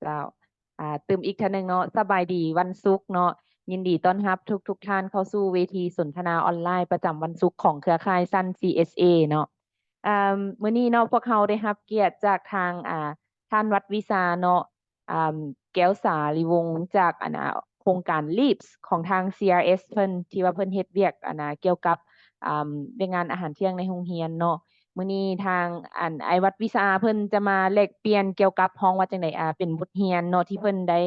ເຈົ້າ ອ່າ ຕື່ມອີກເທື່ອໜຶ່ງເນາະ ສະບາຍດີວັນສຸກເນາະ ຍິນດີຕ້ອນຮັບທຸກໆທ່ານເຂົ້າສູ່ເວທີສົນທະນາອອນລາຍປະຈຳວັນສຸກຂອງເຄືອຂ່າຍຊັ້ນ CSA ເນາະ. ອ່າ ມື້ນີ້ເນາະ ພວກເຮົາໄດ້ຮັບກຽດຈາກທາງ ອ່າ ທ່ານວັດວິຊາເນາະ ອ່າ ແກ້ວສາລີວົງ ຈາກ ອັນ ອ່າ ໂຄງການ LEAPS ຂອງທາງ CRS ເພິ່ນ ທີ່ວ່າເພິ່ນເຮັດວຽກ ອັນ ອ່າ ກ່ຽວກັບ ອ່າ ວຽກງານອາຫານທ່ຽງໃນໂຮງຮຽນເນາະ. ມື້ນີ້ທາງ ອັນ ອ້າຍວັດວິຊາເພິ່ນຈະມາແລກປ່ຽນກ່ຽວກັບ ຮ້ອງວ່າຈັ່ງໃດ ອ່າ ເປັນບົດຮຽນເນາະ ທີ່ເພິ່ນໄດ້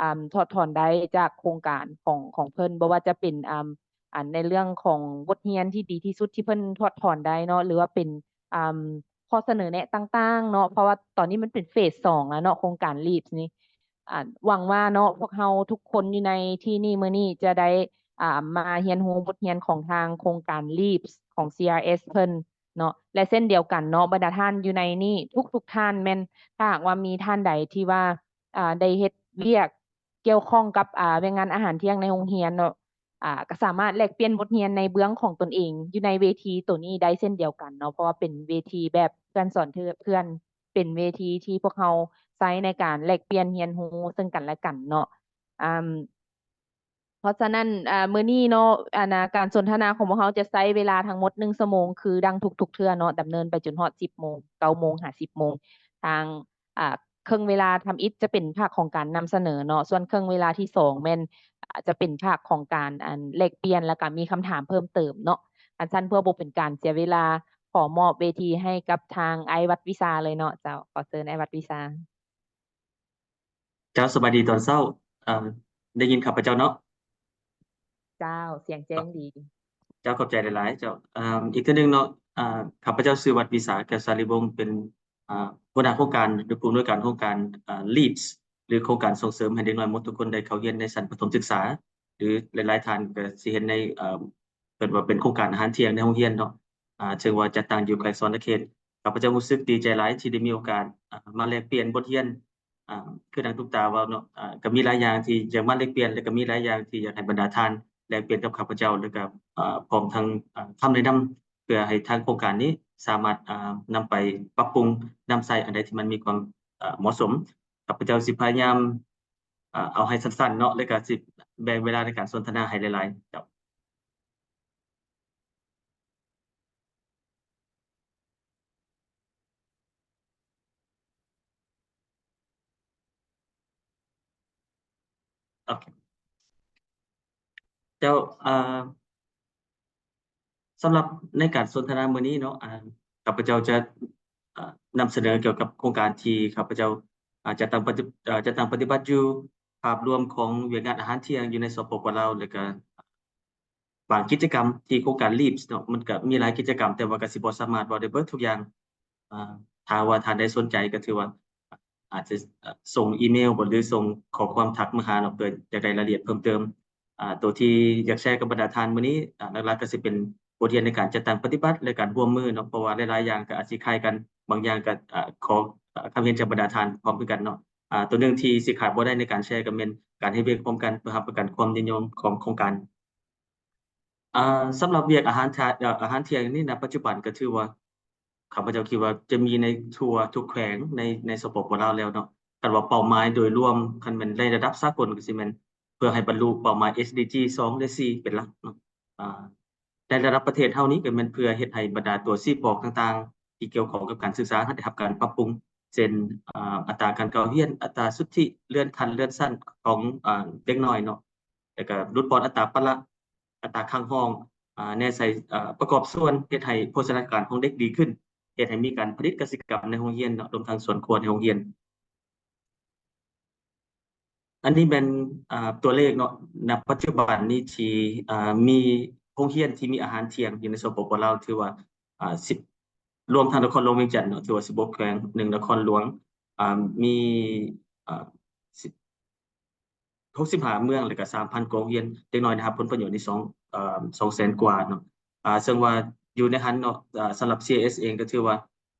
ອ່າ ຖອດຖອນໄດ້ຈາກໂຄງການຂອງ ຂອງເພິ່ນ ບໍ່ວ່າຈະເປັນ ອ່າ ອັນ ໃນເລື່ອງຂອງບົດຮຽນທີ່ດີທີ່ສຸດທີ່ເພິ່ນຖອດຖອນໄດ້ເນາະ ຫຼືວ່າເປັນ ອ່າ ຂໍ້ສະເໜີແນະຕ່າງໆເນາະ ເພາະວ່າຕອນນີ້ມັນເປັນເຟສສອງແລ້ວເນາະ ໂຄງການ LEAPS ນີ້. ອ່າ ຫວັງວ່າເນາະ ພວກເຮົາທຸກຄົນຢູ່ໃນທີ່ນີ້ ມື້ນີ້ຈະໄດ້ ອ່າ ມາຮຽນຮູ້ບົດຮຽນຂອງທາງໂຄງການ LEAPS ຂອງ CRS ເພິ່ນເນາະ ແລະ ເຊັ່ນດຽວກັນເນາະ ບັນດາທ່ານຢູ່ໃນນີ້ທຸກໆທ່ານ ແມ່ນຖ້າຫາກວ່າມີທ່ານໃດທີ່ວ່າ ອ່າ ໄດ້ເຮັດວຽກກ່ຽວຂ້ອງກັບ ອ່າ ວຽກງານອາຫານທ່ຽງໃນໂຮງຮຽນເນາະ ອ່າ ກໍສາມາດແລກປ່ຽນບົດຮຽນໃນເບື້ອງຂອງຕົນເອງຢູ່ໃນເວທີໂຕນີ້ໄດ້ເຊັ່ນດຽວກັນເນາະ ເພາະວ່າເປັນເວທີແບບເພື່ອນສອນເພື່ອນ ເປັນເວທີທີ່ພວກເຮົາໃຊ້ໃນການແລກປ່ຽນຮຽນຮູ້ເຊິ່ງກັນແລະກັນເນາະ. ອ່າ ເພາະສະນັ້ນ ອ່າ ມື້ນີ້ເນາະ ອັນ ອ່າ ການສົນທະນາຂອງພວກເຮົາຈະໃຊ້ເວລາທັງໝົດໜຶ່ງຊົ່ວໂມງ ຄືດັ່ງທຸກໆເທື່ອເນາະ ດຳເນີນໄປຈົນຮອດສິບໂມງ ເກົ້າໂມງຫາສິບໂມງ. ທາງ ອ່າ ເຄິ່ງເວລາທຳອິດຈະເປັນພາກຂອງການນຳສະເໜີເນາະ ສ່ວນເຄິ່ງເວລາທີສອງແມ່ນ ອ່າ ຈະເປັນພາກຂອງການ ອັນ ແລກປ່ຽນ ແລ້ວກໍມີຄຳຖາມເພີ່ມເຕີມເນາະ. ອັນຊັ້ນເພື່ອບໍ່ເປັນການເສຍເວລາ ຂໍມອບເວທີໃຫ້ກັບທາງອ້າຍວັດວິຊາເລີຍເນາະ. ເຈົ້າ ຂໍເຊີນອ້າຍວັດວິຊາ. ເຈົ້າ ສະບາຍດີຕອນເຊົ້າ ເອີ ໄດ້ຍິນຂ້າພະເຈົ້າເນາະ? ເຈົ້າ ສຽງແຈ້ງດີ. ເຈົ້າ ຂອບໃຈຫຼາຍໆ ເຈົ້າ. ເອີ ອີກເທື່ອໜຶ່ງເນາະ ເອີ ຂ້າພະເຈົ້າຊື່ວັດວິສາ ແກ້ວສາລີວົງ ເປັນ ເອີ ຫົວໜ້າໂຄງການ ຫຼື ຜູ້ອຳນວຍການໂຄງການ ເອີ LEAPS ຫຼື ໂຄງການສົ່ງເສີມໃຫ້ເດັກນ້ອຍໝົດທຸກຄົນໄດ້ເຂົ້າຮຽນໃນຊັ້ນປະຖົມສຶກສາ ຫຼື ຫຼາຍໆທ່ານກໍຊິເຫັນໃນ ເອີ ເອີ້ນວ່າເປັນໂຄງການອາຫານທ່ຽງໃນໂຮງຮຽນເນາະ ອ່າ ເຊິ່ງວ່າຈັດຕັ້ງຢູ່ແຂວງສະຫວັນນະເຂດ. ຂ້າພະເຈົ້າຮູ້ສຶກດີໃຈຫຼາຍທີ່ໄດ້ມີໂອກາດ ອ່າ ມາແລກປ່ຽນບົດຮຽນ ອ່າ ຄືດັ່ງຕຸກຕາເວົ້າເນາະ ອ່າ ກໍມີຫຼາຍຢ່າງທີ່ຢາກມາແລກປ່ຽນ ແລະ ກໍມີຫຼາຍຢ່າງທີ່ຢາກໃຫ້ບັນດາທ່ານແລກປ່ຽນກັບຂ້າພະເຈົ້າ ແລະ ກໍ ອ່າ ພ້ອມທັງ ອ່າ ຄຳແນະນຳ ເພື່ອໃຫ້ທາງໂຄງການນີ້ສາມາດ ອ່າ ນຳໄປປັບປຸງນຳໃຊ້ອັນໃດທີ່ມັນມີຄວາມ ເອີ ເໝາະສົມ. ຂ້າພະເຈົ້າຊິພະຍາຍາມ ອ່າ ເອົາໃຫ້ສັ້ນໆເນາະ ແລ້ວກໍຊິແບ່ງເວລາໃນການສົນທະນາໃຫ້ຫຼາຍໆ ເຈົ້າ. ໂອເຄ ເຈົ້າ ເອີ ສຳລັບໃນການສົນທະນາມື້ນີ້ເນາະ ອ່າ ຂ້າພະເຈົ້າຈະ ອ່າ ນຳສະເໜີກ່ຽວກັບໂຄງການທີ່ຂ້າພະເຈົ້າ ອ່າ ຈັດຕັ້ງປະຕິ ເອີ ຈັດຕັ້ງປະຕິບັດຢູ່ ພາບລວມຂອງວຽກງານອາຫານທ່ຽງຢູ່ໃນ ສປປ ລາວ ແລ້ວກະບາງກິດຈະກຳທີ່ໂຄງການ LEAPS ເນາະ ມັນກະມີຫຼາຍກິດຈະກຳ ແຕ່ວ່າກະຊິບໍ່ສາມາດເວົ້າໄດ້ເບິດທຸກຢ່າງ. ອ່າ ຖ້າວ່າທ່ານໃດສົນໃຈກໍຖືວ່າ ອາດຈະ ເອີ ສົ່ງອີເມວບໍ ຫຼື ສົ່ງຂໍ້ຄວາມທັກມາຫາເນາະ ເພື່ອຢາກໄດ້ລາຍລະອຽດເພີ່ມເຕີມ. ອ່າ ໂຕທີ່ຢາກແຊກັບບັນດາທ່ານມື້ນີ້ ອ່າ ຫຼັກໆກໍຊິເປັນບົດຮຽນໃນການຈັດຕັ້ງປະຕິບັດ ແລະ ການຮ່ວມມືເນາະ ເພາະວ່າຫຼາຍໆຢ່າງກໍອາດຊິຄ້າຍກັນ ບາງຢ່າງກໍ ອ່າ ຂໍຄຳເຫັນຈາກບັນດາທ່ານພ້ອມຄືກັນເນາະ. ອ່າ ໂຕໜຶ່ງທີ່ຊິຂາດບໍ່ໄດ້ໃນການແຊກໍແມ່ນການເຮັດວຽກຮ່ວມກັນ ເພື່ອຮັບປະກັນຄວາມຍືນຍົງຂອງໂຄງການ. ອ່າ ສຳລັບວຽກອາຫານ ເອີ ອາຫານທ່ຽງນີ້ ນະປັດຈຸບັນກໍຖືວ່າ ຂ້າພະເຈົ້າຄິດວ່າຈະມີໃນທົ່ວທຸກແຂວງໃນ ໃນ ສປປ ລາວ ແລ້ວເນາະ. ຄັນວ່າເປົ້າໝາຍໂດຍລວມ ຄັນແມ່ນໃນລະດັບສາກົນກໍຊິແມ່ນເພື່ອໃຫ້ບັນລຸເປົ້າໝາຍ ເອສດີຈີ ສອງ ແລະ ສີ່ ເປັນຫຼັກເນາະ. ອ່າ ໃນລະດັບປະເທດເຮົານີ້ກໍແມ່ນເພື່ອເຮັດໃຫ້ບັນດາຕົວຊີ້ບອກຕ່າງໆ ທີ່ກ່ຽວຂ້ອງກັບການສຶກສາ ໄດ້ຮັບການປັບປຸງ ເຊັ່ນ ອ່າ ອັດຕາການເຂົ້າຮຽນ, ອັດຕາສຸດທິເລື່ອນຂັ້ນເລື່ອນຊັ້ນຂອງ ອ່າ ເດັກນ້ອຍເນາະ ແລ້ວກໍຫຼຸດຜ່ອນອັດຕາປະລະ ອັດຕາຄ້າງຫ້ອງ ອ່າ ແນໃສ່ ອ່າ ປະກອບສ່ວນເຮັດໃຫ້ໂພຊະນາການຂອງເດັກດີຂຶ້ນ, ເຮັດໃຫ້ມີການຜະລິດກະສິກຳໃນໂຮງຮຽນເນາະ, ລວມທັງສວນຄົວໃນໂຮງຮຽນ. ອັນນີ້ແມ່ນ ອ່າ ຕົວເລກເນາະ, ນະປັດຈຸບັນນີ້ທີ່ ອ່າ ມີໂຮງຮຽນທີ່ມີອາຫານທ່ຽງຢູ່ໃນ ສປປ ລາວ ຖືວ່າ ອ່າ ສິບ ລວມທັງນະຄອນຫຼວງວຽງຈັນເນາະ, ຖືວ່າ ສິບຫົກ ແຂວງ ໜຶ່ງ ນະຄອນຫຼວງ ອ່າ ມີ ອ່າ ສິບ ຫົກສິບຫ້າເມືອງ ແລ້ວກະ ສາມພັນ ກວ່າໂຮງຮຽນ, ເດັກນ້ອຍໄດ້ຮັບຜົນປະໂຫຍດນີ້ ສອງ ເອີ ສອງແສນກວ່າເນາະ. ອ່າ ເຊິ່ງວ່າຢູ່ໃນຫັ້ນເນາະ ອ່າ ສຳລັບ ຊີເອສ ເອສ ເອງກໍຖືວ່າ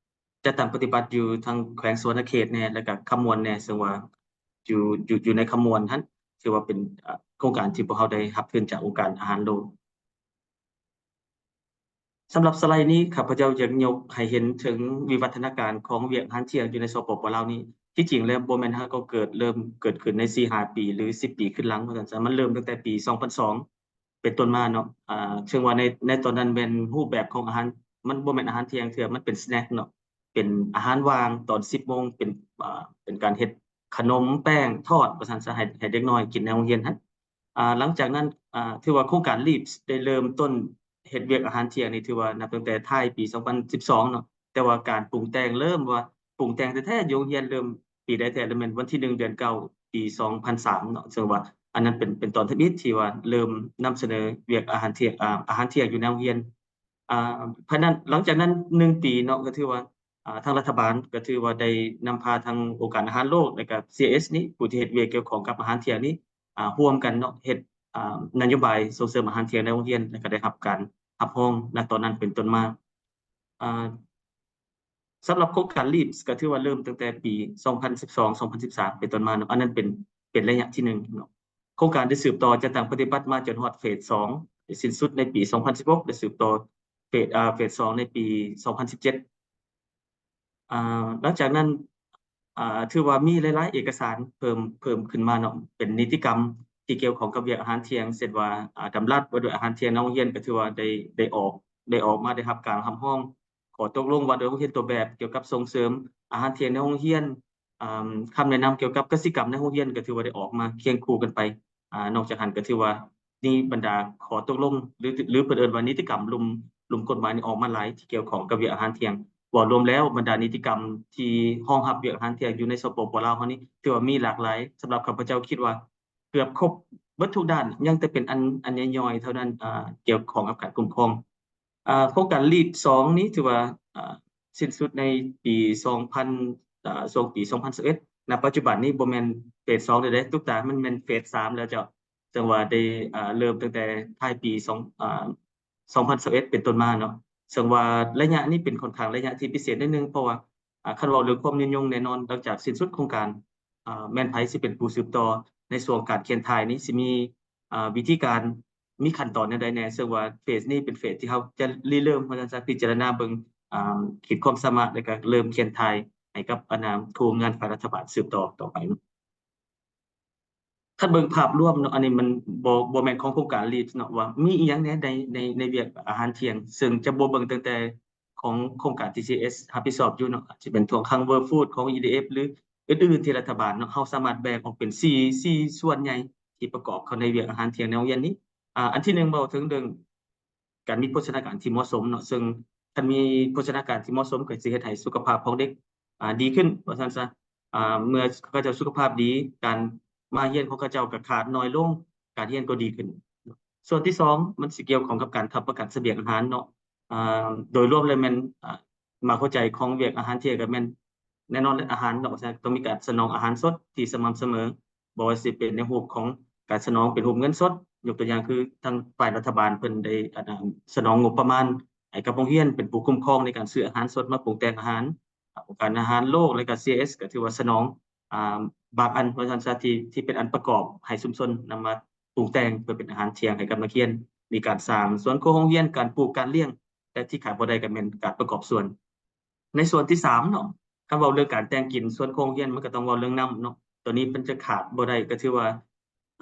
ຈັດຕັ້ງປະຕິບັດຢູ່ທາງແຂວງສະຫວັນນະເຂດແດ່ ແລ້ວກະຄຳມ່ວນແດ່, ເຊິ່ງວ່າຢູ່ ຢູ່ ຢູ່ໃນຄຳມ່ວນຫັ້ນ ຖືວ່າເປັນ ອ່າ ໂຄງການທີ່ພວກເຮົາໄດ້ຮັບທຶນຈາກອົງການອາຫານໂລກ. ສຳລັບສະໄລນີ້ ຂ້າພະເຈົ້າຢາກຍົກໃຫ້ເຫັນເຖິງວິວັດທະນາການຂອງວຽກອາຫານທ່ຽງຢູ່ໃນ ສປປ ລາວ ນີ້ ທີ່ຈິງແລ້ວບໍ່ແມ່ນຫາກໍເກີດ ເລີ່ມເກີດຂຶ້ນໃນສີ່ຫ້າປີ ຫຼື ສິບປີຂຶ້ນຫຼັງວ່າຊັ້ນຊະ ມັນເລີ່ມຕັ້ງແຕ່ປີສອງພັນສອງເປັນຕົ້ນມາເນາະ. ອາ ເຊິ່ງວ່າໃນ ໃນຕອນນັ້ນແມ່ນຮູບແບບຂອງອາຫານ ມັນບໍ່ແມ່ນອາຫານທ່ຽງເທື່ອ ມັນເປັນສະແນັກເນາະ ເປັນອາຫານວ່າງຕອນສິບໂມງ ເປັນ ອາ ເປັນການເຮັດຂະໜົມແປ້ງທອດວ່າຊັ້ນຊະ ໃຫ້ ໃຫ້ເດັກນ້ອຍກິນໃນໂຮງຮຽນຫັ້ນ. ອາ ຫຼັງຈາກນັ້ນ ອາ ຖືວ່າໂຄງການ LEAPS ໄດ້ເລີ່ມຕົ້ນເຮັດວຽກອາຫານທ່ຽງນີ້ ຖືວ່ານັບຕັ້ງແຕ່ທ້າຍປີສອງພັນສິບສອງເນາະ ແຕ່ວ່າການປຸງແຕ່ງ ເລີ່ມວ່າປຸງແຕ່ງແທ້ໆຢູ່ໂຮງຮຽນ ເລີ່ມປີໃດແທ້ ລະແມ່ນວັນທີໜຶ່ງ ເດືອນເກົ້າ ປີສອງພັນສາມເນາະ ເຊິ່ງວ່າອັນນັ້ນເປັນ ເປັນຕອນທຳອິດທີ່ວ່າເລີ່ມນຳສະເໜີວຽກອາຫານທ່ຽງ ອາ ອາຫານທ່ຽງຢູ່ໃນໂຮງຮຽນ. ອາ ພາຍໃນ ຫຼັງຈາກນັ້ນໜຶ່ງປີເນາະ ກໍຖືວ່າ ອາ ທາງລັດຖະບານກໍຖືວ່າໄດ້ນຳພາທາງອົງການອາຫານໂລກ ແລະກະ CIS ນີ້ ຜູ້ທີ່ເຮັດວຽກກ່ຽວຂ້ອງກັບອາຫານທ່ຽງນີ້ ອາ ຮ່ວມກັນເນາະ ເຮັດ ອາ ນະໂຍບາຍສົ່ງເສີມອາຫານທ່ຽງໃນໂຮງຮຽນ ແລະກະໄດ້ຮັບການຮັບຮອງ ນະຕອນນັ້ນເປັນຕົ້ນມາ. ອາ ສຳລັບໂຄງການ LEAPS ກໍຖືວ່າເລີ່ມຕັ້ງແຕ່ປີສອງພັນສິບສອງ ສອງພັນສິບສາມເປັນຕົ້ນມາເນາະ ອັນນັ້ນເປັນ ເປັນໄລຍະທີໜຶ່ງເນາະ. ໂຄງການໄດ້ສືບຕໍ່ຈັດຕັ້ງປະຕິບັດມາຈົນຮອດເຟສສອງ ໄດ້ສິ້ນສຸດໃນປີສອງພັນສິບຫົກ ໄດ້ສືບຕໍ່ເຟສ ອາ ເຟສສອງໃນປີສອງພັນສິບເຈັດ. ອາ ຫຼັງຈາກນັ້ນ ອາ ຖືວ່າມີຫຼາຍໆເອກະສານເພີ່ມ ເພີ່ມຂຶ້ນມາເນາະ ເປັນນິຕິກຳທີ່ກ່ຽວຂ້ອງກັບວຽກອາຫານທ່ຽງ ເຊັ່ນວ່າ ອາ ດຳລັດວ່າດ້ວຍອາຫານທ່ຽງໃນໂຮງຮຽນ ກໍຖືວ່າໄດ້ ໄດ້ອອກ ໄດ້ອອກມາ ໄດ້ຮັບການຮັບຮອງ. ຂໍ້ຕົກລົງວ່າດ້ວຍໂຮງຮຽນຕົວແບບກ່ຽວກັບສົ່ງເສີມອາຫານທ່ຽງໃນໂຮງຮຽນ ອາ ຄຳແນະນຳກ່ຽວກັບກະສິກຳໃນໂຮງຮຽນກໍຖືວ່າໄດ້ອອກມາຄຽງຄູ່ກັນໄປ. ອາ ນອກຈາກຫັ້ນກໍຖືວ່າມີບັນດາຂໍ້ຕົກລົງ ຫຼື ຫຼື ເພິ່ນເອີ້ນວ່ານິຕິກຳລຸ່ມ ລຸ່ມກົດໝາຍນີ້ອອກມາຫຼາຍທີ່ກ່ຽວຂ້ອງກັບວຽກອາຫານທ່ຽງ. ເວົ້າລວມແລ້ວບັນດານິຕິກຳທີ່ຮອງຮັບວຽກອາຫານທ່ຽງຢູ່ໃນ ສປປ ລາວ ເຮົານີ້ ຖືວ່າມີຫຼາກຫຼາຍ. ສຳລັບຂ້າພະເຈົ້າຄິດວ່າເກືອບຄົບເບິດທຸກດ້ານ ຍັງແຕ່ເປັນອັນ ອັນຍ່ອຍໆເທົ່ານັ້ນ ອາ ກ່ຽວຂ້ອງກັບການຄຸ້ມຄອງ. ອາ ໂຄງການ LEAPS ສອງນີ້ຖືວ່າ ອາ ສິ້ນສຸດໃນປີສອງພັນ ອາ ຊ່ວງປີສອງພັນຊາວເອັດ. ນະປັດຈຸບັນນີ້ບໍ່ແມ່ນເຟສສອງແລ້ວເດ້ ຕຸກຕາ ມັນແມ່ນເຟສສາມແລ້ວເຈົ້າ. ເຊິ່ງວ່າໄດ້ ອາ ເລີ່ມຕັ້ງແຕ່ທ້າຍປີສອງ ອາ ສອງພັນຊາວເອັດເປັນຕົ້ນມາເນາະ. ເຊິ່ງວ່າໄລຍະນີ້ເປັນຂ້ອນຂ້າງໄລຍະທີ່ພິເສດໜ້ອຍໜຶ່ງ ເພາະວ່າ ອາ ຄັນເວົ້າເລື່ອງຄວາມຍືນຍົງແນ່ນອນ ຫຼັງຈາກສິ້ນສຸດໂຄງການ ອາ ແມ່ນໃຜຊິເປັນຜູ້ສືບຕໍ່ໃນຊ່ວງການຂຽນຖ່າຍນີ້ ຊິມີ ອາ ວິທີການ ມີຂັ້ນຕອນແນວໃດແດ່ ເຊິ່ງວ່າເຟສນີ້ເປັນເຟສທີ່ເຮົາຈະລິເລີ່ມ ວ່າຊັ້ນຊະ ພິຈາລະນາເບິ່ງ ອາ ຂີດຄວາມສາມາດ ແລ້ວກໍເລີ່ມຂຽນຖ່າຍໃຫ້ກັບ ອັນນ່າ ຜູ້ຮ່ວມງານຝ່າຍລັດຖະບານສືບຕໍ່ຕໍ່ໄປເນາະ. ຄັນເບິ່ງພາບລວມເນາະ ອັນນີ້ມັນບໍ່ ບໍ່ແມ່ນຂອງໂຄງການ LEAPS ເນາະ ວ່າມີອີ່ຫຍັງແດ່ໃນ ໃນ ໃນວຽກອາຫານທ່ຽງ ເຊິ່ງຈະບໍ່ເບິ່ງຕັ້ງແຕ່ຂອງໂຄງການ TCS ຮັບຜິດຊອບຢູ່ເນາະ ອາດຈະເປັນພວກ Hunger Food ຂອງ EDF ຫຼື ອື່ນໆທີ່ລັດຖະບານເນາະ ເຮົາສາມາດແບ່ງອອກເປັນສີ່ ສີ່ສ່ວນໃຫຍ່ທີ່ປະກອບເຂົ້າໃນວຽກອາຫານທ່ຽງໃນໂຮງຮຽນນີ້. ອາ ອັນທີໜຶ່ງ ເວົ້າເຖິງເລື່ອງການມີໂພຊະນາການທີ່ເໝາະສົມເນາະ ເຊິ່ງຄັນມີໂພຊະນາການທີ່ເໝາະສົມ ກໍຊິເຮັດໃຫ້ສຸຂະພາບຂອງເດັກ ອາ ດີຂຶ້ນ ວ່າຊັ້ນຊະ. ອາ ເມື່ອເຂົາເຈົ້າສຸຂະພາບດີ ການມາຮຽນຂອງເຂົາເຈົ້າກໍຂາດໜ້ອຍລົງ ການຮຽນກໍດີຂຶ້ນ. ສ່ວນທີສອງ ມັນຊິກ່ຽວຂ້ອງກັບການຮັບປະກັນສະບຽງອາຫານເນາະ. ອາ ໂດຍລວມແລ້ວແມ່ນ ອາ ໝາກຫົວໃຈຂອງວຽກອາຫານທ່ຽງກໍແມ່ນ ແນ່ນອນແຫຼະ ອາຫານເນາະ ວ່າຊັ້ນ ຕ້ອງມີການສະໜອງອາຫານສົດທີ່ສະໝ່ຳສະເໝີ ບໍ່ວ່າຊິເປັນໃນຮູບຂອງການສະໜອງເປັນຮູບເງິນສົດ ຍົກຕົວຢ່າງຄືທາງຝ່າຍລັດຖະບານເພິ່ນໄດ້ ອັນ ສະໜອງງົບປະມານໃຫ້ກັບໂຮງຮຽນເປັນຜູ້ຄຸ້ມຄອງໃນການຊື້ອາຫານສົດມາປຸງແຕ່ງອາຫານ. ອົງການອາຫານໂລກ ແລະກະ CIS ກໍຖືວ່າສະໜອງ ອາ ບາງອັນ ວ່າຊັ້ນຊະ ທີ່ ທີ່ເປັນອັນປະກອບໃຫ້ຊຸມຊົນນຳມາປຸງແຕ່ງເພື່ອເປັນອາຫານທ່ຽງໃຫ້ກັບນັກຮຽນ. ມີການສ້າງສວນຄົວໂຮງຮຽນ, ການປູກ, ການລ້ຽງ ແລະ ທີ່ຂາດບໍ່ໄດ້ກໍແມ່ນການປະກອບສ່ວນ. ໃນສ່ວນທີສາມເນາະ ຄັນເວົ້າເລື່ອງການແຕ່ງກິນ ສ່ວນໂຮງຮຽນມັນກໍຕ້ອງເວົ້າເລື່ອງນ້ຳເນາະ ຕົວນີ້ມັນຈະຂາດບໍ່ໄດ້ ກໍຖືວ່າ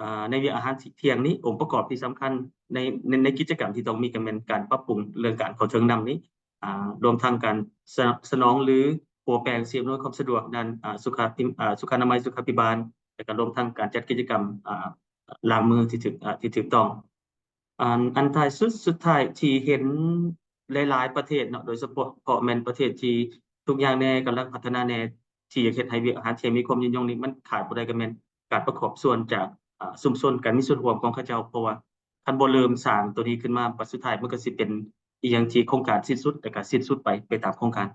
ອາ ໃນວຽກອາຫານທ່ຽງນີ້ ອົງປະກອບທີ່ສຳຄັນໃນ ໃນ ໃນກິດຈະກຳທີ່ຕ້ອງມີກໍແມ່ນການປັບປຸງເລື່ອງການເຂົ້າເຖິງນ້ຳນີ້ ອາ ລວມທັງການສະ ສະໜອງ ຫຼື ປົວແປງສິ່ງອຳນວຍຄວາມສະດວກດ້ານ ອາ ສຸຂາພິ ອາ ສຸຂະອະນາໄມ ສຸຂາພິບານ ແລະ ກໍລວມທັງການຈັດກິດຈະກຳ ອາ ລ້າງມືທີ່ຖືກ ອາ ທີ່ຖືກຕ້ອງ. ອັນ ອັນທ້າຍສຸດ ສຸດທ້າຍທີ່ເຫັນຫຼາຍໆປະເທດເນາະ ໂດຍສະເພາະ ເພາະແມ່ນປະເທດທີ່ທຸກຢ່າງແດ່ ກຳລັງພັດທະນາແດ່ ທີ່ຢາກເຮັດໃຫ້ວຽກອາຫານທ່ຽງມີຄວາມຍືນຍົງນີ້ ມັນຂາດບໍ່ໄດ້ກໍແມ່ນການປະກອບສ່ວນຈາກ ອາ ຊຸມຊົນ ການມີສ່ວນຮ່ວມຂອງເຂົາເຈົ້າ ເພາະວ່າຄັນບໍ່ເລີ່ມສ້າງໂຕນີ້ຂຶ້ນມາ ບັດສຸດທ້າຍມັນກໍຊິເປັນອີ່ຫຍັງທີ່ໂຄງການສິ້ນສຸດ ແລ້ວກໍສິ້ນສຸດໄປ ໄປຕາມໂຄງການ.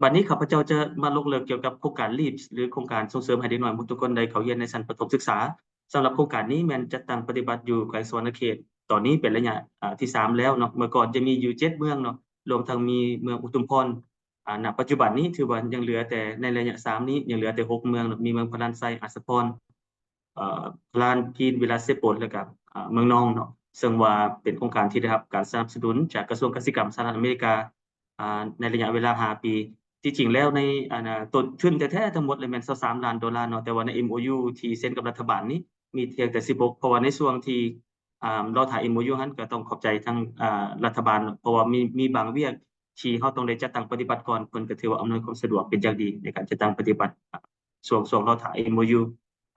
ບັດນີ້ຂ້າພະເຈົ້າຈະມາລົງເລິກກ່ຽວກັບໂຄງການ LEAPS ຫຼື ໂຄງການສົ່ງເສີມໃຫ້ເດັກນ້ອຍໝົດທຸກຄົນໄດ້ເຂົ້າຮຽນໃນຊັ້ນປະຖົມສຶກສາ. ສຳລັບໂຄງການນີ້ແມ່ນຈັດຕັ້ງປະຕິບັດຢູ່ແຂວງສະຫວັນນະເຂດ ຕອນນີ້ເປັນໄລຍະ ອາ ທີສາມແລ້ວເນາະ. ເມື່ອກ່ອນຈະມີຢູ່ເຈັດເມືອງເນາະ ລວມທັງມີເມືອງອຸທຸມພອນ. ອາ ນະປັດຈຸບັນນີ້ຖືວ່າຍັງເຫຼືອແຕ່ ໃນໄລຍະສາມນີ້ຍັງເຫຼືອແຕ່ຫົກເມືອງເນາະ ມີເມືອງພະລານໄຊ, ອາດສະພອນ, ເອີ ພະລານພີນ, ວິລະເຊໂປນ ແລ້ວກະ ອາ ເມືອງນອງເນາະ. ເຊິ່ງວ່າເປັນໂຄງການທີ່ໄດ້ຮັບການສະໜັບສະໜູນຈາກກະຊວງກະສິກຳສະຫະລັດອາເມລິກາ ອາ ໃນໄລຍະເວລາຫ້າປີ. ທີ່ຈິງແລ້ວໃນ ອັນນ່າ ຕົ້ນທຶນແທ້ໆທັງໝົດເລີຍແມ່ນຊາວສາມລ້ານໂດລາເນາະ, ແຕ່ວ່າໃນ ເອັມໂອຢູ ທີ່ເຊັນກັບລັດຖະບານນີ້ມີພຽງແຕ່ສິບຫົກ ເພາະວ່າໃນຊ່ວງທີ່ ອ່າ ລໍຖ້າ ເອັມໂອຢູ ຫັ້ນ ກໍຕ້ອງຂອບໃຈທາງ ອ່າ ລັດຖະບານເນາະ, ເພາະວ່າມີ ມີບາງວຽກທີ່ເຮົາຕ້ອງໄດ້ຈັດຕັ້ງປະຕິບັດກ່ອນ, ເພິ່ນກໍຖືວ່າອຳນວຍຄວາມສະດວກເປັນຢ່າງດີໃນການຈັດຕັ້ງປະຕິບັດ ອ່າ ຊ່ວງ ຊ່ວງລໍຖ້າ ເອັມໂອຢູ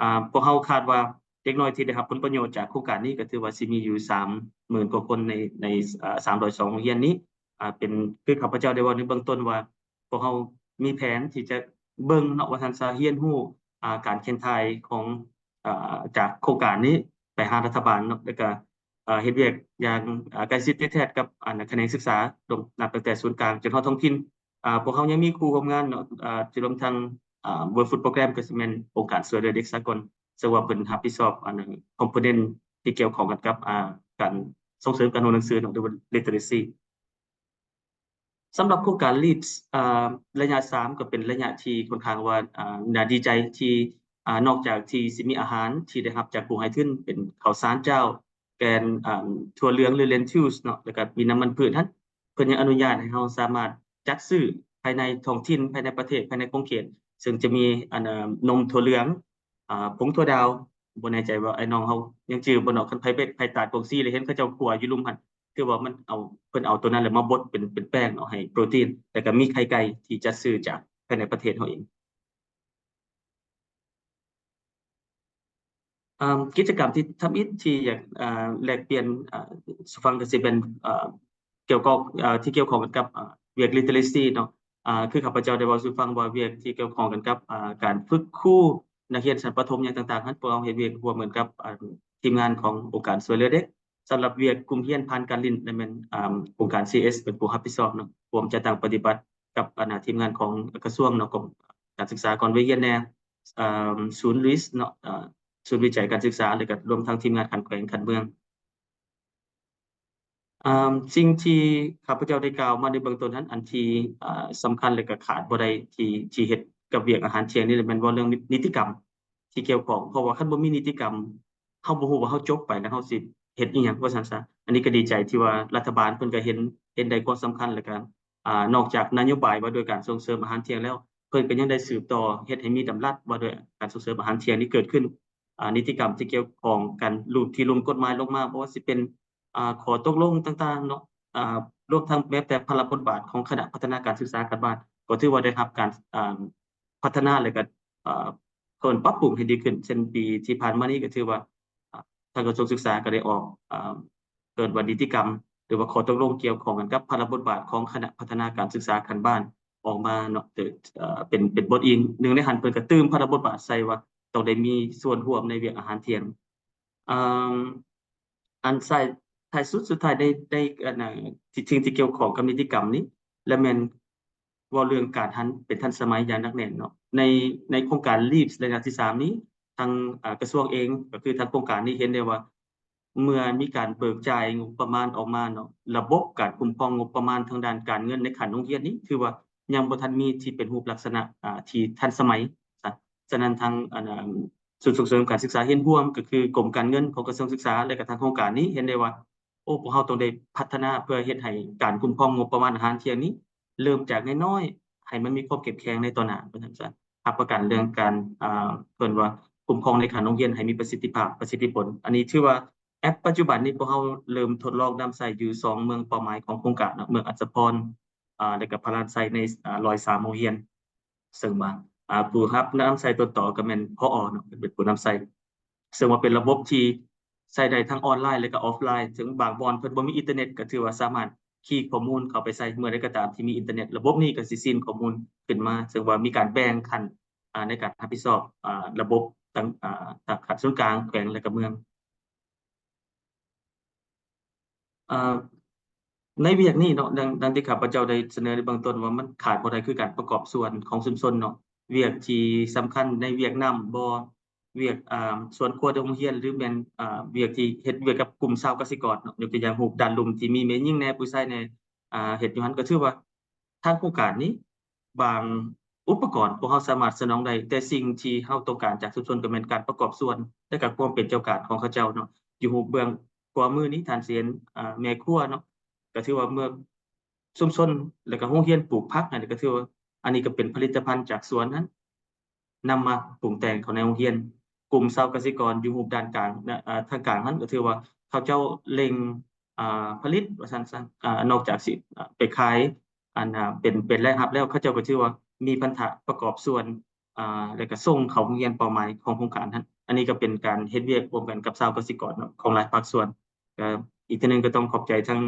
ອ່າ ພວກເຮົາຄາດວ່າເດັກນ້ອຍທີ່ໄດ້ຮັບຜົນປະໂຫຍດຈາກໂຄງການນີ້ກໍຖືວ່າຊິມີຢູ່ສາມໝື່ນກວ່າຄົນໃນ ໃນ ອ່າ ສາມຮ້ອຍສອງໂຮງຮຽນນີ້ ອ່າ ເປັນ ຄືຂ້າພະເຈົ້າໄດ້ເວົ້າໃນເບື້ອງຕົ້ນວ່າ ພວກເຮົາມີແຜນທີ່ຈະເບິ່ງເນາະ ວ່າຊັ້ນຊະ ຮຽນຮູ້ ອ່າ ການແຂ່ງຖ່າຍຂອງ ອ່າ ຈາກໂຄງການນີ້ໄປຫາລັດຖະບານເນາະ ແລ້ວກະ ເຮັດວຽກຢ່າງ ອ່າ ໃກ້ຊິດຕິດແທດກັບ ອັນ ຂະແໜງສຶກສາ ລົງ ນັບຕັ້ງແຕ່ສູນກາງຈົນຮອດທ້ອງຖິ່ນ. ອ່າ ພວກເຮົາຍັງມີຄູ່ຮ່ວມງານເນາະ ອ່າ ທີ່ລວມທັງ ອ່າ World Food Programme ກໍຊິແມ່ນອົງການຊ່ວຍເຫຼືອເດັກສາກົນ ເຊິ່ງວ່າເພິ່ນຮັບຜິດຊອບ ອັນ component ທີ່ກ່ຽວຂ້ອງກັນກັບ ອ່າ ການສົ່ງເສີມການຮູ້ໜັງສືເນາະ ຫຼືວ່າ literacy. ສຳລັບໂຄງການ LEAPS ອ່າ ໄລຍະສາມ ກໍເປັນໄລຍະທີ່ຂ້ອນຂ້າງວ່າ ອ່າ ໜ້າດີໃຈທີ່ ອ່າ ນອກຈາກທີ່ຊິມີອາຫານທີ່ໄດ້ຮັບຈາກຜູ້ໃຫ້ທຶນ ເປັນເຂົ້າສານເຈົ້າ ແກ່ນ ອ່າ ຖົ່ວເຫຼືອງ ຫຼື lentils ເນາະ ແລ້ວກໍມີນ້ຳມັນພືດຫັ້ນ ເພິ່ນຍັງອະນຸຍາດໃຫ້ເຮົາສາມາດຈັດຊື້ພາຍໃນທ້ອງຖິ່ນ ພາຍໃນປະເທດ ພາຍໃນຂົງເຂດ ເຊິ່ງຈະມີ ອັນ ນົມຖົ່ວເຫຼືອງ ອ່າ ຜົງຖົ່ວດາວ ບໍ່ແນ່ໃຈວ່າອ້າຍນ້ອງເຮົາຍັງຈື່ບໍ່ເນາະ ຄັນໃຜເບັດ ໃຜຕາດກົງຊີ ແລ້ວເຫັນເຂົາເຈົ້າຂົ້ວຢູ່ລຸ່ມຫັ້ນ ຄືວ່າມັນເອົາ ເພິ່ນເອົາໂຕນັ້ນແລ້ວມາບົດເປັນ ເປັນແປ້ງເນາະ ໃຫ້ໂປຣຕີນ ແລ້ວກໍມີໄຂ່ໄກ່ທີ່ຈັດຊື້ຈາກພາຍໃນປະເທດເຮົາເອງ. ອ່າ ກິດຈະກຳທີ່ທຳອິດທີ່ຢາກ ອ່າ ແລກປ່ຽນ ອ່າ ສູ່ຟັງກໍຊິແມ່ນ ອ່າ ກ່ຽວກັບ ເອີ ທີ່ກ່ຽວຂ້ອງກັນກັບ ເອີ ວຽກ literacy ເນາະ ເອີ ຄືຂ້າພະເຈົ້າໄດ້ເວົ້າສູ່ຟັງວ່າວຽກທີ່ກ່ຽວຂ້ອງກັນກັບ ເອີ ການຝຶກຄູນັກຮຽນຊັ້ນປະຖົມຫຍັງຕ່າງໆ ຫັ້ນ ພວກເຮົາເຮັດວຽກຮ່ວມກັນກັບ ເອີ ທີມງານຂອງອົງການຊ່ວຍເຫຼືອເດັກ. ສຳລັບວຽກກຸ່ມຮຽນຜ່ານການຫຼິ້ນ ນັ້ນແມ່ນ ເອີ ອົງການ ຊີເອສ ເປັນຜູ້ຮັບຜິດຊອບເນາະ ຮ່ວມຈັດຕັ້ງປະຕິບັດກັບ ອັນ ທີມງານຂອງກະຊວງເນາະ ການສຶກສາກ່ອນໄວຮຽນແດ່ ເອີ ສູນ LIS ເນາະ ເອີ ສູນວິໄຈການສຶກສາ ແລ້ວກໍລວມທັງທີມງານຂັ້ນແຂວງ ຂັ້ນເມືອງ. ອ່າ ສິ່ງທີ່ຂ້າພະເຈົ້າໄດ້ກ່າວມາໃນເບື້ອງຕົ້ນຫັ້ນ ອັນທີ່ ອ່າ ສຳຄັນ ແລະ ກໍຂາດບໍ່ໄດ້ ທີ່ ທີ່ເຮັດກັບວຽກອາຫານທ່ຽງນີ້ ແມ່ນເວົ້າເລື່ອງນິ ນິຕິກຳທີ່ກ່ຽວຂ້ອງ ເພາະວ່າຄັນບໍ່ມີນິຕິກຳ ເຮົາບໍ່ຮູ້ວ່າເຮົາຈົບໄປແລ້ວເຮົາຊິເຮັດອີ່ຫຍັງ ວ່າຊັ້ນຊະ. ອັນນີ້ກໍດີໃຈທີ່ວ່າລັດຖະບານເພິ່ນກໍເຫັນ ເຫັນໄດ້ຄວາມສຳຄັນ ແລ້ວກໍ ອ່າ ນອກຈາກນະໂຍບາຍວ່າດ້ວຍການສົ່ງເສີມອາຫານທ່ຽງແລ້ວ ເພິ່ນກໍຍັງໄດ້ສືບຕໍ່ເຮັດໃຫ້ມີດຳລັດວ່າດ້ວຍການສົ່ງເສີມອາຫານທ່ຽງນີ້ເກີດຂຶ້ນ. ອ່າ ນິຕິກຳທີ່ກ່ຽວຂ້ອງກັນ ຮູບທີ່ລຸ່ມກົດໝາຍລົງມາ ບໍ່ວ່າຊິເປັນ ອ່າ ຂໍ້ຕົກລົງຕ່າງໆເນາະ ອ່າ ລວມທັງແມ້ແຕ່ພາລະບົດບາດຂອງຄະນະພັດທະນາການສຶກສາຂັ້ນບ້ານ ກໍຖືວ່າໄດ້ຮັບການ ອ່າ ພັດທະນາ ແລະ ກໍ ອ່າ ເພິ່ນປັບປຸງໃຫ້ດີຂຶ້ນ. ເຊັ່ນ ປີທີ່ຜ່ານມານີ້ກໍຖືວ່າ ອ່າ ທາງກະຊວງສຶກສາກໍໄດ້ອອກ ອ່າ ເອີ້ນວ່ານິຕິກຳ ຫຼືວ່າຂໍ້ຕົກລົງກ່ຽວຂ້ອງກັນກັບພາລະບົດບາດຂອງຄະນະພັດທະນາການສຶກສາຂັ້ນບ້ານອອກມາເນາະ ເປັນ ເປັນບົດອີງໜຶ່ງໃນຫັ້ນ ເພິ່ນກໍຕື່ມພາລະບົດບາດໃສ່ວ່າຕ້ອງໄດ້ມີສ່ວນຮ່ວມໃນວຽກອາຫານທ່ຽງ. ເອີ ອັນສາຍ ທ້າຍສຸດ ສຸດທ້າຍ ໃນ ໃນ ອັນ ທີ່ ສິ່ງທີ່ກ່ຽວຂ້ອງກັບນິຕິກຳນີ້ ແລະ ແມ່ນເວົ້າເລື່ອງການຫັນເປັນທັນສະໄໝຢ່າງໜັກແໜ້ນເນາະ ໃນ ໃນໂຄງການ LEAPS ໄລຍະທີສາມນີ້ ທາງ ເອີ ກະຊວງເອງ ກໍຄືທາງໂຄງການນີ້ເຫັນໄດ້ວ່າ ເມື່ອມີການເບີກຈ່າຍງົບປະມານອອກມາເນາະ ລະບົບການຄຸ້ມຄອງງົບປະມານທາງດ້ານການເງິນໃນຂັ້ນໂຮງຮຽນນີ້ ຖືວ່າຍັງບໍ່ທັນມີທີ່ເປັນຮູບລັກສະນະ ອ່າ ທີ່ທັນສະໄໝ. ສະ ສະນັ້ນທາງ ອັນ ສູນສົ່ງເສີມການສຶກສາເຫັນຮ່ວມ ກໍຄືກົມການເງິນຂອງກະຊວງສຶກສາ ແລະ ກະທາງໂຄງການນີ້ເຫັນໄດ້ວ່າ ໂອ້ ພວກເຮົາຕ້ອງໄດ້ພັດທະນາເພື່ອເຮັດໃຫ້ການຄຸ້ມຄອງງົບປະມານອາຫານທ່ຽງນີ້ ເລີ່ມຈາກນ້ອຍໆ ໃຫ້ມັນມີຄວາມເຂັ້ມແຂງໃນຕໍ່ໜ້າ ວ່າຊັ້ນຊະ ຮັບປະກັນເລື່ອງການ ອ່າ ເອີ້ນວ່າຄຸ້ມຄອງໃນຂັ້ນໂຮງຮຽນໃຫ້ມີປະສິດທິພາບ ປະສິດທິຜົນ. ອັນນີ້ຖືວ່າແອັບປັດຈຸບັນນີ້ພວກເຮົາເລີ່ມທົດລອງນຳໃຊ້ຢູ່ສອງເມືອງເປົ້າໝາຍຂອງໂຄງການເນາະ ເມືອງອັດສະພອນ ອ່າ ແລ້ວກໍພະລານໄຊ ໃນ ອ່າ ໜຶ່ງຮ້ອຍສາມໂຮງຮຽນ ເຊິ່ງວ່າ ອ່າ ຜູ້ຮັບນຳໃຊ້ຕົ້ນຕໍກໍແມ່ນ ຜອ ເນາະ ເປັນ ເປັນຜູ້ນຳໃຊ້ ເຊິ່ງວ່າເປັນລະບົບທີ່ໃຊ້ໄດ້ທັງອອນລາຍ ແລະ ກໍອອຟລາຍ ເຊິ່ງບາງບ່ອນເພິ່ນບໍ່ມີອິນເຕີເນັດ ກໍຖືວ່າສາມາດຄີຂໍ້ມູນເຂົ້າໄປໃສ່ ເມື່ອໃດກໍຕາມທີ່ມີອິນເຕີເນັດ ລະບົບນີ້ກໍຊິຊີນຂໍ້ມູນຂຶ້ນມາ ເຊິ່ງວ່າມີການແບ່ງຂັ້ນ ອ່າ ໃນການຮັບຜິດຊອບ ອ່າ ລະບົບຕ່າງ ອ່າ ຕາມຂັ້ນສູນກາງ ແຂວງ ແລະ ກໍເມືອງ. ອ່າ ໃນວຽກນີ້ເນາະ ດັ່ງ ດັ່ງທີ່ຂ້າພະເຈົ້າໄດ້ສະເໜີໃນເບື້ອງຕົ້ນວ່າ ມັນຂາດບໍ່ໄດ້ຄືການປະກອບສ່ວນຂອງຊຸມຊົນເນາະ ວຽກທີ່ສຳຄັນໃນວຽກນ້ຳບໍ່ ວຽກ ອ່າ ສວນຄົວໃນໂຮງຮຽນ ຫຼືແມ່ນ ອ່າ ວຽກທີ່ເຮັດວຽກກັບກຸ່ມຊາວກະສິກອນເນາະ ຍົກຕົວຢ່າງຮູບດ້ານລຸ່ມທີ່ມີແມ່ຍິງແດ່ ຜູ້ຊາຍແດ່ ອ່າ ເຮັດຢູ່ຫັ້ນ ກໍຖືວ່າທາງໂຄງການນີ້ ບາງອຸປະກອນພວກເຮົາສາມາດສະໜອງໄດ້ ແຕ່ສິ່ງທີ່ເຮົາຕ້ອງການຈາກຊຸມຊົນກໍແມ່ນການປະກອບສ່ວນ ແລະ ກໍຄວາມເປັນເຈົ້າການຂອງເຂົາເຈົ້າເນາະ. ຢູ່ຮູບເບື້ອງຂວາມືນີ້ ທ່ານຊິເຫັນ ອ່າ ແມ່ຄົວເນາະ ກໍຖືວ່າເມື່ອຊຸມຊົນ ແລະ ກໍໂຮງຮຽນປູກຜັກ ອັນນີ້ກໍຖືວ່າ ອັນນີ້ກໍເປັນຜະລິດຕະພັນຈາກສວນນັ້ນ ນຳມາປຸງແຕ່ງເຂົ້າໃນໂຮງຮຽນ. ກຸ່ມຊາວກະສິກອນຢູ່ຮູບດ້ານກາງນະ ເອີ ທາງກາງຫັ້ນ ກໍຖືວ່າເຂົາເຈົ້າເລັ່ງ ອ່າ ຜະລິດວ່າຊັ້ນຊະ ອ່າ ນອກຈາກຊິ ອ່າ ໄປຂາຍ ອັນ ອ່າ ເປັນ ເປັນລາຍຮັບແລ້ວ ເຂົາເຈົ້າກໍຖືວ່າມີພັນທະປະກອບສ່ວນ ອ່າ ແລ້ວກໍສົ່ງເຂົ້າໂຮງຮຽນເປົ້າໝາຍຂອງໂຄງການຫັ້ນ. ອັນນີ້ກໍເປັນການເຮັດວຽກຮ່ວມກັນກັບຊາວກະສິກອນເນາະ ຂອງຫຼາຍພາກສ່ວນ. ກໍອີກເທື່ອໜຶ່ງກໍຕ້ອງຂອບໃຈທັງ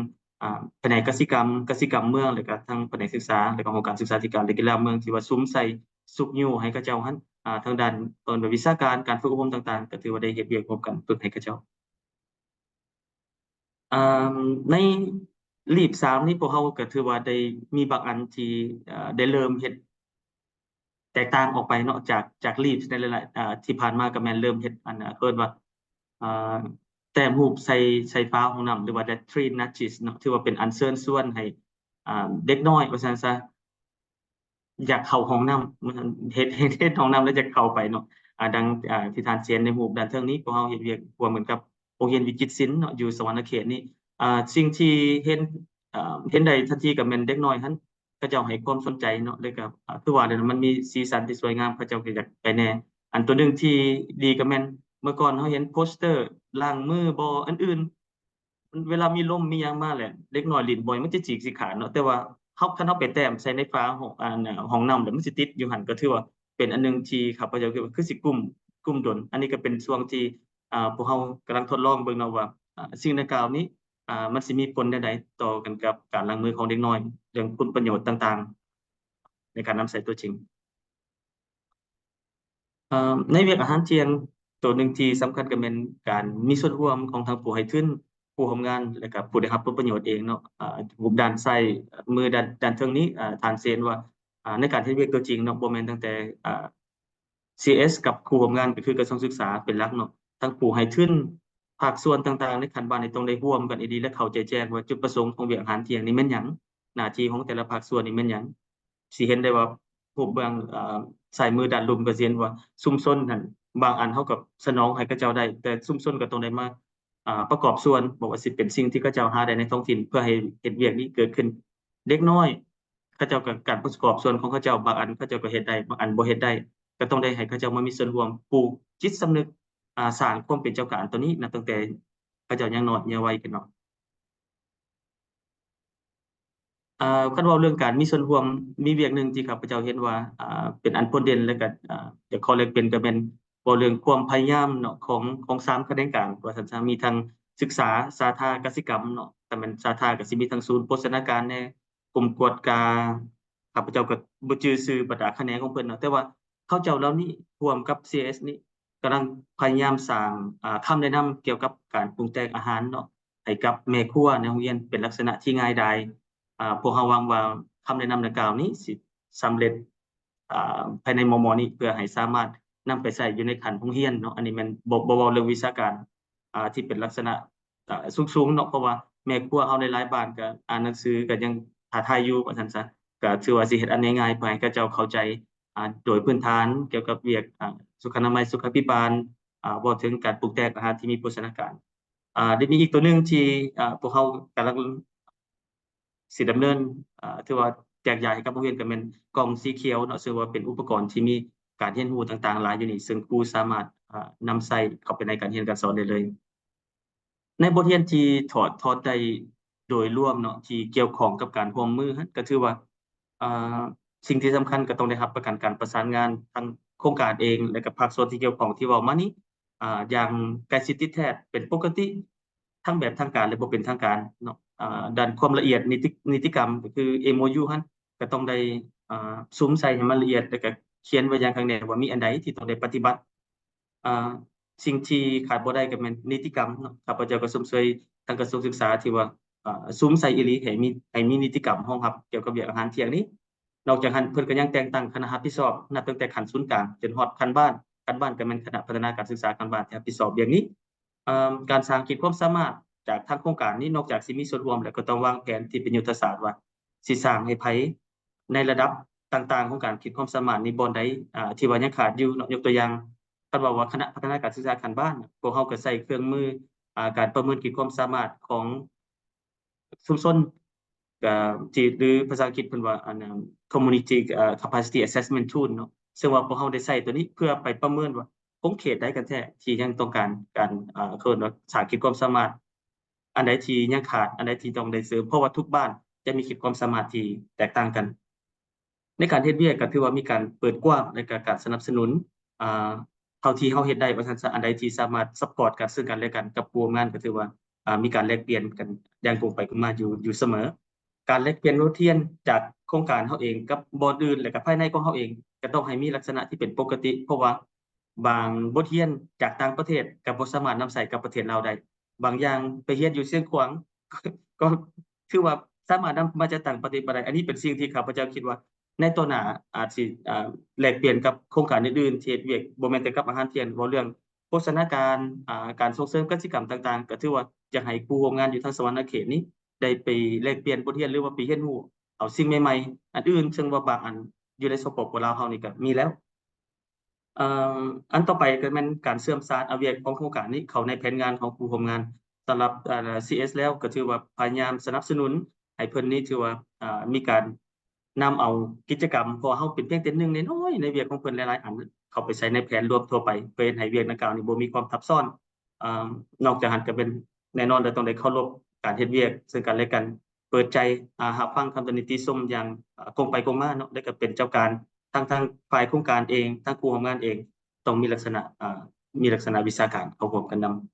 ອ່າ ພະແນກກະສິກຳ ກະສິກຳເມືອງ ແລ້ວກໍທັງພະແນກສຶກສາ ແລ້ວກໍຫ້ອງການສຶກສາທິການ ແລະ ກິລາເມືອງ ທີ່ວ່າສຸມໃສ່ຊຸກຍູ້ໃຫ້ເຂົາເຈົ້າຫັ້ນ ອ່າ ທາງດ້ານເອີ້ນວ່າວິຊາການ ການຝຶກອົບຮົມຕ່າງໆ ກໍຖືວ່າໄດ້ເຮັດວຽກຮ່ວມກັນຝຶກໃຫ້ເຂົາເຈົ້າ. ອ່າ ໃນລີບສາມນີ້ ພວກເຮົາກໍຖືວ່າໄດ້ມີບາງອັນທີ່ ເອີ ໄດ້ເລີ່ມເຮັດ ແຕກຕ່າງອອກໄປເນາະ ຈາກ ຈາກລີບໃນຫຼາຍໆ ອ່າ ທີ່ຜ່ານມາກໍແມ່ນເລີ່ມເຮັດ ອັນ ເອີ້ນວ່າ ອ່າ ແຕ້ມຮູບໃສ່ ໃສ່ຝາຫ້ອງນ້ຳ ຫຼືວ່າ latrine niches ເນາະ ຖືວ່າເປັນອັນເຊີນຊວນໃຫ້ ອ່າ ເດັກນ້ອຍວ່າຊັ້ນຊະ ຢາກເຂົ້າຫ້ອງນ້ຳ ເຮັດ ເຮັດ ເຮັດຫ້ອງນ້ຳແລ້ວຢາກເຂົ້າໄປເນາະ. ອ່າ ດັ່ງ ອ່າ ທີ່ທ່ານເຫັນໃນຮູບດ້ານເທິງນີ້ ພວກເຮົາເຮັດວຽກຮ່ວມກັນກັບໂຮງຮຽນວິຈິດສິນເນາະ ຢູ່ສະຫວັນນະເຂດນີ້. ອ່າ ສິ່ງທີ່ເຫັນ ອ່າ ເຫັນໄດ້ທັນທີກໍແມ່ນເດັກນ້ອຍຫັ້ນ ເຂົາເຈົ້າໃຫ້ຄວາມສົນໃຈເນາະ ແລ້ວກໍ ອ່າ ຄືວ່າແຫຼະ ມັນມີສີສັນທີ່ສວຍງາມ ເຂົາເຈົ້າກໍຢາກໄປແດ່. ອັນຕົວໜຶ່ງທີ່ດີກໍແມ່ນ ເມື່ອກ່ອນເຮົາເຫັນໂປສເຕີລ້າງມືບໍ່ ອັນອື່ນ ເວລາມີລົມມີຫຍັງມາແຫຼະ ເດັກນ້ອຍຫຼິ້ນບໍ່ ມັນຈະຈີກຊິຂາດເນາະ. ແຕ່ວ່າເຮົາ ຄັນເຮົາໄປແຕ້ມໃສ່ໃນຝາຫ້ອງ ອັນ ຫ້ອງນ້ຳ ແລ້ວມັນຊິຕິດຢູ່ຫັ້ນ ກໍຖືວ່າເປັນອັນໜຶ່ງທີ່ຂ້າພະເຈົ້າຄິດວ່າຄືຊິກຸ້ມ ກຸ້ມດົນ. ອັນນີ້ກໍເປັນຊ່ວງທີ່ ອ່າ ພວກເຮົາກຳລັງທົດລອງເບິ່ງເນາະວ່າ ອ່າ ສິ່ງດັ່ງກ່າວນີ້ ອ່າ ມັນຊິມີຜົນແນວໃດຕໍ່ກັນກັບການລ້າງມືຂອງເດັກນ້ອຍ ເລື່ອງຄຸນປະໂຫຍດຕ່າງໆ ໃນການນຳໃຊ້ຕົວຈິງ. ເອີ ໃນວຽກອາຫານທ່ຽງ ຕົວໜຶ່ງທີ່ສຳຄັນກໍແມ່ນການມີສ່ວນຮ່ວມຂອງທັງຜູ້ໃຫ້ທຶນ, ຜູ້ຮ່ວມງານ ແລະ ກໍຜູ້ໄດ້ຮັບຜົນປະໂຫຍດເອງເນາະ. ອາ ຮູບດ້ານຊ້າຍມື ດ້ານ ດ້ານເທິງນີ້ ອາ ທ່ານເຫັນວ່າ ອາ ໃນການເຮັດວຽກຕົວຈິງເນາະ ບໍ່ແມ່ນຕັ້ງແຕ່ ອາ ຊີເອສ ກັບຄູ່ຮ່ວມງານ ກໍຄືກະຊວງສຶກສາເປັນຫຼັກເນາະ, ທັງຜູ້ໃຫ້ທຶນ, ພາກສ່ວນຕ່າງໆໃນຂັ້ນບ້ານນີ້ຕ້ອງໄດ້ຮ່ວມກັນອີ່ຫຼີ ແລະ ເຂົ້າໃຈແຈ້ງວ່າຈຸດປະສົງຂອງວຽກອາຫານທ່ຽງນີ້ແມ່ນຫຍັງ, ໜ້າທີ່ຂອງແຕ່ລະພາກສ່ວນນີ້ແມ່ນຫຍັງ. ຊິເຫັນໄດ້ວ່າຮູບເບື້ອງ ອາ ຊ້າຍມືດ້ານລຸ່ມກໍຊິເຫັນວ່າຊຸມຊົນຫັ້ນ ບາງອັນເຮົາກໍສະໜອງໃຫ້ເຂົາເຈົ້າໄດ້ ແຕ່ຊຸມຊົນກໍຕ້ອງໄດ້ມາ ອາ ປະກອບສ່ວນ ບໍ່ວ່າຊິເປັນສິ່ງທີ່ເຂົາເຈົ້າຫາໄດ້ໃນທ້ອງຖິ່ນ ເພື່ອໃຫ້ເຮັດວຽກນີ້ເກີດຂຶ້ນ. ເດັກນ້ອຍເຂົາເຈົ້າກໍ ການປະກອບສ່ວນຂອງເຂົາເຈົ້າ ບາງອັນເຂົາເຈົ້າກໍເຮັດໄດ້ ບາງອັນບໍ່ເຮັດໄດ້ ກໍຕ້ອງໄດ້ໃຫ້ເຂົາເຈົ້າມາມີສ່ວນຮ່ວມ ປູກຈິດສຳນຶກ ອາ ສ້າງຄວາມເປັນເຈົ້າການຕົວນີ້ນະ ຕັ້ງແຕ່ເຂົາເຈົ້າຍັງນ້ອຍ ຍັງໄວຂຶ້ນເນາະ. ເອີ ຄັນເວົ້າເລື່ອງການມີສ່ວນຮ່ວມ ມີວຽກໜຶ່ງທີ່ຂ້າພະເຈົ້າເຫັນວ່າ ເປັນອັນໂດດເດັ່ນ ແລະ ກໍ ເອີ ຢາກຂໍແລກປ່ຽນ ກໍແມ່ນເວົ້າເລື່ອງຄວາມພະຍາຍາມເນາະ ຂອງ ຂອງສາມຂະແໜງການ ວ່າຊັ້ນຊະ. ມີທັງສຶກສາ, ສາທາ, ກະສິກຳເນາະ, ຖ້າແມ່ນສາທາກໍຊິມີທັງສູນໂພຊະນາການແດ່, ກົມກວດກາ, ຂ້າພະເຈົ້າກໍບໍ່ຈື່ຊື່ບັນດາຂະແໜງຂອງເພິ່ນເນາະ, ແຕ່ວ່າເຂົາເຈົ້າເຫຼົ່ານີ້ຮ່ວມກັບ ຊີເອສ ນີ້ ກຳລັງພະຍາຍາມສ້າງ ອາ ຄຳແນະນຳກ່ຽວກັບການປຸງແຕ່ງອາຫານເນາະ ໃຫ້ກັບແມ່ຄົວໃນໂຮງຮຽນເປັນລັກສະນະທີ່ງ່າຍດາຍ. ອາ ພວກເຮົາຫວັງວ່າຄຳແນະນຳດັ່ງກ່າວນີ້ຊິສຳເລັດ ອາ ພາຍໃນມໍ່ໆນີ້ ເພື່ອໃຫ້ສາມາດນຳໄປໃຊ້ຢູ່ໃນຂັ້ນໂຮງຮຽນເນາະ. ອັນນີ້ແມ່ນບໍ່ ບໍ່ເວົ້າເລື່ອງວິຊາການ ອາ ທີ່ເປັນລັກສະນະ ອາ ສູງໆເນາະ ເພາະວ່າແມ່ຄົວເຮົາໃນຫຼາຍບ້ານກໍອ່ານໜັງສືກໍຍັງທ້າທາຍຢູ່ວ່າຊັ້ນຊະ. ກໍຖືວ່າຊິເຮັດອັນງ່າຍໆ ເພື່ອໃຫ້ເຂົາເຈົ້າເຂົ້າໃຈ ອາ ໂດຍພື້ນຖານກ່ຽວກັບວຽກ ອາ ສຸຂະອະນາໄມ ສຸຂາພິບານ ອາ ເວົ້າເຖິງການປຸງແຕ່ງອາຫານທີ່ມີໂພຊະນາການ. ອາ ແລະ ມີອີກຕົວໜຶ່ງທີ່ ອາ ພວກເຮົາກຳລັງຊິດຳເນີນ ອາ ຖືວ່າແຈກຢາຍໃຫ້ກັບໂຮງຮຽນ ກໍແມ່ນກ່ອງສີຂຽວເນາະ ເຊິ່ງວ່າເປັນອຸປະກອນທີ່ມີການຮຽນຮູ້ຕ່າງໆຫຼາຍຢູ່ນີ້ ເຊິ່ງຄູສາມາດ ອາ ນຳໃຊ້ເຂົ້າໄປໃນການຮຽນການສອນໄດ້ເລີຍ. ໃນບົດຮຽນທີ່ຖອດຖອນໄດ້ໂດຍລວມເນາະ ທີ່ກ່ຽວຂ້ອງກັບການຮ່ວມມືຫັ້ນ ກໍຖືວ່າ ອ່າ ສິ່ງທີ່ສຳຄັນກໍຕ້ອງໄດ້ຮັບປະກັນການປະສານງານທັງໂຄງການເອງ ແລະ ກັບພາກສ່ວນທີ່ກ່ຽວຂ້ອງທີ່ເວົ້າມານີ້ ອ່າ ຢ່າງໃກ້ຊິດຕິດແທດເປັນປົກກະຕິ ທັງແບບທາງການ ແລະ ບໍ່ເປັນທາງການເນາະ. ອ່າ ດ້ານຄວາມລະອຽດນິຕິ ນິຕິກຳ ກໍຄື ເອັມໂອຢູ ຫັ້ນ ກໍຕ້ອງໄດ້ ອ່າ ສຸມໃສ່ໃຫ້ມັນລະອຽດ ແລະ ກໍຂຽນໄວ້ຢ່າງຄັກແນ່ວ່າມີອັນໃດທີ່ຕ້ອງໄດ້ປະຕິບັດ. ອ່າ ສິ່ງທີ່ຂາດບໍ່ໄດ້ກໍແມ່ນນິຕິກຳເນາະ. ຂ້າພະເຈົ້າກໍຊົມເຊີຍທາງກະຊວງສຶກສາທີ່ວ່າ ອ່າ ສຸມໃສ່ອີ່ຫຼີ ໃຫ້ມີ ໃຫ້ມີນິຕິກຳຮອງຮັບກ່ຽວກັບວຽກອາຫານທ່ຽງນີ້. ນອກຈາກນັ້ນ ເພິ່ນກໍຍັງແຕ່ງຕັ້ງຄະນະຮັບຜິດຊອບ ນັບຕັ້ງແຕ່ຂັ້ນສູນກາງຈົນຮອດຂັ້ນບ້ານ, ຂັ້ນບ້ານກໍແມ່ນຄະນະພັດທະນາການສຶກສາຂັ້ນບ້ານທີ່ຮັບຜິດຊອບວຽກນີ້. ເອີ່ມ ການສ້າງຂີດຄວາມສາມາດຈາກທາງໂຄງການນີ້ ນອກຈາກຊິມີສ່ວນຮ່ວມແລ້ວ ກໍຕ້ອງວາງແຜນທີ່ເປັນຍຸດທະສາດວ່າ ຊິສ້າງໃຫ້ໃຜ ໃນລະດັບຕ່າງໆຂອງການຂີດຄວາມສາມາດນີ້ ບ່ອນໃດ ອ່າ ທີ່ວ່າຍັງຂາດຢູ່ເນາະ. ຍົກຕົວຢ່າງ ຄັນເວົ້າວ່າຄະນະພັດທະນາການສຶກສາຂັ້ນບ້ານ ພວກເຮົາກໍໃຊ້ເຄື່ອງມື ອ່າ ການປະເມີນຂີດຄວາມສາມາດຂອງຊຸມຊົນ ກໍທີ່ ຫຼືພາສາອັງກິດເພິ່ນວ່າອັນ community ເອີ capacity assessment tool ເນາະ ເຊິ່ງວ່າພວກເຮົາໄດ້ໃຊ້ໂຕນີ້ເພື່ອໄປປະເມີນວ່າຂົງເຂດໃດກັນແທ້ທີ່ຍັງຕ້ອງການການ ເອີ ເຂົາເອີ້ນວ່າສາງຂີດຄວາມສາມາດ ອັນໃດທີ່ຍັງຂາດ ອັນໃດທີ່ຕ້ອງໄດ້ເສີມ ເພາະວ່າທຸກບ້ານຈະມີຂີດຄວາມສາມາດທີ່ແຕກຕ່າງກັນ. ໃນການເຮັດວຽກກໍຖືວ່າມີການເປີດກວ້າງ ແລະກະການສະໜັບສະໜູນ ອ່າ ເທົ່າທີ່ເຮົາເຮັດໄດ້ວ່າຊັ້ນຊະ ອັນໃດທີ່ສາມາດ support ກັນເຊິ່ງກັນແລະກັນ ກັບຜູ້ຮ່ວມງານກໍຖືວ່າ ອ່າ ມີການແລກປ່ຽນກັນຢ່າງກົງໄປກົງມາຢູ່ ຢູ່ສະເໝີ. ການແລກປ່ຽນບົດຮຽນຈາກໂຄງການເຮົາເອງກັບບ່ອນອື່ນ ແລະກະພາຍໃນຂອງເຮົາເອງ ກໍຕ້ອງໃຫ້ມີລັກສະນະທີ່ເປັນປົກກະຕິ ເພາະວ່າບາງບົດຮຽນຈາກຕ່າງປະເທດກໍບໍ່ສາມາດນຳໃຊ້ກັບປະເທດລາວໄດ້. ບາງຢ່າງໄປຮຽນຢູ່ຊຽງຂວາງ ກໍຖືວ່າສາມາດນຳມາຈັດຕັ້ງປະຕິບັດໄດ້. ອັນນີ້ເປັນສິ່ງທີ່ຂ້າພະເຈົ້າຄິດວ່າໃນຕໍ່ໜ້າອາດຊິ ອ່າ ແລກປ່ຽນກັບໂຄງການອື່ນໆທີ່ເຮັດວຽກ ບໍ່ແມ່ນແຕ່ກັບອາຫານທ່ຽນ ເວົ້າເລື່ອງໂພຊະນາການ ອ່າ ການສົ່ງເສີມກະສິກຳຕ່າງໆ ກໍຖືວ່າຢາກໃຫ້ຜູ້ຮ່ວມງານຢູ່ທາງສະຫວັນນະເຂດນີ້ໄດ້ໄປແລກປ່ຽນບົດຮຽນ ຫຼືວ່າໄປຮຽນຮູ້ເອົາສິ່ງໃໝ່ໆ ອັນອື່ນ ເຊິ່ງວ່າບາງອັນຢູ່ໃນ ສປປ ລາວເຮົານີ້ກໍມີແລ້ວ. ເອີ ອັນຕໍ່ໄປກໍແມ່ນການເຊື່ອມສານເອົາວຽກຂອງໂຄງການນີ້ເຂົ້າໃນແຜນງານຂອງຜູ້ຮ່ວມງານ. ສຳລັບ ເອີ ຊີເອສ ແລ້ວກໍຖືວ່າພະຍາຍາມສະໜັບສະໜູນໃຫ້ເພິ່ນນີ້ຖືວ່າ ເອີ ມີການນຳເອົາກິດຈະກຳ ເພາະວ່າເຮົາເປັນພຽງແຕ່ໜຶ່ງນ້ອຍໆໃນວຽກຂອງເພິ່ນຫຼາຍໆອັນ ເຂົ້າໄປໃສ່ໃນແຜນລວມທົ່ວໄປ ເພື່ອເຮັດໃຫ້ວຽກດັ່ງກ່າວນີ້ບໍ່ມີຄວາມທັບຊ້ອນ. ອາ ນອກຈາກຫັ້ນກໍແມ່ນແນ່ນອນແລ້ວ ຕ້ອງໄດ້ເຄົາລົບການເຮັດວຽກເຊິ່ງກັນແລະກັນ ເປີດໃຈ ອາ ຮັບຟັງຄຳຕຳໜິຕິຊົມຢ່າງ ອາ ກົງໄປກົງມາເນາະ ແລະກໍເປັນເຈົ້າການ ທັງ ທັງຝ່າຍໂຄງການເອງ ທັງຄູ່ຮ່ວມງານເອງ ຕ້ອງມີລັກສະນະ ອາ ມີລັກສະນະວິຊາການເຂົ້າຮ່ວມກັນນຳ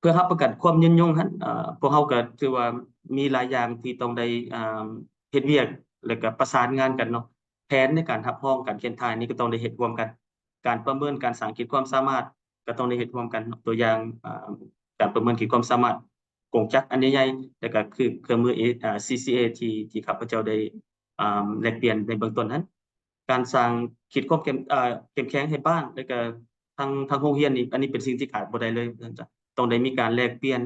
ເພື່ອຮັບປະກັນຄວາມຍືນຍົງຫັ້ນ ອາ ພວກເຮົາກໍຖືວ່າມີຫຼາຍຢ່າງທີ່ຕ້ອງໄດ້ ອາ ເຮັດວຽກ ແລະກໍປະສານງານກັນເນາະ. ແຜນໃນການຮັບຮອງການຂຽນຖ່າຍນີ້ກໍຕ້ອງໄດ້ເຮັດຮ່ວມກັນ, ການປະເມີນການສ້າງຂີດຄວາມສາມາດກໍຕ້ອງໄດ້ເຮັດຮ່ວມກັນ. ຕົວຢ່າງ ອາ ການປະເມີນຂີດຄວາມສາມາດກົງຈັກອັນໃຫຍ່ໆ ແລ້ວກໍຄືເຄື່ອງມື ອາ ຊີຊີເອ ທີ່ ທີ່ຂ້າພະເຈົ້າໄດ້ ອາ ແລກປ່ຽນໃນເບື້ອງຕົ້ນຫັ້ນ. ການສ້າງຂີດຄວາມເຂັ້ມ ເອີ ເຂັ້ມແຂງໃຫ້ບ້ານ ແລ້ວກໍທາງ ທາງໂຮງຮຽນນີ້ ອັນນີ້ເປັນສິ່ງທີ່ຂາດບໍ່ໄດ້ເລີຍ ຕ້ອງໄດ້ມີການແລກປ່ຽນ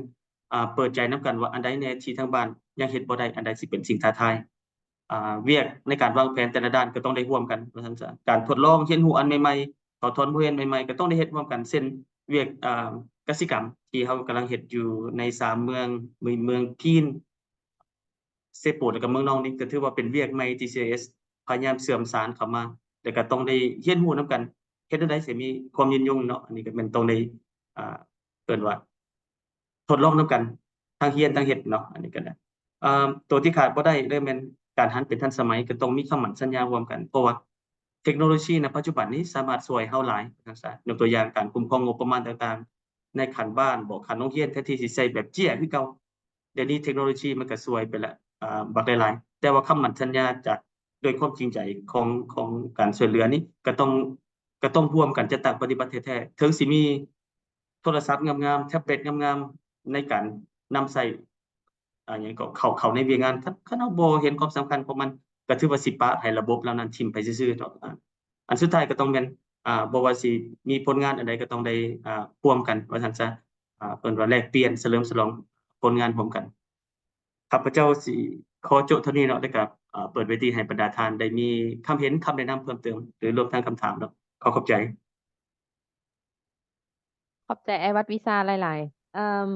ອາ ເປີດໃຈນຳກັນວ່າອັນໃດແດ່ທີ່ທາງບ້ານຍັງເຮັດບໍ່ໄດ້ ອັນໃດຊິເປັນສິ່ງທ້າທາຍ. ອາ ວຽກໃນການວາງແຜນແຕ່ລະດ້ານກໍຕ້ອງໄດ້ຮ່ວມກັນວ່າຊັ້ນຊະ. ການທົດລອງຮຽນຮູ້ອັນໃໝ່ໆ ເຂົ້າຖອນບົດຮຽນໃໝ່ໆ ກໍຕ້ອງໄດ້ເຮັດຮ່ວມກັນ ເຊັ່ນ ວຽກ ອາ ກະສິກຳທີ່ເຮົາກຳລັງເຮັດຢູ່ໃນສາມເມືອງ ມີເມືອງພີນ ເຊໂປ ແລ້ວກໍເມືອງນອງນີ້ ກໍຖືວ່າເປັນວຽກໃໝ່ທີ່ ຊີເອສ ພະຍາຍາມເຊື່ອມສານເຂົ້າມາ ແລ້ວກໍຕ້ອງໄດ້ຮຽນຮູ້ນຳກັນ ເຮັດແນວໃດຊິມີຄວາມຍືນຍົງເນາະ. ອັນນີ້ກໍແມ່ນຕ້ອງໄດ້ ອາ ເອີ້ນວ່າທົດລອງນຳກັນ ທັງຮຽນທັງເຮັດເນາະ. ອັນນີ້ກໍໄດ້ ອາ ຕົວທີ່ຂາດບໍ່ໄດ້ເລີຍແມ່ນການຫັນເປັນທັນສະໄໝ ກໍຕ້ອງມີຄຳໝັ້ນສັນຍາຮ່ວມກັນ ເພາະວ່າເທັກໂນໂລຊີໃນປັດຈຸບັນນີ້ສາມາດຊ່ວຍເຮົາຫຼາຍ ວ່າຊັ້ນຊະ. ຍົກຕົວຢ່າງການຄຸ້ມຄອງງົບປະມານຕ່າງໆ ໃນຂັ້ນບ້ານບໍ ຂັ້ນໂຮງຮຽນ ແທນທີ່ຊິໃຊ້ແບບເຈ້ຍຄືເກົ່າ ດຽວນີ້ເທັກໂນໂລຊີມັນກໍຊ່ວຍໄປລະ ອາ ບັກຫຼາຍໆ ແຕ່ວ່າຄຳໝັ້ນສັນຍາຈາກ ດ້ວຍຄວາມຈິງໃຈຂອງ ຂອງການຊ່ວຍເຫຼືອນີ້ ກໍຕ້ອງ ກໍຕ້ອງຮ່ວມກັນຈັດຕັ້ງປະຕິບັດແທ້ໆ ເຖິງຊິມີໂທລະສັບງາມໆ ແທັບເລັດງາມໆ ໃນການນຳໃຊ້ ອາ ຫຍັງກໍເຂົ້າ ເຂົ້າໃນວຽກງານ ຄັນ ຄັນເຮົາບໍ່ເຫັນຄວາມສຳຄັນຂອງມັນ ກໍຖືວ່າຊິປະໃຫ້ລະບົບເຫຼົ່ານັ້ນຖິ້ມໄປຊື່ໆເນາະ. ອາ ອັນສຸດທ້າຍກໍຕ້ອງແມ່ນ ອາ ບໍ່ວ່າຊິມີຜົນງານອັນໃດກໍຕ້ອງໄດ້ ອາ ຮ່ວມກັນວ່າຊັ້ນຊະ ອາ ເອີ້ນວ່າແລກປ່ຽນສະເຫຼີມສະຫຼອງຜົນງານຮ່ວມກັນ. ຂ້າພະເຈົ້າຊິຂໍໂຈະເທົ່ານີ້ເນາະ ແລ້ວກໍ ອາ ເປີດເວທີໃຫ້ບັນດາທ່ານໄດ້ມີຄຳເຫັນ ຄຳແນະນຳເພີ່ມເຕີມ ຫຼືລວມທັງຄຳຖາມເນາະ. ຂໍຂອບໃຈ. ຂອບໃຈອ້າຍວັດວິຊາຫຼາຍໆ. ເອີ່ມ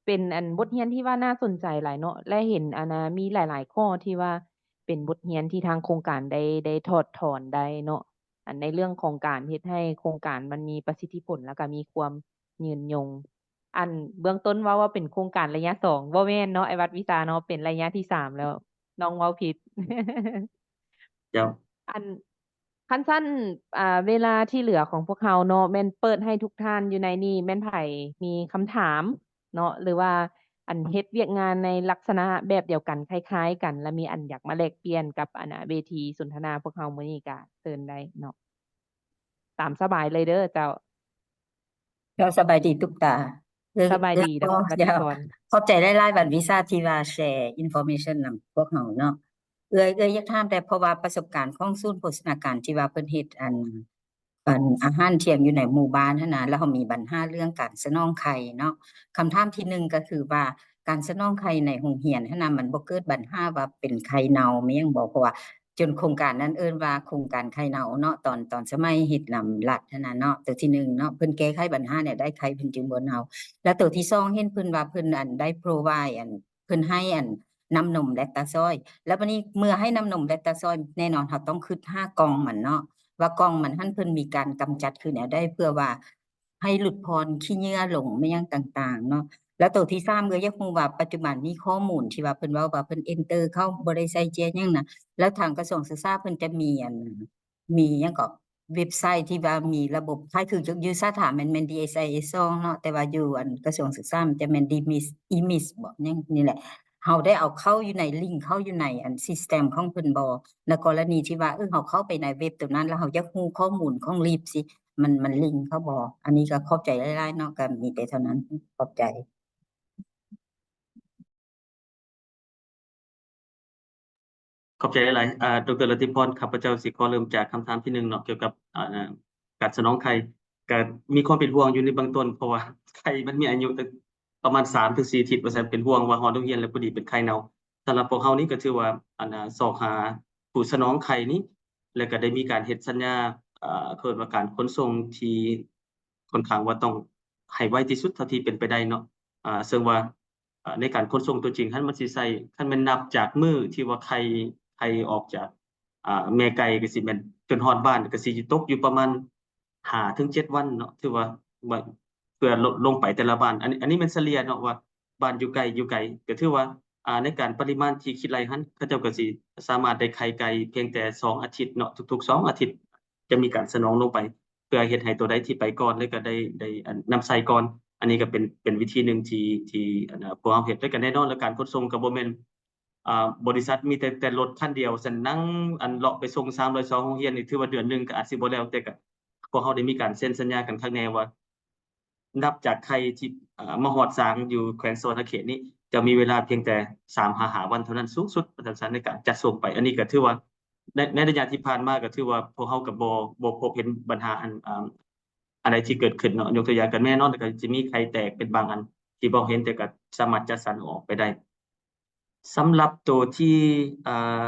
ເປັນອັນບົດຮຽນທີ່ວ່າໜ້າສົນໃຈຫຼາຍເນາະ ແລະ ເຫັນອັນນາ ມີຫຼາຍໆຂໍ້ທີ່ວ່າເປັນບົດຮຽນທີ່ທາງໂຄງການໄດ້ ໄດ້ຖອດຖອນໄດ້ເນາະ ອັນໃນເລື່ອງຂອງການເຮັດໃຫ້ໂຄງການມັນມີປະສິດທິຜົນ ແລ້ວກໍມີຄວາມຍືນຍົງ. ອັນເບື້ອງຕົ້ນເວົ້າວ່າເປັນໂຄງການໄລຍະສອງ ບໍ່ແມ່ນເນາະ ອ້າຍວັດວິຊາເນາະ ເປັນໄລຍະທີສາມແລ້ວ ນ້ອງເວົ້າຜິດ. ເຈົ້າ. ອັນ ຄັນຊັ້ນ ອ່າ ເວລາທີ່ເຫຼືອຂອງພວກເຮົາເນາະ ແມ່ນເປີດໃຫ້ທຸກທ່ານຢູ່ໃນນີ້ແມ່ນໃຜມີຄຳຖາມເນາະ ຫຼືວ່າອັນເຮັດວຽກງານໃນລັກສະນະແບບດຽວກັນ ຄ້າຍໆກັນ ແລະ ມີອັນຢາກມາແລກປ່ຽນກັບອັນ ອາ ເວທີສົນທະນາພວກເຮົາມື້ນີ້ກະເຊີນໄດ້ເນາະ ຕາມສະບາຍເລີຍເດີເຈົ້າ. ເຈົ້າ ສະບາຍດີຕຸກຕາ. ສະບາຍດີເດີ ເຈົ້າ ວັດວິພອນ. ຂອບໃຈຫຼາຍໆ ວັດວິຊາ ທີ່ວ່າແຊອິນຟໍເມຊັນນຳພວກເຮົາເນາະ. ເອື້ອຍ ເອື້ອຍຢາກຖາມແດ່ ເພາະວ່າປະສົບການຂອງສູນໂພຊະນາການທີ່ວ່າເພິ່ນເຮັດອັນ ອັນອາຫານທ່ຽງຢູ່ໃນໝູ່ບ້ານຫັ້ນນະ ແລ້ວເຮົາມີບັນຫາເລື່ອງການສະໜອງໄຂ່ເນາະ. ຄຳຖາມທີໜຶ່ງກໍຄືວ່າ ການສະໜອງໄຂ່ໃນໂຮງຮຽນຫັ້ນນະ ມັນບໍ່ເກີດບັນຫາວ່າເປັນໄຂ່ເນົ່າແມ່ນຫຍັງບໍ່? ເພາະວ່າ ຈົນໂຄງການນັ້ນເອີ້ນວ່າໂຄງການໄຂ່ເນົ່າເນາະ ຕອນ ຕອນສະໄໝເຮັດນຳລັດຫັ້ນນະເນາະ. ຕົວທີໜຶ່ງເນາະ ເພິ່ນແກ້ໄຂບັນຫາແນວໃດ ໄຂ່ເພິ່ນຈຶ່ງບໍ່ເນົ່າ? ແລ້ວຕົວທີສອງ ເຫັນເພິ່ນວ່າເພິ່ນ ອັນ ໄດ້ໂປຣໄວ ອັນ ເພິ່ນໃຫ້ ອັນ ນ້ຳນົມແລັກຕາຊອຍ. ແລ້ວບາດນີ້ເມື່ອໃຫ້ນ້ຳນົມແລັກຕາຊອຍ ແນ່ນອນເຮົາຕ້ອງຄຶດຫາກ່ອງມັນເນາະ ວ່າກ່ອງມັນຫັ້ນເພິ່ນມີການກຳຈັດຄືແນວໃດ ເພື່ອວ່າໃຫ້ຫຼຸດຜ່ອນຂີ້ເຫຍື້ອລົງ ແມ່ນຫຍັງຕ່າງໆເນາະ. ແລ້ວໂຕທີສາມ ເອື້ອຍຢາກຮູ້ວ່າປັດຈຸບັນນີ້ຂໍ້ມູນທີ່ວ່າເພິ່ນເວົ້າວ່າເພິ່ນ enter ເຂົ້າ ບໍ່ໄດ້ໃສ່ເຈ້ຍຫຍັງນະ ແລ້ວທາງກະຊວງສຶກສາເພິ່ນຈະມີອັນ ມີຫຍັງເກາະ ເວັບໄຊທີ່ວ່າມີລະບົບຄ້າຍຄືຢູ່ສາທາແມ່ນ ແມ່ນ ດີເອັສໄອເອສ ສອງເນາະ ແຕ່ວ່າຢູ່ອັນກະຊວງສຶກສາມັນຈະແມ່ນ ດີເອັມ ອີ ເອັມ ບໍ ຫຍັງນີ້ແຫຼະ. ເຮົາໄດ້ເອົາເຂົ້າຢູ່ໃນ ລິງເຂົ້າຢູ່ໃນອັນ system ຂອງເພິ່ນບໍ ໃນກໍລະນີທີ່ວ່າ ເອີ ເຮົາເຂົ້າໄປໃນເວັບໂຕນັ້ນ ແລ້ວເຮົາຢາກຮູ້ຂໍ້ມູນຂອງ leave ຊິ ມັນ ມັນລິງເຂົ້າບໍ? ອັນນີ້ກໍຂອບໃຈຫຼາຍໆເນາະ ກໍມີແຕ່ເທົ່ານັ້ນ ຂອບໃຈ. ຂອບໃຈຫຼາຍໆ ອາ ດຣ. ລັດທິພອນ. ຂ້າພະເຈົ້າຊິຂໍເລີ່ມຈາກຄຳຖາມທີໜຶ່ງເນາະ ກ່ຽວກັບ ອາ ການສະໜອງໄຂ່. ກະມີຄວາມເປັນຫ່ວງຢູ່ໃນເບື້ອງຕົ້ນ ເພາະວ່າໄຂ່ມັນມີອາຍຸຕັ້ງປະມານສາມເຖິງສີ່ອາທິດວ່າຊັ້ນ, ເປັນຫ່ວງວ່າຮອດໂຮງຮຽນແລ້ວພໍດີເປັນໄຂ່ເນົ່າ. ສຳລັບພວກເຮົານີ້ກໍຖືວ່າ ອັນ ອາ ຊອກຫາຜູ້ສະໜອງໄຂ່ນີ້ ແລ້ວກໍໄດ້ມີການເຮັດສັນຍາ ອາ ເອີ້ນວ່າການຂົນສົ່ງທີ່ຄ່ອນຂ້າງວ່າຕ້ອງໃຫ້ໄວທີ່ສຸດເທົ່າທີ່ເປັນໄປໄດ້ເນາະ. ອາ ເຊິ່ງວ່າ ອາ ໃນການຂົນສົ່ງຕົວຈິງຫັ້ນ ມັນຊິໃຊ້ ຄັນແມ່ນນັບຈາກມື້ທີ່ວ່າໄຂ່ ໄຂ່ອອກຈາກ ອາ ແມ່ໄກ່ ກໍຊິແມ່ນຈົນຮອດບ້ານ ກໍຊິຕົກຢູ່ປະມານຫ້າເຖິງເຈັດວັນເນາະ ຖືວ່າ ວ່າ ເພື່ອລົງ ລົງໄປແຕ່ລະບ້ານ. ອັນ ອັນນີ້ແມ່ນສະເລ່ຍເນາະ ວ່າບ້ານຢູ່ໃກ້ ຢູ່ໄກ ກໍຖືວ່າ ອາ ໃນການປະລິມານທີ່ຄິດໄລ່ຫັ້ນ ເຂົາເຈົ້າກໍຊິສາມາດໄດ້ໄຂ່ໄກ່ພຽງແຕ່ສອງອາທິດເນາະ ທຸກໆສອງອາທິດຈະມີການສະໜອງລົງໄປ ເພື່ອເຮັດໃຫ້ໂຕໃດທີ່ໄປກ່ອນ ແລ້ວກໍໄດ້ ໄດ້ ອັນ ນຳໃຊ້ກ່ອນ. ອັນນີ້ກໍເປັນ ເປັນວິທີໜຶ່ງທີ່ ທີ່ ອັນ ພວກເຮົາເຮັດ ແລ້ວກໍແນ່ນອນແລ້ວ ການຂົນສົ່ງກໍບໍ່ແມ່ນ ອາ ບໍລິສັດມີແຕ່ ແຕ່ລົດຄັນດຽວ ຊັ້ນນັ່ງ ອັນ ເລາະໄປສົ່ງສາມຮ້ອຍສອງໂຮງຮຽນນີ້ ຖືວ່າເດືອນໜຶ່ງກໍອາດຊິບໍ່ແລ້ວ ແຕ່ກໍພວກເຮົາໄດ້ມີການເຊັນສັນຍາກັນຄັກແນ່ວ່າ ນັບຈາກໄຂ່ທີ່ ເອີ ມາຮອດສາງຢູ່ແຂວງສະຫວັນນະເຂດນີ້ ຈະມີເວລາພຽງແຕ່ສາມຫາຫ້າວັນເທົ່ານັ້ນ ສູງສຸດວ່າຊັ້ນຊະ ໃນການຈັດສົ່ງໄປ. ອັນນີ້ກໍຖືວ່າ ໃນ ໃນໄລຍະທີ່ຜ່ານມາກໍຖືວ່າພວກເຮົາກໍບໍ່ ບໍ່ພົບເຫັນບັນຫາອັນ ອາ ອັນໃດທີ່ເກີດຂຶ້ນເນາະ. ຍົກຕົວຢ່າງກໍແນ່ນອນກໍຈະມີໄຂ່ແຕກເປັນບາງອັນທີ່ບໍ່ເຫັນ ແຕ່ກໍສາມາດຈັດສັນອອກໄປໄດ້. ສຳລັບໂຕທີ່ ເອີ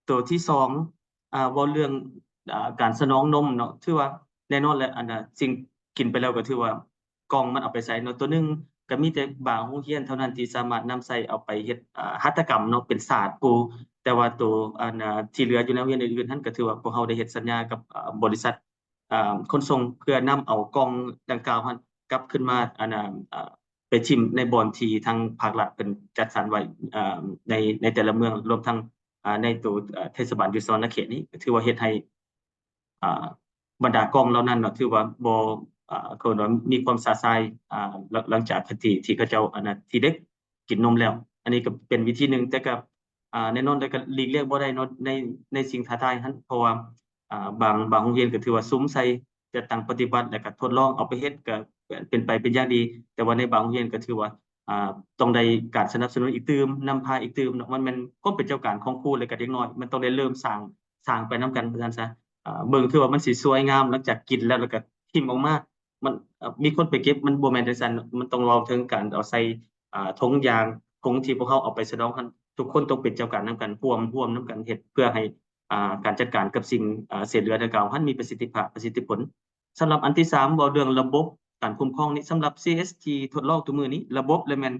ໂຕທີສອງ ອາ ເວົ້າເລື່ອງ ອາ ການສະໜອງນົມເນາະ ຖືວ່າແນ່ນອນແຫຼະ ອັນ ອາ ສິ່ງກິນໄປແລ້ວກໍຖືວ່າກ່ອງມັນເອົາໄປໃສ່ເນາະ. ໂຕໜຶ່ງກໍມີແຕ່ບາງໂຮງຮຽນເທົ່ານັ້ນທີ່ສາມາດນຳໃຊ້ເອົາໄປເຮັດ ອາ ຫັດຖະກຳເນາະ ເປັນສາດປູ ແຕ່ວ່າໂຕ ອັນ ອາ ທີ່ເຫຼືອຢູ່ໃນໂຮງຮຽນອື່ນໆຫັ້ນ ກໍຖືວ່າພວກເຮົາໄດ້ເຮັດສັນຍາກັບ ອາ ບໍລິສັດ ອາ ຂົນສົ່ງ ເພື່ອນຳເອົາກ່ອງດັ່ງກ່າວຫັ້ນກັບຄືນມາ ອັນ ອາ ໄປຖິ້ມໃນບ່ອນທີ່ທາງພາກລັດເພິ່ນຈັດສັນໄວ້ ອາ ໃນ ໃນແຕ່ລະເມືອງ ລວມທັງ ອາ ໃນໂຕ ເອີ ເທດສະບານຢູ່ສະຫວັນນະເຂດນີ້ ກໍຖືວ່າເຮັດໃຫ້ ອາ ບັນດາກ່ອງເຫຼົ່ານັ້ນເນາະ ຖືວ່າບໍ່ ອາ ເຂົາເອີ້ນວ່າມີຄວາມຊະຊາຍ ອາ ຫຼັງ ຫຼັງຈາກທີ່ ທີ່ເຂົາເຈົ້າ ອັນ ທີ່ເດັກກິນນົມແລ້ວ. ອັນນີ້ກໍເປັນວິທີໜຶ່ງ ແຕ່ກໍ ອາ ແນ່ນອນ ແລ້ວກໍຫຼີກລ່ຽງບໍ່ໄດ້ເນາະ ໃນ ໃນສິ່ງທ້າທາຍຫັ້ນ ເພາະວ່າ ອາ ບາງ ບາງໂຮງຮຽນກໍຖືວ່າສຸມໃສ່ ຈັດຕັ້ງປະຕິບັດ ແລ້ວກໍທົດລອງເອົາໄປເຮັດ ກໍເປັນໄປເປັນຢ່າງດີ ແຕ່ວ່າໃນບາງໂຮງຮຽນກໍຖືວ່າ ອາ ຕ້ອງໄດ້ການສະໜັບສະໜູນອີກຕື່ມ ນຳພາອີກຕື່ມເນາະ. ມັນແມ່ນຄວາມເປັນເຈົ້າການຂອງຄູ ແລ້ວກໍເດັກນ້ອຍ ມັນຕ້ອງໄດ້ເລີ່ມສ້າງ ສ້າງໄປນຳກັນວ່າຊັ້ນຊະ. ອາ ເບິ່ງຄືວ່າມັນຊິສວຍງາມ ຫຼັງຈາກກິນແລ້ວ ແລ້ວກໍຖິ້ມອອກມາ ມັນ ເອີ ມີຄົນໄປເກັບ ມັນບໍ່ແມ່ນຈັ່ງຊັ້ນ. ມັນຕ້ອງເວົ້າເຖິງການເອົາໃສ່ ອາ ຖົງຢາງ ຖົງທີ່ພວກເຮົາເອົາໄປສະດອງຫັ້ນ ທຸກຄົນຕ້ອງເປັນເຈົ້າການນຳກັນ ຮ່ວມ ຮ່ວມນຳກັນເຮັດ ເພື່ອໃຫ້ ອາ ການຈັດການກັບສິ່ງ ອາ ເສດເຫຼືອດັ່ງກ່າວຫັ້ນມີປະສິດທິພາບ ປະສິດທິຜົນ. ສຳລັບອັນທີສາມ ເວົ້າເລື່ອງລະບົບການຄຸ້ມຄອງນີ້ ສຳລັບ ຊີເອສ ທີ່ທົດລອງທຸກມື້ນີ້ ລະບົບ ແລະ ແມ່ນ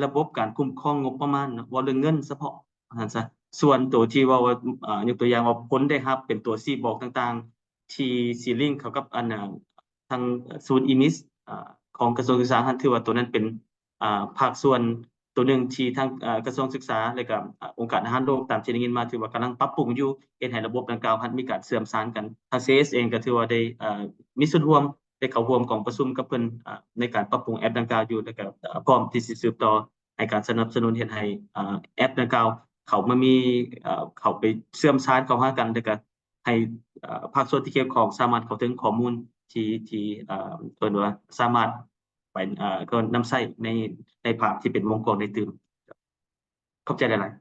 ລະບົບການຄຸ້ມຄອງງົບປະມານເນາະ ເວົ້າເລື່ອງເງິນສະເພາະວ່າຊັ້ນຊະ. ສ່ວນໂຕທີ່ເວົ້າວ່າ ອາ ຍົກຕົວຢ່າງວ່າຜົນໄດ້ຮັບເປັນຕົວຊີ້ບອກຕ່າງໆ ທີ່ຊິລິງເຂົ້າກັບອັນ ອາ ທາງສູນ ອີມິສ ອາ ຂອງກະຊວງສຶກສາຫັ້ນ ຖືວ່າໂຕນັ້ນເປັນ ອາ ພາກສ່ວນໂຕໜຶ່ງທີ່ທາງ ອາ ກະຊວງສຶກສາ ແລະກະ ອາ ອົງການອາຫານໂລກ ຕາມທີ່ໄດ້ຍິນມາ ຖືວ່າກຳລັງປັບປຸງຢູ່ ເຮັດໃຫ້ລະບົບດັ່ງກ່າວຫັ້ນມີການເຊື່ອມສານກັນ. ທາງ ຊີເອສ ເອງກໍຖືວ່າໄດ້ ອາ ມີສ່ວນຮ່ວມ ໄດ້ເຂົ້າຮ່ວມກອງປະຊຸມກັບເພິ່ນ ອາ ໃນການປັບປຸງແອັບດັ່ງກ່າວຢູ່ ແລະກະ ອາ ພ້ອມທີ່ຊິສືບຕໍ່ໃຫ້ການສະໜັບສະໜູນເຮັດໃຫ້ ອາ ແອັບດັ່ງກ່າວເຂົ້າມາມີ ອາ ເຂົ້າໄປເຊື່ອມສານເຂົ້າຫາກັນ ແລະກະ ໃຫ້ ເອີ ພາກສ່ວນທີ່ກ່ຽວຂ້ອງສາມາດເຂົ້າເຖິງຂໍ້ມູນທີ່ ທີ່ ເອີ ເອີ້ນວ່າສາມາດໄປ ເອີ ກໍນຳໃຊ້ໃນ ໃນພາກທີ່ເປັນວົງກວ້າງໄດ້ຕື່ມ. ຂອບໃຈຫຼາຍໆ.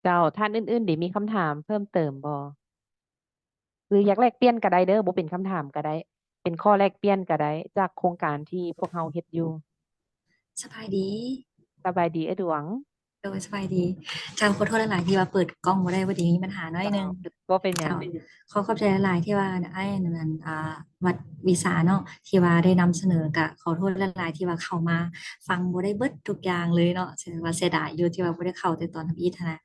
ເຈົ້າ, ທ່ານອື່ນໆ ເດ ມີຄຳຖາມເພີ່ມເຕີມບໍ່? ຫຼືຢາກແລກປ່ຽນກໍໄດ້ເດີ, ບໍ່ເປັນຄຳຖາມກໍໄດ້, ເປັນຂໍ້ແລກປ່ຽນກໍໄດ້ ຈາກໂຄງການທີ່ພວກເຮົາເຮັດຢູ່. ສະບາຍດີ. ສະບາຍດີເອື້ອຍດວງ. ໂດຍ ສະບາຍດີ. ເຈົ້າ, ຂໍໂທດຫຼາຍໆ ທີ່ວ່າເປີດກ້ອງບໍ່ໄດ້, ພໍດີມີບັນຫາໜ້ອຍໜຶ່ງ. ບໍ່ເປັນຫຍັງ. ເຈົ້າ, ຂໍຂອບໃຈຫຼາຍໆ ທີ່ວ່າອ້າຍນັ້ນ ອ່າ ວັດວິຊາເນາະ ທີ່ວ່າໄດ້ນຳສະເໜີ. ກະຂໍໂທດຫຼາຍໆ ທີ່ວ່າເຂົ້າມາຟັງບໍ່ໄດ້ເບິດທຸກຢ່າງເລີຍເນາະ, ຖືວ່າເສຍດາຍຢູ່ທີ່ວ່າບໍ່ໄດ້ເຂົ້າແຕ່ຕອນທຳອິດຫັ້ນນະ.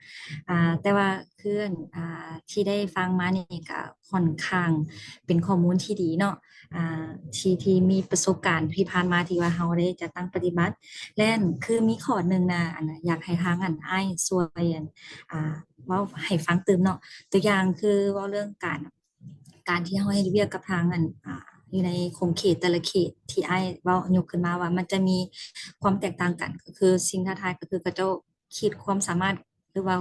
ອ່າ ແຕ່ວ່າຄື ອ່າ ທີ່ໄດ້ຟັງມານີ້ກະຂ້ອນຂ້າງເປັນຂໍ້ມູນທີ່ດີເນາະ, ອ່າ ທີ່ ທີ່ມີປະສົບການທີ່ຜ່ານມາທີ່ວ່າເຮົາໄດ້ຈັດຕັ້ງປະຕິບັດ ແລະ ຄືມີຂໍ້ໜຶ່ງນະ ອັນ ຢາກໃຫ້ທາງ ອັນ ອ້າຍຊ່ວຍ ອັນ ອ່າ ເວົ້າໃຫ້ຟັງຕື່ມເນາະ. ຕົວຢ່າງຄືເວົ້າເລື່ອງການ ການທີ່ເຮົາເຮັດວຽກກັບທາງ ອັນ ອ່າ ຢູ່ໃນຂົງເຂດແຕ່ລະເຂດທີ່ອ້າຍເວົ້າ ຍົກຂຶ້ນມາວ່າມັນຈະມີຄວາມແຕກຕ່າງກັນ, ກໍຄືສິ່ງທ້າທາຍກໍຄືເຂົາເຈົ້າຂີດຄວາມສາມາດ ຫຼືວ່າ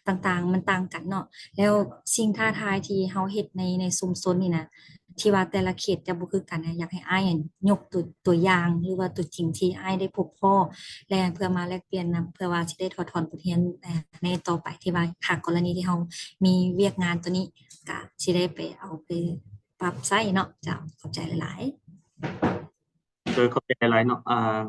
ຕ່າງໆ ມັນຕ່າງກັນເນາະ. ແລ້ວສິ່ງທ້າທາຍທີ່ເຮົາເຮັດໃນ ໃນຊຸມຊົນນີ້ນະ ທີ່ວ່າແຕ່ລະເຂດຈະບໍ່ຄືກັນນະ, ຢາກໃຫ້ອ້າຍ ອັນ ຍົກຕົວ ຕົວຢ່າງ ຫຼືວ່າຕົວຈິງທີ່ອ້າຍໄດ້ພົບພໍ້ ແລະ ເພື່ອມາແລກປ່ຽນນຳ ເພື່ອວ່າຊິໄດ້ຖອດຖອນບົດຮຽນ ໃນຕໍ່ໄປ ທີ່ວ່າຖ້າກໍລະນີທີ່ເຮົາມີວຽກງານຕົວນີ້ ກະຊິໄດ້ໄປເອົາໄປປັບໃຊ້ເນາະ. ເຈົ້າ ຂອບໃຈຫຼາຍໆ. ໂດຍ ຂອບໃຈຫຼາຍໆເນາະ. ອ່າ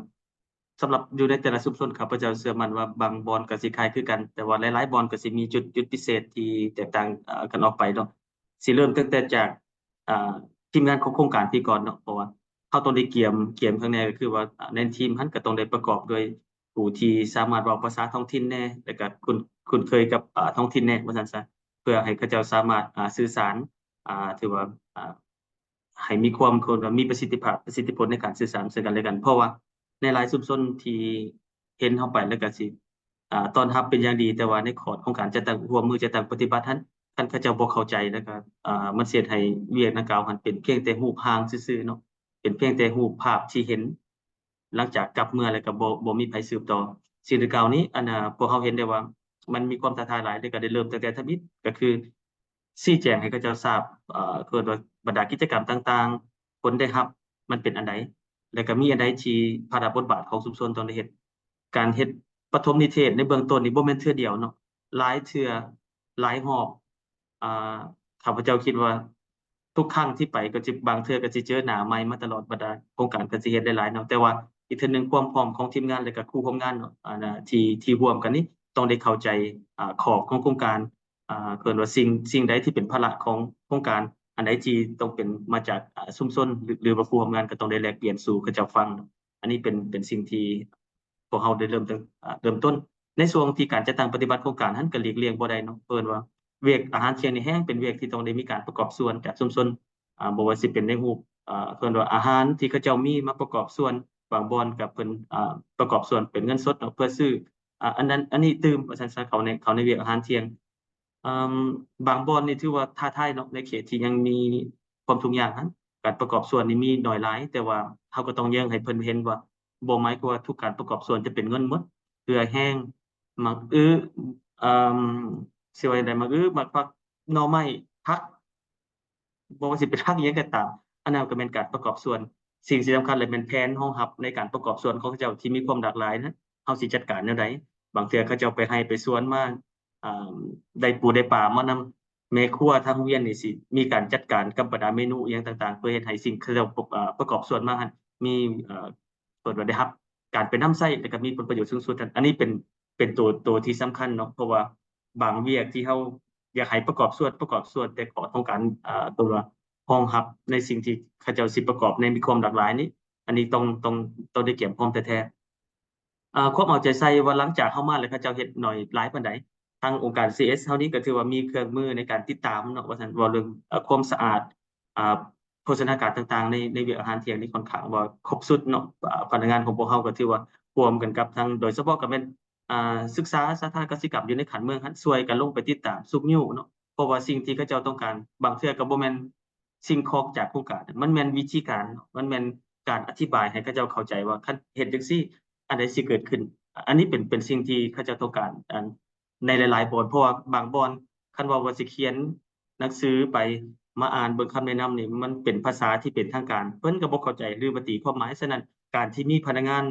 ສຳລັບຢູ່ໃນແຕ່ລະຊຸມຊົນ ຂ້າພະເຈົ້າເຊື່ອໝັ້ນວ່າບາງບ່ອນກໍຊິຄ້າຍຄືກັນ, ແຕ່ວ່າຫຼາຍໆບ່ອນກໍຊິມີຈຸດ ຈຸດພິເສດທີ່ແຕກຕ່າງ ເອີ ກັນອອກໄປເນາະ. ຊິເລີ່ມຕັ້ງແຕ່ຈາກ ອ່າ ທີມງານຂອງໂຄງການພີ້ກ່ອນເນາະ, ເພາະວ່າເຮົາຕ້ອງໄດ້ກຽມ ກຽມຂ້າງໃນ ກໍຄືວ່າ ອ່າ ໃນທີມຫັ້ນກໍຕ້ອງໄດ້ປະກອບດ້ວຍຜູ້ທີ່ສາມາດເວົ້າພາສາທ້ອງຖິ່ນແດ່ ແລ້ວກໍຄຸ້ນ ຄຸ້ນເຄີຍກັບ ອ່າ ທ້ອງຖິ່ນແດ່ ວ່າຊັ້ນຊະ, ເພື່ອໃຫ້ເຂົາເຈົ້າສາມາດ ອ່າ ສື່ສານ ອ່າ ຖືວ່າ ອ່າ ໃຫ້ມີຄວາມ ເອີ້ນວ່າມີປະສິດທິພາບ ປະສິດທິຜົນໃນການສື່ສານເຊິ່ງກັນແລະກັນ. ເພາະວ່າໃນຫຼາຍຊຸມຊົນທີ່ເຫັນເຮົາໄປແລ້ວກໍຊິ ອ່າ ຕ້ອນຮັບເປັນຢ່າງດີ, ແຕ່ວ່າໃນຂອບຂອງການຈັດຕັ້ງ ຮ່ວມມືຈັດຕັ້ງປະຕິບັດຫັ້ນ ຄັນເຂົາເຈົ້າບໍ່ເຂົ້າໃຈ ແລ້ວກໍ ອ່າ ມັນຊິເຮັດໃຫ້ວຽກດັ່ງກ່າວຫັ້ນເປັນພຽງແຕ່ຮູບຮ່າງຊື່ໆເນາະ, ເປັນພຽງແຕ່ຮູບພາບທີ່ເຫັນ ຫຼັງຈາກກັບເມືອແລ້ວກໍບໍ່ ບໍ່ມີໃຜສືບຕໍ່. ສິ່ງດັ່ງກ່າວນີ້ ອັນ ພວກເຮົາເຫັນໄດ້ວ່າມັນມີຄວາມທ້າທາຍຫຼາຍ ແລ້ວກໍໄດ້ເລີ່ມຕັ້ງແຕ່ທຳອິດ ກໍຄື ຊີ້ແຈງໃຫ້ເຂົາເຈົ້າຊາບ ເອີ ເອີ້ນວ່າບັນດາກິດຈະກຳຕ່າງໆ ຜົນໄດ້ຮັບມັນເປັນອັນໃດ ແລ້ວກໍມີອັນໃດທີ່ພາລະບົດບາດຂອງຊຸມຊົນຕ້ອງໄດ້ເຮັດ. ການເຮັດປະຖົມນິເທດໃນເບື້ອງຕົ້ນນີ້ບໍ່ແມ່ນເທື່ອດຽວເນາະ, ຫຼາຍເທື່ອ ຫຼາຍຮອບ. ອ່າ ຂ້າພະເຈົ້າຄິດວ່າທຸກຄັ້ງທີ່ໄປກໍຊິ ບາງເທື່ອກໍຊິເຈີໜ້າໃໝ່ມາຕະຫຼອດ, ບັນດາໂຄງການກໍຊິເຮັດຫຼາຍໆເນາະ, ແຕ່ວ່າອີກເທື່ອໜຶ່ງຄວາມພ້ອມຂອງທີມງານ ແລະກໍຄູ່ຮ່ວມງານເນາະ ອັນ ທີ່ ທີ່ຮ່ວມກັນນີ້ຕ້ອງໄດ້ເຂົ້າໃຈ ອ່າ ຂອບຂອງໂຄງການ ອ່າ ເອີ້ນວ່າສິ່ງ ສິ່ງໃດທີ່ເປັນພາລະຂອງໂຄງການ, ອັນໃດທີ່ຕ້ອງເປັນມາຈາກ ອ່າ ຊຸມຊົນ ຫຼື ຫຼືວ່າຜູ້ຮ່ວມງານ ກໍຕ້ອງໄດ້ແລກປ່ຽນສູ່ເຂົາເຈົ້າຟັງ. ອັນນີ້ເປັນ ເປັນສິ່ງທີ່ພວກເຮົາໄດ້ເລີ່ມຕັ້ງ ອ່າ ເລີ່ມຕົ້ນ. ໃນຊ່ວງທີ່ການຈັດຕັ້ງປະຕິບັດໂຄງການຫັ້ນ ກໍຫຼີກລ່ຽງບໍ່ໄດ້ເນາະ, ເອີ້ນວ່າວຽກອາຫານທ່ຽງນີ້ແຮ່ງເປັນວຽກທີ່ຕ້ອງໄດ້ມີການປະກອບສ່ວນຈາກຊຸມຊົນ ອ່າ ບໍ່ວ່າຊິເປັນໃນຮູບ ເອີ້ນວ່າອາຫານທີ່ເຂົາເຈົ້າມີມາປະກອບສ່ວນ, ບາງບ່ອນກໍເພິ່ນ ອ່າ ປະກອບສ່ວນເປັນເງິນສົດເນາະ ເພື່ອຊື້ ອ່າ ອັນນັ້ນອັນນີ້ຕື່ມ ວ່າຊັ້ນຊະ, ເຂົ້າໃນ ເຂົ້າໃນວຽກອາຫານທ່ຽງ. ເອີ່ມ ບາງບ່ອນນີ້ຖືວ່າທ້າທາຍເນາະ ໃນເຂດທີ່ຍັງມີຄວາມທຸກຍາກຫັ້ນ ການປະກອບສ່ວນນີ້ມີໜ້ອຍຫຼາຍ, ແຕ່ວ່າເຮົາກໍຕ້ອງເຢີ້ງໃຫ້ເພິ່ນເຫັນວ່າ ບໍ່ໝາຍຄວາມວ່າທຸກການປະກອບສ່ວນຈະເປັນເງິນໝົດ. ເກືອແຫ້ງ, ໝາກອຶ, ເອີ່ມ ຊິວ່າຈັ່ງໃດ, ໝາກອຶ, ໝາກຜັກ, ໜໍ່ໄມ້, ຜັກ, ບໍ່ວ່າຊິເປັນຜັກອີ່ຫຍັງກໍຕາມ, ອັນນັ້ນກໍແມ່ນການປະກອບສ່ວນ. ສິ່ງທີ່ສຳຄັນເລີຍແມ່ນແຜນຮອງຮັບໃນການປະກອບສ່ວນຂອງເຂົາເຈົ້າທີ່ມີຄວາມຫຼາກຫຼາຍນັ້ນ ເຮົາຊິຈັດການແນວໃດ? ບາງເທື່ອເຂົາເຈົ້າໄປໄຮ່ໄປສວນມາ, ອ່າ, ໄດ້ປູໄດ້ປາມານຳ, ແມ່ຄົວທາງໂຮງຮຽນນີ້ຊິມີການຈັດການກັບບັນດາເມນູອີ່ຫຍັງຕ່າງໆ ເພື່ອເຮັດໃຫ້ສິ່ງເຂົາເຈົ້າປະ, ອ່າ, ປະກອບສ່ວນມາຫັ້ນມີ, ເອີ່, ເອີ້ນວ່າໄດ້ຮັບການເປັນນຳໃຊ້ ແລ້ວກໍມີຜົນປະໂຫຍດສູງສຸດ. ອັນນີ້ເປັນ, ເປັນໂຕ, ໂຕທີ່ສຳຄັນເນາະ, ເພາະວ່າບາງວຽກທີ່ເຮົາຢາກໃຫ້ປະກອບສ່ວນ, ປະກອບສ່ວນ, ແຕ່ຂອດຂອງການ, ເອີ່, ຕົວຮອງຮັບໃນສິ່ງທີ່ເຂົາເຈົ້າຊິປະກອບໃນມີຄວາມຫຼາກຫຼາຍນີ້, ອັນນີ້ຕ້ອງ, ຕ້ອງ, ຕ້ອງໄດ້ກຽມພ້ອມແທ້ໆ. ເອີ່, ຄວາມເອົາໃຈໃສ່ວ່າຫຼັງຈາກເຮົາມາແລ້ວ ເຂົາເຈົ້າເຮັດໜ້ອຍຫຼາຍປານໃດ? ທາງອົງການ ຊີເອສ ເຮົານີ້ກໍຖືວ່າມີເຄື່ອງມືໃນການຕິດຕາມເນາະ, ວ່າຊັ້ນ, ເວົ້າເລື່ອງ, ເອີ່, ຄວາມສະອາດ, ອ່າ, ໂພຊະນາການຕ່າງໆ ໃນ, ໃນວຽກອາຫານທ່ຽງນີ້ຄ່ອນຂ້າງວ່າຄົບຊຸດເນາະ. ອ່າ, ພະນັກງານຂອງພວກເຮົາກໍຖືວ່າຮ່ວມກັນກັບທາງ, ໂດຍສະເພາະກໍແມ່ນ, ອ່າ, ສຶກສາສາທາລະນະກະສິກຳຢູ່ໃນຂັ້ນເມືອງຫັ້ນ ຊ່ວຍກັນລົງໄປຕິດຕາມຊຸກຍູ້ເນາະ, ເພາະວ່າສິ່ງທີ່ເຂົາເຈົ້າຕ້ອງການ ບາງເທື່ອກໍບໍ່ແມ່ນ ສິ່ງຂອງຈາກໂຄງການ, ມັນແມ່ນວິທີການ, ມັນແມ່ນການອະທິບາຍໃຫ້ເຂົາເຈົ້າເຂົ້າໃຈວ່າ ຄັນເຮັດຈັ່ງຊີ້ ອັນໃດຊິເກີດຂຶ້ນ. ອັນນີ້ເປັນ, ເປັນສິ່ງທີ່ເຂົາເຈົ້າຕ້ອງການ, ອັນ, ໃນຫຼາຍໆບ່ອນ, ເພາະວ່າບາງບ່ອນ ຄັນເວົ້າວ່າຊິຂຽນໜັງສືໄປ ມາອ່ານເບິ່ງຄຳແນະນຳນີ້ ມັນເປັນພາສາທີ່ເປັນທາງການ, ເພິ່ນກໍບໍ່ເຂົ້າໃຈ ຫຼືວ່າຕີຄວາມໝາຍ. ສະນັ້ນ ການທີ່ມີພະນັກງານ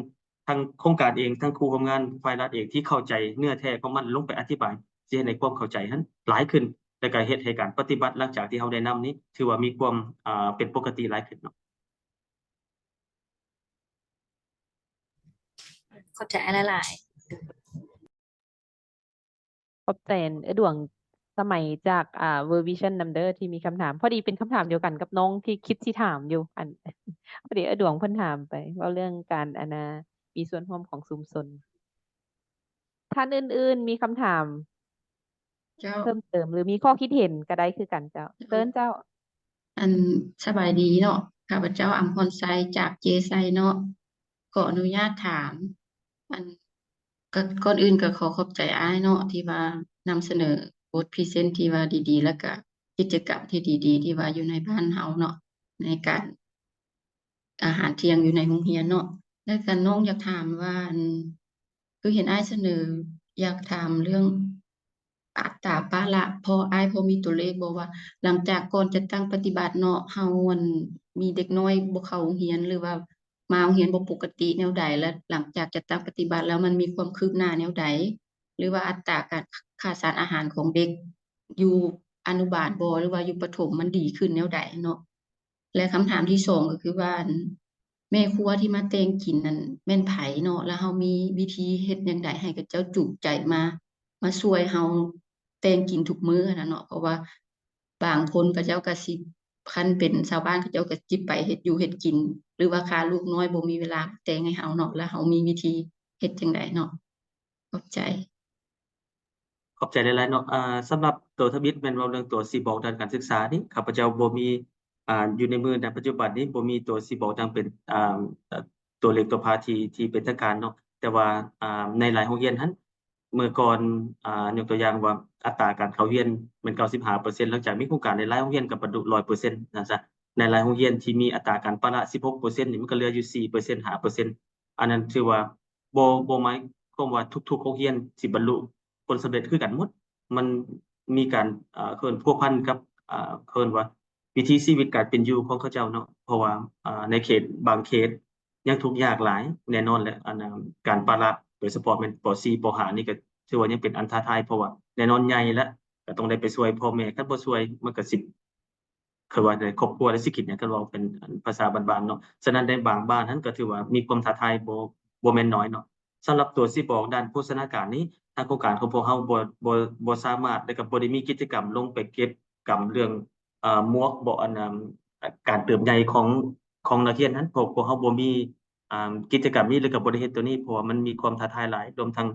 ທັງໂຄງການເອງ, ທັງຄູ່ຮ່ວມງານຝ່າຍລັດເອງ ທີ່ເຂົ້າໃຈເນື້ອແທ້ຂອງມັນ ລົງໄປອະທິບາຍ ຊິເຮັດໃຫ້ຄວາມເຂົ້າໃຈຫັ້ນຫຼາຍຂຶ້ນ ແລ້ວກໍເຮັດໃຫ້ການປະຕິບັດຫຼັງຈາກທີ່ເຮົາແນະນຳນີ້ ຖືວ່າມີຄວາມ, ເປັນປົກກະຕິຫຼາຍຂຶ້ນເນາະ. ຂອບໃຈຫຼາຍໆ. ຂອບໃຈເອື້ອຍດວງ ສະໄໝຈາກ ອ່າ World Vision ນຳເດີ ທີ່ມີຄຳຖາມ. ພໍດີເປັນຄຳຖາມດຽວກັນກັບນ້ອງທີ່ຄິດຊິຖາມຢູ່. ອັນ ພໍດີເອື້ອດວງເພິ່ນຖາມໄປ ເວົ້າເລື່ອງການ ອັນນ່າ ມີສ່ວນຮ່ວມຂອງຊຸມຊົນ. ທ່ານອື່ນໆ ມີຄຳຖາມ ເຈົ້າ ເພີ່ມເຕີມ ຫຼື ມີຂໍ້ຄິດເຫັນກໍໄດ້ຄືກັນເຈົ້າ. ເຊີນເຈົ້າ. ອັນ ສະບາຍດີເນາະ, ຂ້າພະເຈົ້າ ອຳພອນໄຊ ຈາກເຈໄຊເນາະ. ຂໍອະນຸຍາດຖາມ ອັນ ກໍ ກ່ອນອື່ນກໍຂໍຂອບໃຈອ້າຍເນາະ ທີ່ວ່ານຳສະເໜີບົດພຣີເຊັນທີ່ວ່າດີໆ ແລ້ວກະກິດຈະກຳທີ່ດີໆ ທີ່ວ່າຢູ່ໃນບ້ານເຮົາເນາະ ໃນການ ອາຫານທ່ຽງຢູ່ໃນໂຮງຮຽນເນາະ. ແລ້ວກໍນ້ອງຢາກຖາມວ່າ ອັນ ຄືເຫັນອ້າຍສະເໜີ ຢາກຖາມເລື່ອງອັດຕາປະລະ ພໍອ້າຍພໍມີຕົວເລກບໍ່ວ່າ ຫຼັງຈາກກ່ອນຈັດຕັ້ງປະຕິບັດເນາະ ເຮົາ ອັນ ມີເດັກນ້ອຍບໍ່ເຂົ້າໂຮງຮຽນ ຫຼືວ່າມາໂຮງຮຽນບໍ່ປົກກະຕິແນວໃດ ແລະ ຫຼັງຈາກຈັດຕັ້ງປະຕິບັດແລ້ວ ມັນມີຄວາມຄືບໜ້າແນວໃດ ຫຼືວ່າອັດຕາການຂາດສານອາຫານຂອງເດັກຢູ່ອະນຸບານບໍ່ ຫຼືວ່າຢູ່ປະຖົມ ມັນດີຂຶ້ນແນວໃດເນາະ? ແລະ ຄຳຖາມທີສອງກໍຄືວ່າ ອັນ ແມ່ຄົວທີ່ມາແຕ່ງກິນນັ້ນແມ່ນໃຜເນາະ? ແລ້ວເຮົາມີວິທີເຮັດຈັ່ງໃດໃຫ້ເຂົາເຈົ້າຈູງໃຈມາ ມາຊ່ວຍເຮົາແຕ່ງກິນທຸກມື້ຫັ້ນນະເນາະ? ເພາະວ່າບາງຄົນເຂົາເຈົ້າກໍຊິ ຄັນເປັນຊາວບ້ານເຂົາເຈົ້າກໍຊິໄປເຮັດຢູ່ເຮັດກິນ ຫຼືວ່າຂ້າລູກນ້ອຍບໍ່ມີເວລາແຕ່ງໃຫ້ເຮົາເນາະ, ແລ້ວເຮົາມີວິທີເຮັດຈັ່ງໃດເນາະ? ຂອບໃຈ. ຂອບໃຈຫຼາຍໆເນາະ. ອ່າ ສຳລັບຕົວທຳອິດແມ່ນເວົ້າເລື່ອງຕົວຊີ້ບອກດ້ານການສຶກສານີ້ ຂ້າພະເຈົ້າບໍ່ມີ ອ່າ ຢູ່ໃນມືໃນປັດຈຸບັນນີ້ບໍ່ມີຕົວຊີ້ບອກຢ່າງເປັນ ອ່າ ຕົວເລກຕົວພາທີ່ ທີ່ເປັນທາງການເນາະ. ແຕ່ວ່າ ອ່າ ໃນຫຼາຍໂຮງຮຽນຫັ້ນ ເມື່ອກ່ອນ ອ່າ ຍົກຕົວຢ່າງວ່າອັດຕາການເຂົ້າຮຽນແມ່ນເກົ້າສິບຫ້າເປີເຊັນ ຫຼັງຈາກມີໂຄງການຫຼາຍໆໂຮງຮຽນກໍບັນລຸຮ້ອຍເປີເຊັນ ວ່າຊັ້ນຊະ. ໃນຫຼາຍໂຮງຮຽນທີ່ມີອັດຕາການປະລະສິບຫົກເປີເຊັນນີ້ ມັນກໍເຫຼືອຢູ່ສີ່ເປີເຊັນ ຫ້າເປີເຊັນ. ອັນນັ້ນຖືວ່າ ບໍ່ ບໍ່ໝາຍຄວາມວ່າທຸກໆໂຮງຮຽນຊິບັນລຸຜົນສຳເລັດຄືກັນໝົດ. ມັນມີການ ເອີ່ ເອີ້ນພົວພັນກັບ ເອີ່ ເອີ້ນວ່າວິຖີຊີວິດການເປັນຢູ່ຂອງເຂົາເຈົ້າເນາະ. ເພາະວ່າ ເອີ່ ໃນເຂດບາງເຂດຍັງທຸກຍາກຫຼາຍ ແນ່ນອນແຫຼະ ອັນ ການປະລະ ໂດຍສະເພາະແມ່ນ ປໍສີ່ ປໍຫ້ານີ້ ກໍຖືວ່າຍັງເປັນອັນທ້າທາຍ ເພາະວ່າແນ່ນອນໃຫຍ່ແລ້ວ ກໍຕ້ອງໄດ້ໄປຊ່ວຍພໍ່ແມ່ ຄັນບໍ່ຊ່ວຍມັນກໍຊິ ເຂົາວ່າໃນຄອບຄົວແລ້ວຊິຄິດຫຍັງ ຄັນເວົ້າເປັນ ອັນ ພາສາບ້ານໆເນາະ. ສະນັ້ນໃນບາງບ້ານຫັ້ນກໍຖືວ່າມີຄວາມທ້າທາຍບໍ່ ບໍ່ແມ່ນນ້ອຍເນາະ. ສຳລັບຕົວຊີ້ບອກດ້ານໂພຊະນາການນີ້ ທາງໂຄງການຂອງພວກເຮົາບໍ່ ບໍ່ ບໍ່ສາມາດ ແລະ ກໍບໍ່ໄດ້ມີກິດຈະກຳລົງໄປເກັບກຳເລື່ອງ ເອີ່ ໝວກບໍ ອັນ ອັນ ການເຕີບໃຫຍ່ຂອງ ຂອງນັກຮຽນຫັ້ນ ພວກ ພວກເຮົາບໍ່ມີ ອ່າ ກິດຈະກຳນີ້ ແລະ ກໍບໍ່ໄດ້ເຮັດຕົວນີ້ ເພາະວ່າມັນມີຄວາມທ້າທາຍຫຼາຍ ລວມທັງ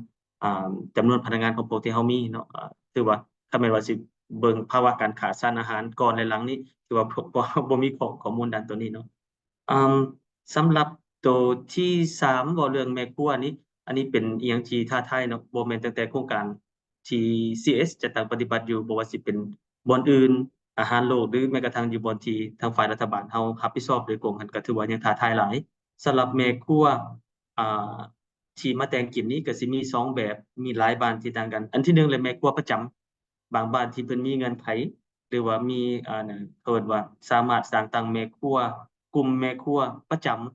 ອ່າ ຈຳນວນພະນັກງານຂອງພວກທີ່ເຮົາມີເນາະ ອ່າ ຖືວ່າ ຖ້າແມ່ນວ່າຊິເບິ່ງພາວະການຂາດສານອາຫານກ່ອນ ແລະ ຫຼັງນີ້ ຖືວ່າພວກ ພວກເຮົາບໍ່ມີຂໍ້ ຂໍ້ມູນດ້ານຕົວນີ້ເນາະ. ອ່າ ສຳລັບໂຕທີສາມ ເວົ້າເລື່ອງແມ່ຄົວນີ້ ອັນນີ້ເປັນອີ່ຫຍັງທີ່ທ້າທາຍເນາະ ບໍ່ແມ່ນຕັ້ງແຕ່ໂຄງການ ທີ່ ຊີເອສ ຈັດຕັ້ງປະຕິບັດຢູ່ ບໍ່ວ່າຊິເປັນບ່ອນອື່ນ ອາຫານໂລກ ຫຼື ແມ້ກະທັ່ງຢູ່ບ່ອນທີ່ທາງຝ່າຍລັດຖະບານເຮົາຮັບຜິດຊອບໂດຍກົງຫັ້ນ ກໍຖືວ່າຍັງທ້າທາຍຫຼາຍ. ສຳລັບແມ່ຄົວ ອ່າ ທີ່ມາແຕ່ງກິນນີ້ ກໍຊິມີສອງແບບ ມີຫຼາຍບ້ານທີ່ຕ່າງກັນ. ອັນທີໜຶ່ງແຫຼະ ແມ່ຄົວປະຈຳ ບາງບ້ານທີ່ເພິ່ນມີເງື່ອນໄຂ ຫຼືວ່າມີ ອ່າ ເອີ້ນວ່າສາມາດສ້າງຕັ້ງແມ່ຄົວ ກຸ່ມແມ່ຄົວປະຈຳ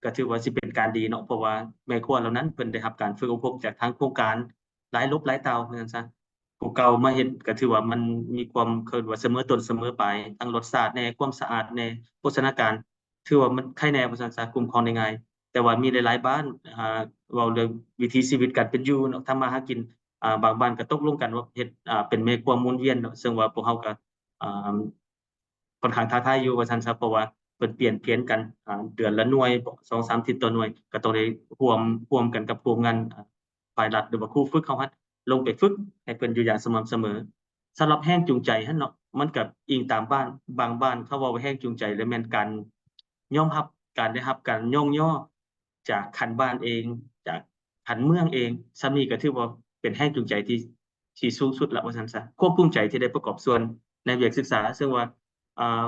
ກໍຖືວ່າຊິເປັນການດີເນາະ ເພາະວ່າແມ່ຄົວເຫຼົ່ານັ້ນເພິ່ນໄດ້ຮັບການຝຶກອົບຮົມຈາກທາງໂຄງການຫຼາຍຫຼົບຫຼາຍຕ່າວ ວ່າຊັ້ນຊະ. ຜູ້ເກົ່າມາເຮັດກໍຖືວ່າມັນມີຄວາມ ເອີ້ນວ່າສະເໝີຕົ້ນສະເໝີປາຍ ທັງລົດຊາດແດ່ ຄວາມສະອາດແດ່ ໂພຊະນາການ ຖືວ່າມັນໄຄແດ່ ວ່າຊັ້ນຊະ ຄຸ້ມຄອງໄດ້ງ່າຍ. ແຕ່ວ່າມີຫຼາຍໆບ້ານ ອ່າ ເວົ້າເລື່ອງວິຖີຊີວິດການເປັນຢູ່ເນາະ ທຳມາຫາກິນ ອ່າ ບາງບ້ານກໍຕົກລົງກັນວ່າເຮັດ ອ່າ ເປັນແມ່ຄົວໝູນວຽນເນາະ ເຊິ່ງວ່າພວກເຮົາກໍ ອ່າ ຂ້ອນຂ້າງທ້າທາຍຢູ່ວ່າຊັ້ນຊະ ເພາະວ່າເພິ່ນປ່ຽນ ປ່ຽນກັນ ອ່າ ເດືອນລະໜ່ວຍ ສອງສາມທິດຕໍ່ໜ່ວຍ ກໍຕ້ອງໄດ້ຮ່ວມ ຮ່ວມກັນກັບພວກງານ ອ່າ ຝ່າຍລັດ ຫຼືວ່າຄູຝຶກເຮົາຫັ້ນ ລົງໄປຝຶກໃຫ້ເພິ່ນຢູ່ຢ່າງສະໝ່ຳສະເໝີ. ສຳລັບແຮງຈູງໃຈຫັ້ນເນາະ ມັນກໍອີງຕາມບ້ານ ບາງບ້ານເຂົາເວົ້າວ່າແຮງຈູງໃຈ ແລະ ແມ່ນການຍອມຮັບ ການໄດ້ຮັບການຍ້ອງຍໍ ຈາກຂັ້ນບ້ານເອງ ຈາກຂັ້ນເມືອງເອງ ສ່ຳນີ້ກໍຖືວ່າເປັນແຮງຈູງໃຈທີ່ ທີ່ສູງສຸດລະ ວ່າຊັ້ນຊະ. ຄວາມພູມໃຈທີ່ໄດ້ປະກອບສ່ວນໃນວຽກສຶກສາ ເຊິ່ງວ່າ ອ່າ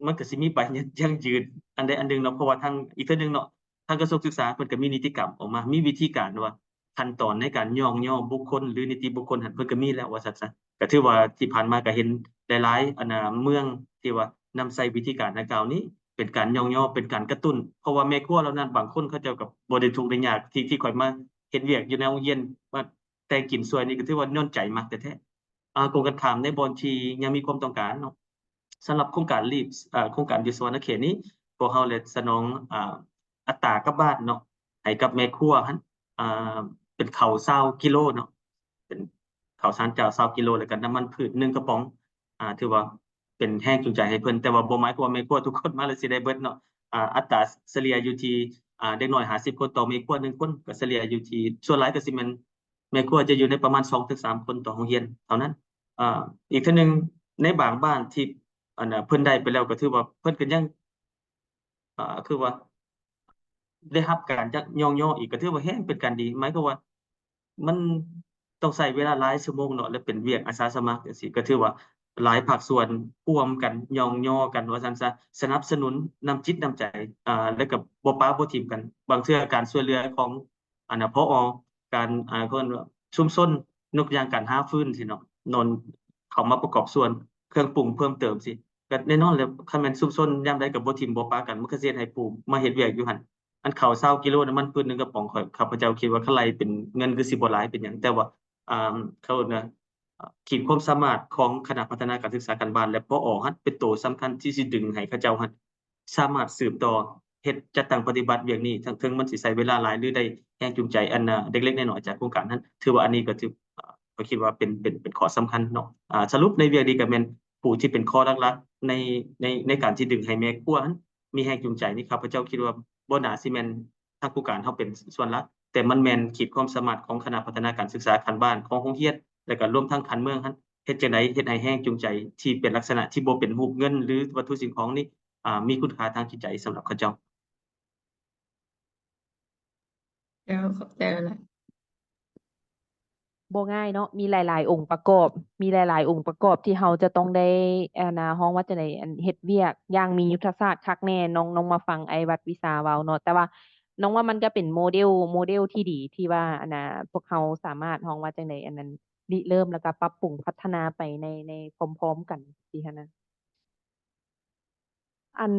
ມັນກໍຊິມີໃບຢັ້ງຢືນອັນໃດອັນໜຶ່ງເນາະ ເພາະວ່າທາງ ອີກເທື່ອໜຶ່ງເນາະ ທາງກະຊວງສຶກສາເພິ່ນກໍມີນິຕິກຳອອກມາ ມີວິທີການວ່າຂັ້ນຕອນໃນການຍ້ອງຍໍບຸກຄົນ ຫຼື ນິຕິບຸກຄົນຫັ້ນ ເພິ່ນກໍມີແລ້ວ ວ່າຊັ້ນຊະ. ກໍຖືວ່າທີ່ຜ່ານມາກໍເຫັນຫຼາຍໆ ອັນນ່າ ເມືອງທີ່ວ່ານຳໃຊ້ວິທີການດັ່ງກ່າວນີ້ ເປັນການຍ້ອງຍໍ ເປັນການກະຕຸ້ນ ເພາະວ່າແມ່ຄົວເຫຼົ່ານັ້ນ ບາງຄົນເຂົາເຈົ້າກໍບໍ່ໄດ້ທຸກໄດ້ຍາກ ທີ່ ທີ່ຂ້ອຍມາເຮັດວຽກຢູ່ໃນໂຮງຮຽນ ມາແຕ່ງກິນຊ່ວຍນີ້ ກໍຖືວ່າຍ້ອນໃຈມັກແທ້ໆ. ອາ ກົງກັນຂ້າມ ໃນບ່ອນທີ່ຍັງມີຄວາມຕ້ອງການເນາະ ສຳລັບໂຄງການ LEAP ເອີ ໂຄງການຢູ່ສະຫວັນນະເຂດນີ້ ພວກເຮົາໄດ້ສະໜອງ ອາ ອັດຕາກັບບ້ານເນາະ ໃຫ້ກັບແມ່ຄົວຫັ້ນ ອາ ເປັນເຂົ້າຊາວກິໂລເນາະ ເປັນ າວສານຈາກຊາວກິໂລ ແລ້ວກໍນ້ຳມັນພືດໜຶ່ງກະປ໋ອງ ອ່າ ຖືວ່າເປັນແຮງຈູງໃຈໃຫ້ເພິ່ນ, ແຕ່ວ່າບໍ່ໝາຍຄວາມວ່າແມ່ຄົວທຸກຄົນມາແລ້ວຊິໄດ້ເບິດເນາະ. ອ່າ ອັດຕາສະເລ່ຍຢູ່ທີ່ ອ່າ ເດັກນ້ອຍຫ້າສິບຄົນຕໍ່ແມ່ຄົວໜຶ່ງຄົນ ກໍສະເລ່ຍຢູ່ທີ່ ສ່ວນຫຼາຍກໍຊິແມ່ນແມ່ຄົວຈະຢູ່ໃນປະມານສອງເຖິງສາມຄົນຕໍ່ໂຮງຮຽນເທົ່ານັ້ນ. ອ່າ ອີກເທື່ອໜຶ່ງ ໃນບາງບ້ານທີ່ ອັນນ່າ ເພິ່ນໄດ້ໄປແລ້ວ ກໍຖືວ່າເພິ່ນກໍຍັງ ອ່າ ຄືວ່າໄດ້ຮັບການຍັກຍ້ອງຍໍອີກ ກໍຖືວ່າແຮງເປັນການດີ. ໝາຍຄວາມວ່າມັນຕ້ອງໃຊ້ເວລາຫຼາຍຊົ່ວໂມງເນາະ ແລະ ເປັນວຽກອາສາສະໝັກຈັ່ງຊີ້ ກໍຖືວ່າຫຼາຍພາກສ່ວນຮ່ວມກັນ ຍ້ອງຍໍກັນວ່າຊັ້ນຊະ, ສະໜັບສະໜູນນຳຈິດນຳໃຈ ອ່າ ແລ້ວກໍບໍ່ປະບໍ່ຖິ້ມກັນ. ບາງເທື່ອການຊ່ວຍເຫຼືອຂອງ ອັນນ່າ ຜອ ການ ອ່າ ເອີ້ນວ່າຊຸມຊົນ ຍົກຢ່າງການຫາຟືນຊີ້ເນາະ ນອນເຂົ້າມາປະກອບສ່ວນເຄື່ອງປຸງເພີ່ມເຕີມຊີ້ ກໍແນ່ນອນແລ້ວ ຄັນແມ່ນຊຸມຊົນຍາມໃດກໍບໍ່ຖິ້ມບໍ່ປະກັນ ມັນກໍຊິເຮັດໃຫ້ຜູ້ມາເຮັດວຽກຢູ່ຫັ້ນ ອັນເຂົ້າຊາວກິໂລ ນ້ຳມັນພືດໜຶ່ງກະປ໋ອງ ຂ້ອຍ ຂ້າພະເຈົ້າຄິດວ່າ ຄັນໄລ່ເປັນເງິນຄືຊິບໍ່ຫຼາຍເປັນຫຍັງ ແຕ່ວ່າ ອ່າ ເຂົາເອີ້ນວ່າ ອ່າ ຂີດຄວາມສາມາດຂອງຄະນະພັດທະນາການສຶກສາຂັ້ນບ້ານ ແລະ ຜອ ຫັ້ນ ເປັນໂຕສຳຄັນທີ່ຊິດຶງໃຫ້ເຂົາເຈົ້າຫັ້ນ ສາມາດສືບຕໍ່ເຮັດ ຈັດຕັ້ງປະຕິບັດວຽກນີ້ ເຖິງ ເຖິງມັນຊິໃຊ້ເວລາຫຼາຍ ຫຼື ໄດ້ແຮງຈູງໃຈອັນ ເລັກໆນ້ອຍໆຈາກໂຄງການຫັ້ນ ຖືວ່າອັນນີ້ກໍຖື ເອີ ຂ້ອຍຄິດວ່າເປັນ ເປັນ ເປັນຂໍ້ສຳຄັນເນາະ. ອາ ສະຫຼຸບໃນວຽກນີ້ກໍແມ່ນຜູ້ທີ່ເປັນຄໍຫຼັກໆໃນ ໃນ ໃນການທີ່ດຶງໃຫ້ແມ່ຄົວຫັ້ນມີແຮງຈູງໃຈນີ້ ຂ້າພະເຈົ້າຄິດວ່າບໍ່ໜ້າຊິແມ່ນທາງໂຄງການເຮົາເປັນສ່ວນຫຼັກ, ແຕ່ມັນແມ່ນຂີດຄວາມສາມາດຂອງຄະນະພັດທະນາການສຶກສາຂັ້ນບ້ານ ຂອງໂຮງຮຽນ ແລ້ວກໍລວມທັງຂັ້ນເມືອງຫັ້ນ ເຮັດຈັ່ງໃດເຮັດໃຫ້ແຮງຈູງໃຈທີ່ເປັນລັກສະນະທີ່ບໍ່ເປັນຮູບເງິນ ຫຼື ວັດຖຸສິ່ງຂອງນີ້ ອ່າ ມີຄຸນຄ່າທາງຈິດໃຈສຳລັບເຂົາເຈົ້າ. ເຈົ້າ ຂອບໃຈຫຼາຍໆ. ບໍ່ງ່າຍເນາະ ມີຫຼາຍໆອົງປະກອບ ມີຫຼາຍໆອົງປະກອບທີ່ເຮົາຈະຕ້ອງໄດ້ ອັນນ່າ ຮ້ອງວ່າຈັ່ງໃດ ອັນ ເຮັດວຽກຢ່າງມີຍຸດທະສາດຄັກແນ່. ນ້ອງ ນ້ອງມາຟັງອ້າຍວັດວິຊາເວົ້າເນາະ ແຕ່ວ່ານ້ອງວ່າມັນກໍເປັນໂມເດລ ໂມເດລທີ່ດີທີ່ວ່າ ອັນນ່າ ພວກເຮົາສາມາດ ຮ້ອງວ່າຈັ່ງໃດ ອັນນັ້ນ ລິເລີ່ມ ແລ້ວກໍປັບປຸງພັດທະນາໄປໃນ ໃນພ້ອມໆກັນຊີ້ຫັ້ນນະ. ອັນ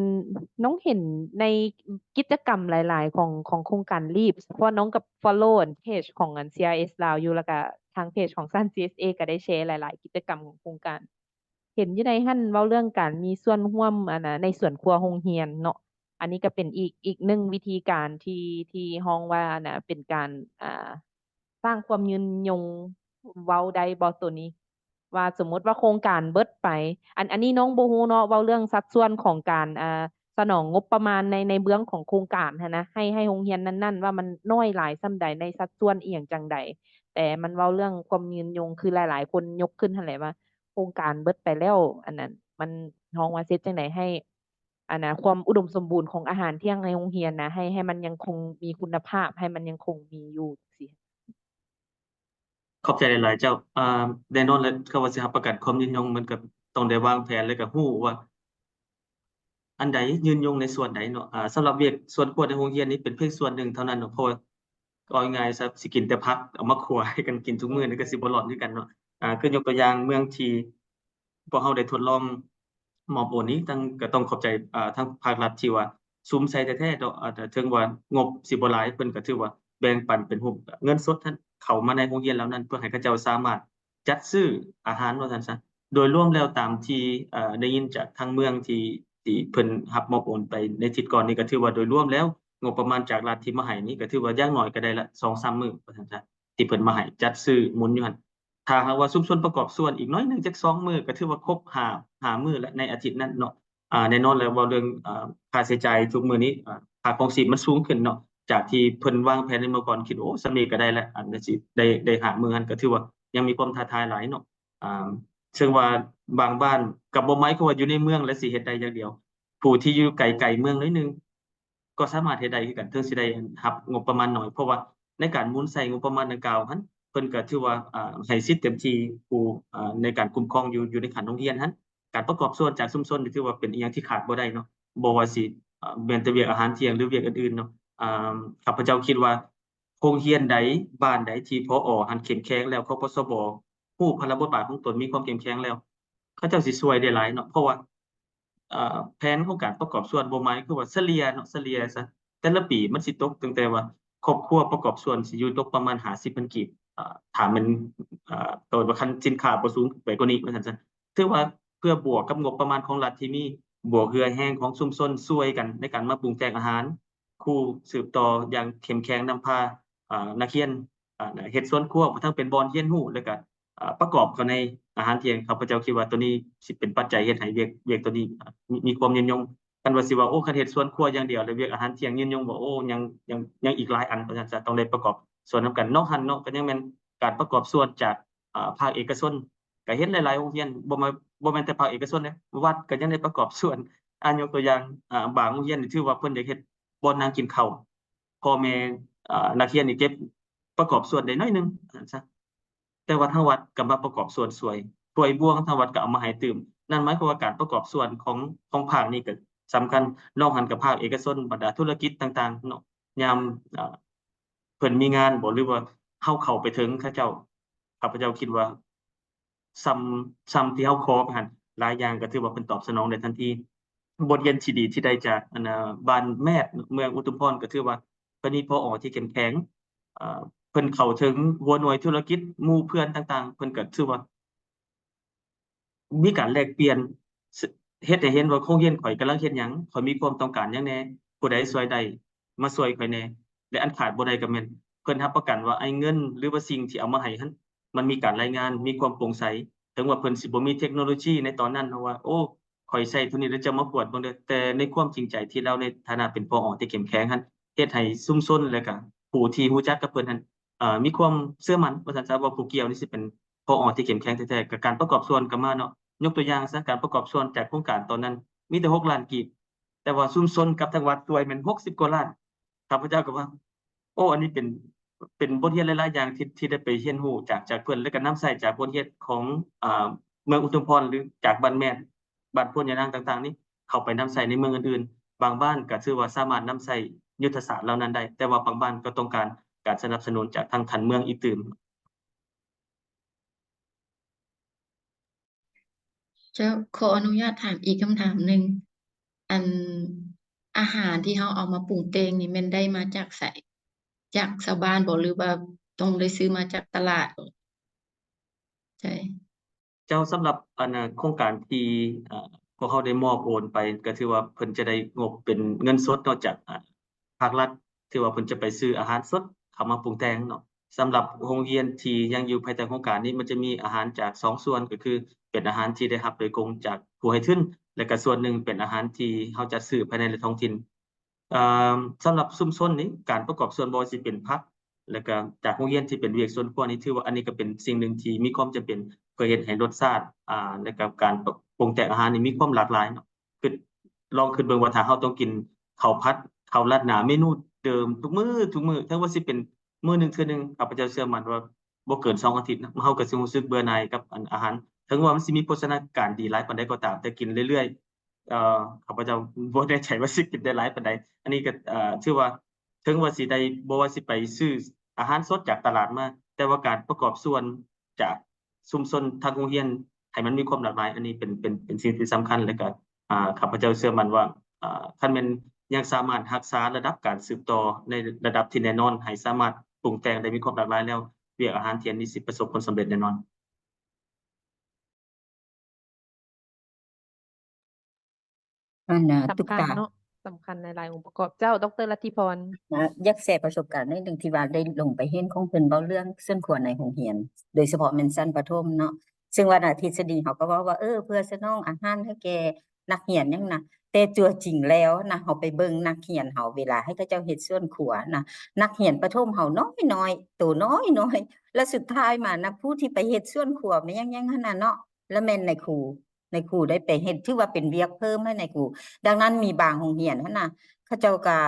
ນ້ອງເຫັນໃນກິດຈະກຳຫຼາຍໆຂອງ ຂອງໂຄງການ LEAP ເພາະວ່ານ້ອງກໍ follow ອັນ page ຂອງອັນ CRS ລາວຢູ່ ແລ້ວກະທາງ page ຂອງຊັ້ນ CSA ກໍໄດ້ແຊຫຼາຍໆກິດຈະກຳຂອງໂຄງການ. ເຫັນຢູ່ໃນຫັ້ນເວົ້າເລື່ອງການມີສ່ວນຮ່ວມ ອັນນ່າ ໃນສວນຄົວໂຮງຮຽນເນາະ. ອັນນີ້ກໍເປັນອີກ ອີກໜຶ່ງວິທີການທີ່ ທີ່ຮ້ອງວ່າ ອັນນ່າ ເປັນການ ອ່າ ສ້າງຄວາມຍືນຍົງ ເວົ້າໄດ້ບໍ່ໂຕນີ້? ວ່າສົມມຸດວ່າໂຄງການເບິດໄປ ອັນ ອັນນີ້ນ້ອງບໍ່ຮູ້ເນາະ ເວົ້າເລື່ອງສັດສ່ວນຂອງການ ອ່າ ສະໜອງງົບປະມານໃນ ໃນເບື້ອງຂອງໂຄງການຫັ້ນນະ ໃຫ້ ໃຫ້ໂຮງຮຽນນັ້ນໆ ວ່າມັນນ້ອຍຫຼາຍສ່ຳໃດ ໃນສັດສ່ວນອີ່ຫຍັງຈັ່ງໃດ. ແຕ່ມັນເວົ້າເລື່ອງຄວາມຍືນຍົງ ຄືຫຼາຍໆຄົນຍົກຂຶ້ນຫັ້ນແຫຼະວ່າ ໂຄງການເບິດໄປແລ້ວ ອັນນັ້ນ ມັນ ຮ້ອງວ່າເຮັດຈັ່ງໃດໃຫ້ ອັນນະ ຄວາມອຸດົມສົມບູນຂອງອາຫານທ່ຽງໃນໂຮງຮຽນນະ ໃຫ້ ໃຫ້ມັນຍັງຄົງມີຄຸນນະພາບ ໃຫ້ມັນຍັງຄົງມີຢູ່ຊີ້. ຂອບໃຈຫຼາຍໆ ເຈົ້າ. ອ່າ ແນ່ນອນແຫຼະ ຄຳວ່າຊິຮັບປະກັນຄວາມຍືນຍົງ ມັນກໍຕ້ອງໄດ້ວາງແຜນ ແລ້ວກໍຮູ້ວ່າອັນໃດຍືນຍົງໃນສ່ວນໃດເນາະ. ອ່າ ສຳລັບວຽກສ່ວນຄົວໃນໂຮງຮຽນນີ້ເປັນພຽງສ່ວນໜຶ່ງເທົ່ານັ້ນເນາະ ເພາະວ່າເວົ້າງ່າຍໆຊະ ຊິກິນແຕ່ຜັກເອົາມາຂົ້ວໃຫ້ກັນກິນທຸກມື້ນີ້ກໍຊິບໍ່ລອດຄືກັນເນາະ. ອ່າ ຄືຍົກຕົວຢ່າງເມືອງທີ່ ພວກເຮົາໄດ້ທົດລອງມອບໂອນນີ້ ທັງ ກໍຕ້ອງຂອບໃຈ ອ່າ ທາງພາກລັດທີ່ວ່າສຸມໃສ່ແທ້ໆເນາະ. ອ່າ ເຖິງວ່າງົບຊິບໍ່ຫຼາຍ ເພິ່ນກໍຖືວ່າແບ່ງປັນເປັນຮູບເງິນສົດຫັ້ນ ເຂົ້າມາໃນໂຮງຮຽນເຫຼົ່ານັ້ນ ເພື່ອໃຫ້ເຂົາເຈົ້າສາມາດຈັດຊື້ອາຫານວ່າຊັ້ນຊະ. ໂດຍລວມແລ້ວຕາມທີ່ ເອີ ໄດ້ຍິນຈາກທາງເມືອງທີ່ ທີ່ເພິ່ນຮັບມອບໂອນໄປໃນທິດກ່ອນນີ້ ກໍຖືວ່າໂດຍລວມແລ້ວງົບປະມານຈາກລັດທີ່ມາໃຫ້ນີ້ ກໍຖືວ່າຢ່າງໜ້ອຍກໍໄດ້ລະສອງສາມມື້ວ່າຊັ້ນຊະ ທີ່ເພິ່ນມາໃຫ້ຈັດຊື້ໝູນຢູ່ຫັ້ນ. ຖ້າຫາກວ່າຊຸມຊົນປະກອບສ່ວນອີກໜ້ອຍໜຶ່ງຈັກສອງມື້ ກໍຖືວ່າຄົບຫ້າ ຫ້າມື້ແຫຼະໃນອາທິດນັ້ນເນາະ. ອ່າ ແນ່ນອນແລ້ວເວົ້າເລື່ອງ ອ່າ ຄ່າໃຊ້ຈ່າຍທຸກມື້ນີ້ ອ່າ ຄ່າຄອງຊີບມັນສູງຂຶ້ນເນາະ ຈາກທີ່ເພິ່ນວາງແຜນໃນເມື່ອກ່ອນ ຄິດ ໂອ້ ສ່ຳນີ້ກໍໄດ້ແລ້ວ ອັນ ຊິໄດ້ ໄດ້ຫ້າມື້ຫັ້ນ ກໍຖືວ່າຍັງມີຄວາມທ້າທາຍຫຼາຍເນາະ. ອ່າ ເຊິ່ງວ່າບາງບ້ານກໍບໍ່ໝາຍຄວາມວ່າຢູ່ໃນເມືອງແລ້ວຊິເຮັດໄດ້ຢ່າງດຽວ ຜູ້ທີ່ຢູ່ໄກໆເມືອງໜ້ອຍໜຶ່ງ ກໍສາມາດເຮັດໄດ້ຄືກັນ ເຖິງຊິໄດ້ຮັບງົບປະມານໜ້ອຍ ເພາະວ່າໃນການໝູນໃຊ້ງົບປະມານດັ່ງກ່າວຫັ້ນ ເພິ່ນກໍຖືວ່າ ອ່າ ໃຫ້ສິດເຕັມທີ່ ຜູ້ ອ່າ ໃນການຄຸ້ມຄອງຢູ່ ຢູ່ໃນຂັ້ນໂຮງຮຽນຫັ້ນ. ການປະກອບສ່ວນຈາກຊຸມຊົນນີ້ຖືວ່າເປັນອີ່ຫຍັງທີ່ຂາດບໍ່ໄດ້ເນາະ ບໍ່ວ່າຊິ ອ່າ ແມ່ນແຕ່ວຽກອາຫານທ່ຽງ ຫຼື ວຽກອື່ນໆເນາະ. ອ່າ ຂ້າພະເຈົ້າຄິດວ່າ ໂຮງຮຽນໃດ ບ້ານໃດທີ່ ຜອ ຫັ້ນເຂັ້ມແຂງແລ້ວ ຄປສບ ຮູ້ພາລະບົດບາດຂອງຕົນ ມີຄວາມເຂັ້ມແຂງແລ້ວ ເຂົາເຈົ້າຊິຊ່ວຍໄດ້ຫຼາຍເນາະ ເພາະວ່າ ເອີ ແຜນຂອງການປະກອບສ່ວນບໍ່ໝາຍ ຄືວ່າສະເລ່ຍເນາະ ສະເລ່ຍຊະ ແຕ່ລະປີມັນຊິຕົກຕັ້ງແຕ່ວ່າຄອບຄົວປະກອບສ່ວນຊິຢູ່ຕົກປະມານຫ້າສິບພັນກີບ ເອີ ຖ້າແມ່ນ ເອີ ເອີ້ນວ່າຄັນສິນຄ້າບໍ່ສູງໄປກວ່ານີ້ວ່າຊັ້ນຊະ ຖືວ່າເພື່ອບວກກັບງົບປະມານຂອງລັດທີ່ມີ ບວກເຫື່ອແຮງຂອງຊຸມຊົນຊ່ວຍກັນໃນການມາປຸງແຕ່ງອາຫານ ຄູສືບຕໍ່ຢ່າງເຂັ້ມແຂງນຳພາ ເອີ ນັກຮຽນ ເຮັດສວນຄົວ ທັງເປັນບ່ອນຮຽນຮູ້ ແລ້ວກະ ອາ ປະກອບເຂົ້າໃນອາຫານທ່ຽງ. ຂ້າພະເຈົ້າຄິດວ່າໂຕນີ້ຊິເປັນປັດໄຈເຮັດໃຫ້ວຽກ ວຽກໂຕນີ້ ອາ ມີ ມີຄວາມຍືນຍົງ. ຄັນວ່າຊິວ່າ ໂອ້ ຄັນເຮັດສວນຄົວຢ່າງດຽວ ແລ້ວວຽກອາຫານທ່ຽງຍືນຍົງບໍ່ ໂອ້ ຍັງ ຍັງ ຍັງອີກຫຼາຍອັນ ວ່າຊັ້ນຊະ ຕ້ອງໄດ້ປະກອບສ່ວນນຳກັນ. ນອກຫັ້ນເນາະ ກໍຍັງແມ່ນການປະກອບສ່ວນຈາກ ອາ ພາກເອກະຊົນ ກໍເຫັນຫຼາຍໆໂຮງຮຽນ ບໍ່ແມ່ນ ບໍ່ແມ່ນແຕ່ພາກເອກະຊົນເດ້ ວັດກໍຍັງໄດ້ປະກອບສ່ວນ. ອາ ຍົກຕົວຢ່າງ ອາ ບາງໂຮງຮຽນນີ້ຖືວ່າເພິ່ນຢາກເຮັດບ່ອນນັ່ງກິນເຂົ້າ ພໍ່ແມ່ ອາ ນັກຮຽນນີ້ເກັບປະກອບສ່ວນໄດ້ໜ້ອຍໜຶ່ງ ວ່າຊັ້ນຊະ ແຕ່ວ່າທາງວັດກໍມາປະກອບສ່ວນຊ່ວຍ ຖ້ວຍບ່ວງທາງວັດກໍເອົາມາໃຫ້ຕື່ມ. ນັ້ນໝາຍຄວາມວ່າການປະກອບສ່ວນຂອງ ຂອງພາກນີ້ກໍສຳຄັນ. ນອກຫັ້ນກໍພາກເອກະຊົນ ບັນດາທຸລະກິດຕ່າງໆເນາະ ຍາມ ອາ ເພິ່ນມີງານບໍ ຫຼືວ່າເຮົາເຂົ້າໄປເຖິງເຂົາເຈົ້າ ຂ້າພະເຈົ້າຄິດວ່າ ສ່ຳ ສ່ຳທີ່ເຮົາຂໍໄປຫັ້ນ ຫຼາຍຢ່າງກໍຖືວ່າເພິ່ນຕອບສະໜອງໄດ້ທັນທີ. ບົດຮຽນທີ່ດີທີ່ໄດ້ຈາກ ອັນ ອາ ບ້ານແມດ ເມືອງອຸທຸມພອນ ກໍຖືວ່າເພິ່ນມີ ຜອ ທີ່ເຂັ້ມແຂງ ອາ ເພິ່ນເຂົ້າເຖິງຫົວໜ່ວຍທຸລະກິດ ໝູ່ເພື່ອນຕ່າງໆ ເພິ່ນກໍຖືວ່າ ມີການແລກປ່ຽນ ເຮັດໃຫ້ເຫັນວ່າໂຮງຮຽນຂ້ອຍກຳລັງເຮັດຫຍັງ ຂ້ອຍມີຄວາມຕ້ອງການຫຍັງແດ່ ຜູ້ໃດຊ່ວຍໄດ້ມາຊ່ວຍຂ້ອຍແດ່. ແລະ ອັນຂາດບໍ່ໄດ້ກໍແມ່ນ ເພິ່ນຮັບປະກັນວ່າໄອ້ເງິນ ຫຼືວ່າສິ່ງທີ່ເອົາມາໃຫ້ຫັ້ນ ມັນມີການລາຍງານ ມີຄວາມໂປ່ງໃສ. ເຖິງວ່າເພິ່ນຊິບໍ່ມີເທັກໂນໂລຢີໃນຕອນນັ້ນເນາະວ່າ ໂອ້ ຂ້ອຍໃຊ້ເທົ່ານີ້ແລ້ວເຈົ້າມາກວດເບິ່ງເດີ ແຕ່ໃນຄວາມຈິງໃຈທີ່ລາວໃນຖານະເປັນ ຜອ ທີ່ເຂັ້ມແຂງຫັ້ນ ເຮັດໃຫ້ຊຸມຊົນ ແລະ ກະຜູ້ທີ່ຮູ້ຈັກກັບເພິ່ນຫັ້ນ ເອີ ມີຄວາມເຊື່ອໝັ້ນ ວ່າຊັ້ນຊະ ວ່າຜູ້ກ່ຽວນີ້ຊິເປັນ ຜອ ທີ່ເຂັ້ມແຂງແທ້ໆ. ກະການປະກອບສ່ວນກໍມາເນາະ ຍົກຕົວຢ່າງຊະ ການປະກອບສ່ວນຈາກໂຄງການຕອນນັ້ນມີແຕ່ຫົກລ້ານກີບ ແຕ່ວ່າຊຸມຊົນກັບທາງວັດຊ່ວຍແມ່ນຫົກສິບກວ່າລ້ານ. ຂ້າພະເຈົ້າກໍວ່າ ໂອ້ ອັນນີ້ເປັນ ເປັນບົດຮຽນຫຼາຍໆຢ່າງທີ່ ທີ່ໄດ້ໄປຮຽນຮູ້ຈາກ ຈາກເພິ່ນ ແລະ ກໍນຳໃຊ້ຈາກບົດຮຽນຂອງ ອາ ເມືອງອຸທຸມພອນ ຫຼື ຈາກບ້ານແມດ ບ້ານໂພນຍານາງຕ່າງໆນີ້ ເຂົ້າໄປນຳໃຊ້ໃນເມືອງອື່ນໆ. ບາງບ້ານກໍຖືວ່າສາມາດນຳໃຊ້ຍຸດທະສາດເຫຼົ່ານັ້ນໄດ້ ແຕ່ວ່າບາງບ້ານກໍຕ້ອງການການສະໜັບສະໜູນຈາກທາງຂັ້ນເມືອງອີກຕື່ມ. ເຈົ້າ ຂໍອະນຸຍາດຖາມອີກຄຳຖາມໜຶ່ງ ອັນ ອາຫານທີ່ເຮົາເອົາມາປຸງແຕ່ງນີ້ແມ່ນໄດ້ມາຈາກໃສ? ຈາກຊາວບ້ານບໍ ຫຼືວ່າຕ້ອງໄດ້ຊື້ມາຈາກຕະຫຼາດບໍ? ເຈົ້າ ສຳລັບ ອັນ ໂຄງການທີ່ ເອີ ພວກເຮົາໄດ້ມອບໂອນໄປ ກໍຖືວ່າເພິ່ນຈະໄດ້ງົບເປັນເງິນສົດເນາະ ຈາກ ອາ ພາກລັດ ຖືວ່າເພິ່ນຈະໄປຊື້ອາຫານສົດເຂົ້າມາປຸງແຕ່ງເນາະ. ສຳລັບໂຮງຮຽນທີ່ຍັງຢູ່ພາຍໃຕ້ໂຄງການນີ້ ມັນຈະມີອາຫານຈາກສອງສ່ວນ ກໍຄືເປັນອາຫານທີ່ໄດ້ຮັບໂດຍກົງຈາກຜູ້ໃຫ້ທຶນ ແລະ ກະສ່ວນໜຶ່ງເປັນອາຫານທີ່ເຮົາຈັດຊື້ພາຍໃນແລະທ້ອງຖິ່ນ. ເອີ ສຳລັບຊຸມຊົນນີ້ ການປະກອບສ່ວນບໍ່ວ່າຊິເປັນຜັກ ແລະ ກະຈາກໂຮງຮຽນທີ່ເປັນວຽກສວນຄົວນີ້ ຖືວ່າອັນນີ້ກະເປັນສິ່ງໜຶ່ງທີ່ມີຄວາມຈຳເປັນ ເພື່ອເຮັດໃຫ້ລົດຊາດ ອາ ແລະ ກະການ ການປຸງແຕ່ງອາຫານນີ້ມີຄວາມຫຼາກຫຼາຍເນາະ. ຄິດ ລອງຄິດເບິ່ງວ່າ ຖ້າເຮົາຕ້ອງກິນເຂົ້າຜັດ ເຂົ້າລາດໜ້າເມນູເດີມທຸກມື້ ທຸກມື້ ເຖິງວ່າຊິເປັນມື້ໜຶ່ງເທື່ອໜຶ່ງ ຂ້າພະເຈົ້າເຊື່ອໝັ້ນວ່າບໍ່ເກີນສອງອາທິດນະ ເຮົາກໍຊິຮູ້ສຶກເບື່ອໜ່າຍກັບ ອັນ ອາຫານ. ເຖິງວ່າມັນຊິມີໂພຊະນາການດີຫຼາຍປານໃດກໍຕາມ ແຕ່ກິນເລື້ອຍໆ ເອີ ຂ້າພະເຈົ້າບໍ່ແນ່ໃຈວ່າຊິກິນໄດ້ຫຼາຍປານໃດ. ອັນນີ້ກໍ ເອີ ຖືວ່າ ເຖິງວ່າຊິໄດ້ ບໍ່ວ່າຊິໄປຊື້ອາຫານສົດຈາກຕະຫຼາດມາ ແຕ່ວ່າການປະກອບສ່ວນຈາກຊຸມຊົນທາງໂຮງຮຽນໃຫ້ມັນມີຄວາມຫຼາກຫຼາຍ ອັນນີ້ເປັນ ເປັນ ເປັນສິ່ງທີ່ສຳຄັນ ແລະ ກະ ອາ ຂ້າພະເຈົ້າເຊື່ອໝັ້ນວ່າ ອາ ຄັນແມ່ນຍັງສາມາດຮັກສາລະດັບການສືບຕໍ່ໃນລະດັບທີ່ແນ່ນອນ ໃຫ້ສາມາດປຸງແຕ່ງໄດ້ມີຄວາມຫຼາກຫຼາຍແລ້ວ ວຽກອາຫານທ່ຽງນີ້ຊິປະສົບຜົນສຳເລັດແນ່ນອນ. ອັນນ່າ ສຳຄັນເນາະ ສຳຄັນໃນຫຼາຍອົງປະກອບ. ເຈົ້າ ດອກເຕີ ລັດທິພອນ ຢາກແຊປະສົບການໜ້ອຍໜຶ່ງ ທີ່ວ່າໄດ້ລົງໄປເຫັນຂອງເພິ່ນເວົ້າເລື່ອງສວນຄົວໃນໂຮງຮຽນ ໂດຍສະເພາະແມ່ນຊັ້ນປະຖົມເນາະ. ເຊິ່ງວ່ານະ ທິດສະດີເຮົາກໍເວົ້າວ່າ ເອີ ເພື່ອສະໜອງອາຫານໃຫ້ແກ່ນັກຮຽນຫຍັງນະ ແຕ່ຕົວຈິງແລ້ວນະ ເຮົາໄປເບິ່ງນັກຮຽນເຮົາ ເວລາໃຫ້ເຂົາເຈົ້າເຮັດສວນຄົວນະ ນັກຮຽນປະຖົມເຮົານ້ອຍໆ ໂຕນ້ອຍໆ ແລ້ວສຸດທ້າຍມານະ ຜູ້ທີ່ໄປເຮັດສວນຄົວແມ່ນຫຍັງຫັ້ນນະເນາະ ລະແມ່ນນາຍຄູ ນາຍຄູໄດ້ໄປເຮັດ ຖືວ່າເປັນວຽກເພີ່ມໃຫ້ນາຍຄູ. ດັ່ງນັ້ນ ມີບາງໂຮງຮຽນຫັ້ນນະ ເຂົາເຈົ້າກະ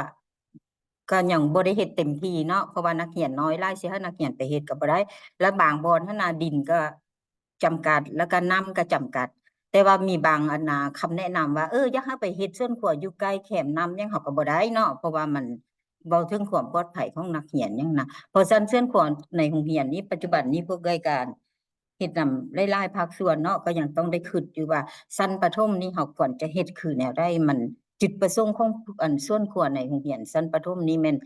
ກະຍັງບໍ່ໄດ້ເຮັດເຕັມທີ່ເນາະ ເພາະວ່ານັກຮຽນນ້ອຍຫຼາຍ ຊິໃຫ້ນັກຮຽນໄປເຮັດກໍບໍ່ໄດ້. ລະບາງບ່ອນຫັ້ນນະ ດິນກໍຈຳກັດ ລະກະນ້ຳກໍຈຳກັດ. ແຕ່ວ່າມີບາງ ອັນນາ ຄຳແນະນຳວ່າ ເອີ ຢາກໃຫ້ໄປເຮັດສວນຄົວຢູ່ໃກ້ແຄມນ້ຳຫຍັງ ເຮົາກໍບໍ່ໄດ້ເນາະ ເພາະວ່າມັນ ເວົ້າເຖິງຄວາມປອດໄພຂອງນັກຮຽນຫຍັງນະ. ເພາະສະນັ້ນ ສວນຄົວໃນໂຮງຮຽນນີ້ ປັດຈຸບັນນີ້ພວກເອື້ອຍກະເຮັດນຳຫຼາຍໆພາກສ່ວນເນາະ ກໍຍັງຕ້ອງໄດ້ຄິດຢູ່ວ່າ ຊັ້ນປະຖົມນີ້ເຮົາຄວນຈະເຮັດຄືແນວໃດ ມັນ ຈຸດປະສົງຂອງ ອັນ ສວນຄົວໃນໂຮງຮຽນຊັ້ນປະຖົມນີ້ແມ່ນ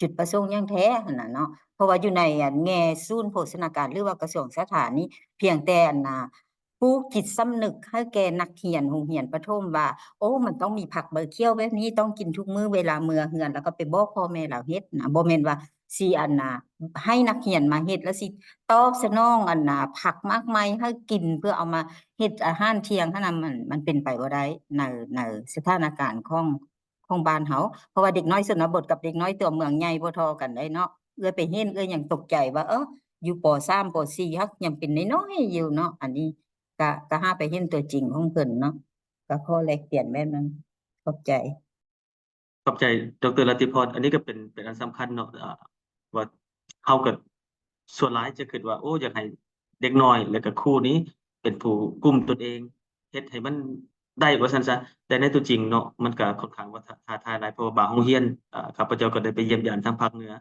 ຈຸດປະສົງຫຍັງແທ້ຫັ້ນນະເນາະ. ເພາະວ່າຢູ່ໃນ ອັນ ແງ່ສູນໂພຊະນາການ ຫຼືວ່າກະຊວງສາທານີ້ ພຽງແຕ່ ອັນນາ ປູກຈິດສຳນຶກໃຫ້ແກ່ນັກຮຽນໂຮງຮຽນປະຖົມວ່າ ໂອ້ ມັນຕ້ອງມີຜັກໃບຂຽວແບບນີ້ ຕ້ອງກິນທຸກມື້ ເວລາເມືອເຮືອນ ແລ້ວກໍໄປບອກພໍ່ແມ່ລາວເຮັດນະ ບໍ່ແມ່ນວ່າ ຊິອັນນ່າ ໃຫ້ນັກຮຽນມາເຮັດ ແລ້ວຊິຕອບສະໜອງອັນນ່າ ຜັກໝາກໄມ້ໃຫ້ກິນ ເພື່ອເອົາມາເຮັດອາຫານທ່ຽງຫັ້ນນະ ມັນ ມັນເປັນໄປບໍ່ໄດ້ ໃນ ໃນສະຖານະການຂອງ ຂອງບ້ານເຮົາ ເພາະວ່າເດັກນ້ອຍຊົນນະບົດກັບເດັກນ້ອຍຕົວເມືອງໃຫຍ່ບໍ່ທໍ່ກັນໄດ໋ເນາະ. ເອື້ອຍໄປເຫັນ ເອື້ອຍຍັງຕົກໃຈວ່າ ເອີ ຢູ່ ປ.ສາມ ປ.ສີ່ ເຮົາຍັງເປັນນ້ອຍໆຢູ່ເນາະ. ອັນນີ້ກະ ກະຫາໄປເຫັນຕົວຈິງຂອງເພິ່ນເນາະ. ກະຂໍແລກປ່ຽນແບບນັ້ນ. ຂອບໃຈ. ຂອບໃຈ ດຣ. ລັດຕິພອນ. ອັນນີ້ກໍເປັນ ເປັນອັນສຳຄັນເນາະ ອ່າ ວ່າເຮົາກໍສ່ວນຫຼາຍຈະຄິດວ່າ ໂອ້ ຢາກໃຫ້ເດັກນ້ອຍ ແລ້ວກໍຄູນີ້ເປັນຜູ້ກຸມຕົນເອງ ເຮັດໃຫ້ມັນໄດ້ວ່າຊັ້ນຊະ. ແຕ່ໃນຕົວຈິງເນາະ ມັນກໍຄ່ອນຂ້າງວ່າທ້າ ທ້າທາຍຫຼາຍ ເພາະວ່າບາງໂຮງຮຽນ ອ່າ ຂ້າພະເຈົ້າກໍໄດ້ໄປຢ້ຽມຢາມທາງພາກເໜືອ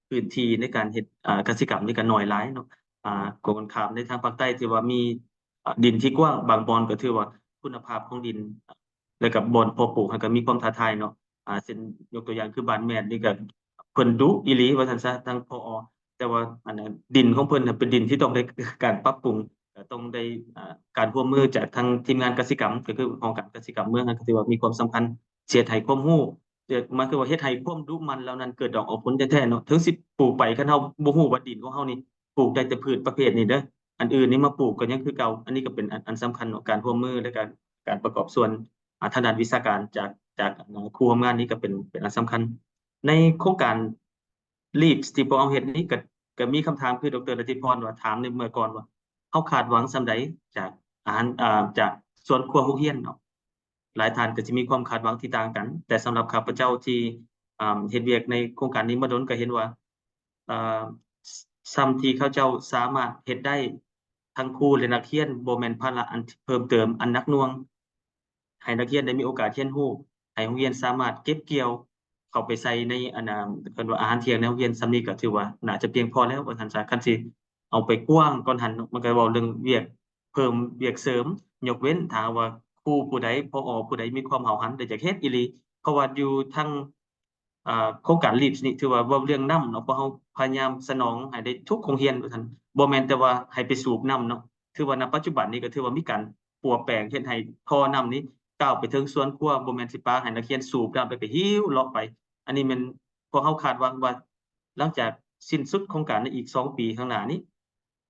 ພື້ນທີ່ໃນການເຮັດ ອ່າ ກະສິກຳນີ້ກໍໜ້ອຍຫຼາຍເນາະ. ອ່າ ກົງກັນຂ້າມ ໃນທາງພາກໃຕ້ທີ່ວ່າມີ ອ່າ ດິນທີ່ກວ້າງ ບາງບ່ອນກໍຖືວ່າຄຸນນະພາບຂອງດິນ ແລ້ວກໍບ່ອນເພາະປູກຫັ້ນກໍມີຄວາມທ້າທາຍເນາະ. ອ່າ ເຊັ່ນຍົກຕົວຢ່າງຄືບ້ານແມດນີ້ກໍເພິ່ນດຸອີ່ຫຼີວ່າຊັ້ນຊະ ທາງ ຜອ ແຕ່ວ່າອັນນັ້ນ ດິນຂອງເພິ່ນນະເປັນດິນທີ່ຕ້ອງໄດ້ການປັບປຸງ ກໍຕ້ອງໄດ້ ອ່າ ການຮ່ວມມືຈາກທາງທີມງານກະສິກຳ ກໍຄືຫ້ອງການກະສິກຳເມືອງຫັ້ນ ກໍຖືວ່າມີຄວາມສຳຄັນ ຊິເຮັດໃຫ້ຄວາມຮູ້ ໝາຍຄືວ່າເຮັດໃຫ້ຄວາມດຸໝັ່ນເຫຼົ່ານັ້ນເກີດດອກອອກຜົນແທ້ໆເນາະ. ເຖິງຊິປູກໄປ ຄັນເຮົາບໍ່ຮູ້ວ່າດິນຂອງເຮົານີ້ ປູກໄດ້ແຕ່ພືດປະເພດນີ້ເດີ ອັນອື່ນນີ້ມາປູກກໍຍັງຄືເກົ່າ. ອັນນີ້ກໍເປັນອັນ ອັນສຳຄັນເນາະ ການຮ່ວມມື ແລະ ການ ການປະກອບສ່ວນ ອ່າ ທາງດ້ານວິຊາການຈາກ ຈາກ ອ່າ ຄູຮ່ວມງານນີ້ກໍເປັນ ເປັນອັນສຳຄັນ. ໃນໂຄງການ LEAPS ທີ່ພວກເຮົາເຮັດນີ້ ກໍ ກໍມີຄຳຖາມຄື ດຣ. ລັດຕິພອນ ວ່າ ຖາມໃນເມື່ອກ່ອນວ່າ ເຮົາຄາດຫວັງສ່ຳໃດຈາກອາຫານ ອ່າ ຈາກສວນຄົວໂຮງຮຽນເນາະ? ຫຼາຍທ່ານກໍຊິມີຄວາມຄາດຫວັງທີ່ຕ່າງກັນ, ແຕ່ສຳລັບຂ້າພະເຈົ້າທີ່ ອ່າ ເຮັດວຽກໃນໂຄງການນີ້ມາດົນ ກໍເຫັນວ່າ ເອີ ສ່ຳທີ່ເຂົາເຈົ້າສາມາດເຮັດໄດ້ ທັງຄູແລະນັກຮຽນ ບໍ່ແມ່ນພາລະອັນເພີ່ມເຕີມອັນໜັກໜ່ວງ, ໃຫ້ນັກຮຽນໄດ້ມີໂອກາດຮຽນຮູ້, ໃຫ້ໂຮງຮຽນສາມາດເກັບກ່ຽວເຂົ້າໄປໃສ່ໃນ ອັນນ່າ ເອີ້ນວ່າອາຫານທ່ຽງໃນໂຮງຮຽນ ສ່ຳນີ້ກໍຖືວ່າໜ້າຈະພຽງພໍແລ້ວວ່າຊັ້ນຊະ. ຄັນຊິເອົາໄປກວ້າງກ່ອນຫັ້ນເນາະ ມັນກໍເວົ້າເລື່ອງວຽກ ເພີ່ມວຽກເສີມ, ຍົກເວັ້ນຖ້າຫາກວ່າຄູຜູ້ໃດ ຜອ ຜູ້ໃດມີຄວາມຫ້າວຫັນ ແລະ ຢາກເຮັດອີ່ຫຼີ, ເພາະວ່າຢູ່ທາງ ອ່າ ໂຄງການ LEAPS ນີ້ ຖືວ່າເວົ້າເລື່ອງນ້ຳເນາະ, ພວກເຮົາພະຍາຍາມສະໜອງໃຫ້ໄດ້ທຸກໂຮງຮຽນວ່າຊັ້ນ, ບໍ່ແມ່ນແຕ່ວ່າໃຫ້ໄປສູບນ້ຳເນາະ, ຖືວ່ານະປັດຈຸບັນນີ້ກໍຖືວ່າມີການປົວແປງເຮັດໃຫ້ທໍ່ນ້ຳນີ້ກ້າວໄປເຖິງສວນຄົວ, ບໍ່ແມ່ນຊິປະໃຫ້ນັກຮຽນສູບນ້ຳແລ້ວກໍຫິ້ວເລາະໄປ. ອັນນີ້ແມ່ນພວກເຮົາຄາດຫວັງວ່າ ຫຼັງຈາກສິ້ນສຸດໂຄງການໃນອີກສອງປີຂ້າງໜ້ານີ້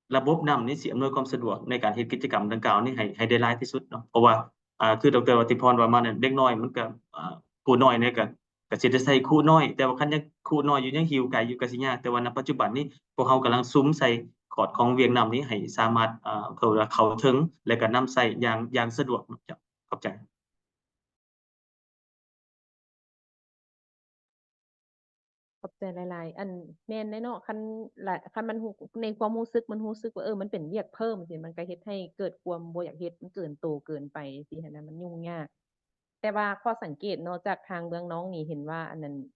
ລະບົບນ້ຳນີ້ຊິອຳນວຍຄວາມສະດວກໃນການເຮັດກິດຈະກຳດັ່ງກ່າວນີ້ໃຫ້ ໃຫ້ໄດ້ຫຼາຍທີ່ສຸດເນາະ. ເພາະວ່າ ອ່າ ຄື ດຣ. ລັດຕິພອນ ວ່າມານັ້ນ ເດັກນ້ອຍມັນກໍ ອ່າ ຜູ້ນ້ອຍນີ້ກໍ ກໍຊິໄດ້ໃຊ້ຄຸນ້ອຍ, ແຕ່ວ່າຄັນຍັງຄຸນ້ອຍຢູ່ ຍັງຫິ້ວໄກຢູ່ ກໍຊິຍາກ. ແຕ່ວ່ານະປັດຈຸບັນນີ້ ພວກເຮົາກຳລັງສຸມໃສ່ຂອດຂອງວຽງນ້ຳນີ້ໃຫ້ສາມາດ ເອີ ເຂົ້າ ເຂົ້າເຖິງ ແລະ ກໍນຳໃຊ້ຢ່າງ ຢ່າງສະດວກເນາະ. ເຈົ້າ ຂອບໃຈ. ຂອບໃຈຫຼາຍໆ. ອັນ ແມ່ນແຫຼະເນາະ ຄັນ ລະ ຄັນມັນຮູ້ ໃນຄວາມຮູ້ສຶກ ມັນຮູ້ສຶກວ່າ ເອີ ມັນເປັນວຽກເພີ່ມຊີ້ ມັນກໍເຮັດໃຫ້ເກີດຄວາມບໍ່ຢາກເຮັດ ມັນເກີນໂຕເກີນໄປຊີ້ຫັ້ນນະ ມັນຫຍຸ້ງຍາກ. ແຕ່ວ່າຂໍ້ສັງເກດເນາະ ຈາກທາງເບື້ອງນອກນີ້ເຫັນວ່າ ອັນນັ້ນ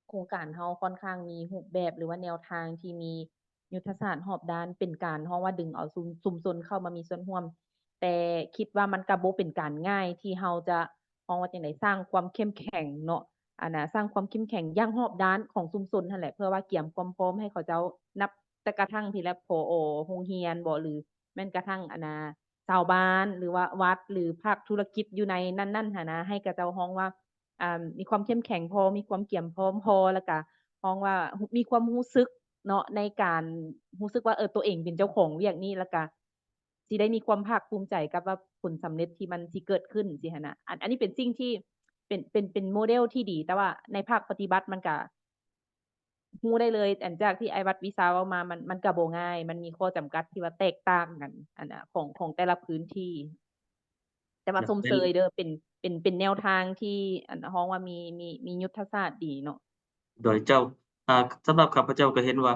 ໂຄງການເຮົາຄ່ອນຂ້າງມີຮູບແບບ ຫຼືວ່າແນວທາງທີ່ມີຍຸດທະສາດຮອບດ້ານ ເປັນການ ເຮົາວ່າດຶງເອົາຊຸມ ຊຸມຊົນເຂົ້າມາມີສ່ວນຮ່ວມ, ແຕ່ຄິດວ່າມັນກໍບໍ່ເປັນການງ່າຍທີ່ເຮົາຈະ ເຮົາວ່າຈັ່ງໃດ ສ້າງຄວາມເຂັ້ມແຂງເນາະ ອັນນ່າ ສ້າງຄວາມເຂັ້ມແຂງຢ່າງຮອບດ້ານຂອງຊຸມຊົນຫັ້ນແຫຼະ ເພື່ອວ່າກຽມຄວາມພ້ອມໃຫ້ເຂົາເຈົ້າ ນັບແຕ່ກະທັ່ງພີ້ແຫຼະ ຜອ ໂຮງຮຽນບໍ ຫຼືແມ່ນກະທັ່ງ ອັນນ່າ ຊາວບ້ານ ຫຼືວ່າວັດ ຫຼືພາກທຸລະກິດຢູ່ໃນນັ້ນໆຫັ້ນນະ ໃຫ້ເຂົາເຈົ້າ ເຮົາວ່າ ອ່າ ມີຄວາມເຂັ້ມແຂງພໍ ມີຄວາມກຽມພ້ອມພໍ ແລ້ວກະ ເຮົາວ່າ ມີຄວາມຮູ້ສຶກເນາະ ໃນການຮູ້ສຶກວ່າ ເອີ ຕົວເອງເປັນເຈົ້າຂອງວຽກນີ້ ແລ້ວກະຊິໄດ້ມີຄວາມພາກພູມໃຈກັບວ່າຜົນສຳເລັດທີ່ມັນຊິເກີດຂຶ້ນຊີ້ຫັ້ນນະ. ອັນ ອັນນີ້ເປັນສິ່ງທີ່ເປັນ ເປັນ ເປັນໂມເດວທີ່ດີ, ແຕ່ວ່າໃນພາກປະຕິບັດມັນກະ ຮູ້ໄດ້ເລີຍ ອັນຈາກທີ່ອ້າຍວັດວິຊາເວົ້າມາ ມັນ ມັນກະບໍ່ງ່າຍ ມັນມີຂໍ້ຈຳກັດທີ່ວ່າແຕກຕ່າງກັນ ອັນນະ ຂອງ ຂອງແຕ່ລະພື້ນທີ່. ແຕ່ວ່າຊົມເຊີຍເດີ ເປັນ ເປັນ ເປັນແນວທາງທີ່ ອັນ ເຮົາວ່າມີ ມີ ມີຍຸດທະສາດດີເນາະ. ໂດຍເຈົ້າ ອ່າ ສຳລັບຂ້າພະເຈົ້າກໍເຫັນວ່າ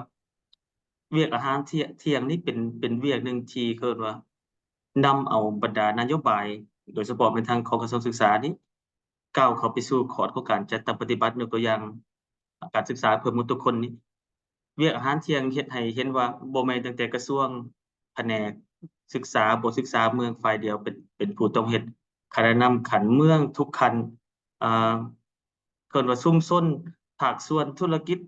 ວຽກອາຫານທ່ຽງ ທ່ຽງນີ້ເປັນ ເປັນວຽກໜຶ່ງທີ່ເອີ້ນວ່າ ນຳເອົາບັນດານະໂຍບາຍ ໂດຍສະເພາະແມ່ນທາງຂອງກະຊວງສຶກສານີ້ ກ້າວເຂົ້າໄປສູ່ຂອດຂອງການຈັດຕັ້ງປະຕິບັດ ຍົກຕົວຢ່າງ ການສຶກສາເພີ່ມມາທຸກຄົນນີ້ ວຽກອາຫານທ່ຽງເຮັດໃຫ້ເຫັນວ່າ ບໍ່ແມ່ນຕັ້ງແຕ່ກະຊວງ ພະແນກສຶກສາ ບໍ່ສຶກສາເມືອງຝ່າຍດຽວເປັນ ເປັນຜູ້ຕ້ອງເຮັດ, ຄະນະນຳຂັ້ນເມືອງທຸກຂັ້ນ ເອີ ເອີ້ນວ່າຊຸມຊົນ ພາກສ່ວນ ທຸລະກິດ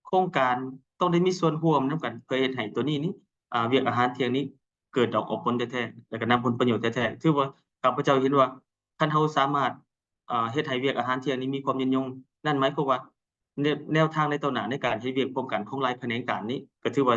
ໂຄງການ ຕ້ອງໄດ້ມີສ່ວນຮ່ວມນຳກັນ ເພື່ອເຮັດໃຫ້ຕົວນີ້ນີ້ ອາ ວຽກອາຫານທ່ຽງນີ້ເກີດດອກອອກຜົນແທ້ໆ ແລ້ວກໍນຳຜົນປະໂຫຍດແທ້ໆ. ຖືວ່າຂ້າພະເຈົ້າເຫັນວ່າ ຄັນເຮົາສາມາດ ອາ ເຮັດໃຫ້ວຽກອາຫານທ່ຽງນີ້ມີຄວາມຍືນຍົງ, ນັ້ນໝາຍຄວາມວ່າ ແນວ ແນວທາງໃນຕໍ່ໜ້າໃນການເຮັດວຽກຮ່ວມກັນຂອງຫຼາຍຂະແໜງການນີ້ ກໍຖືວ່າ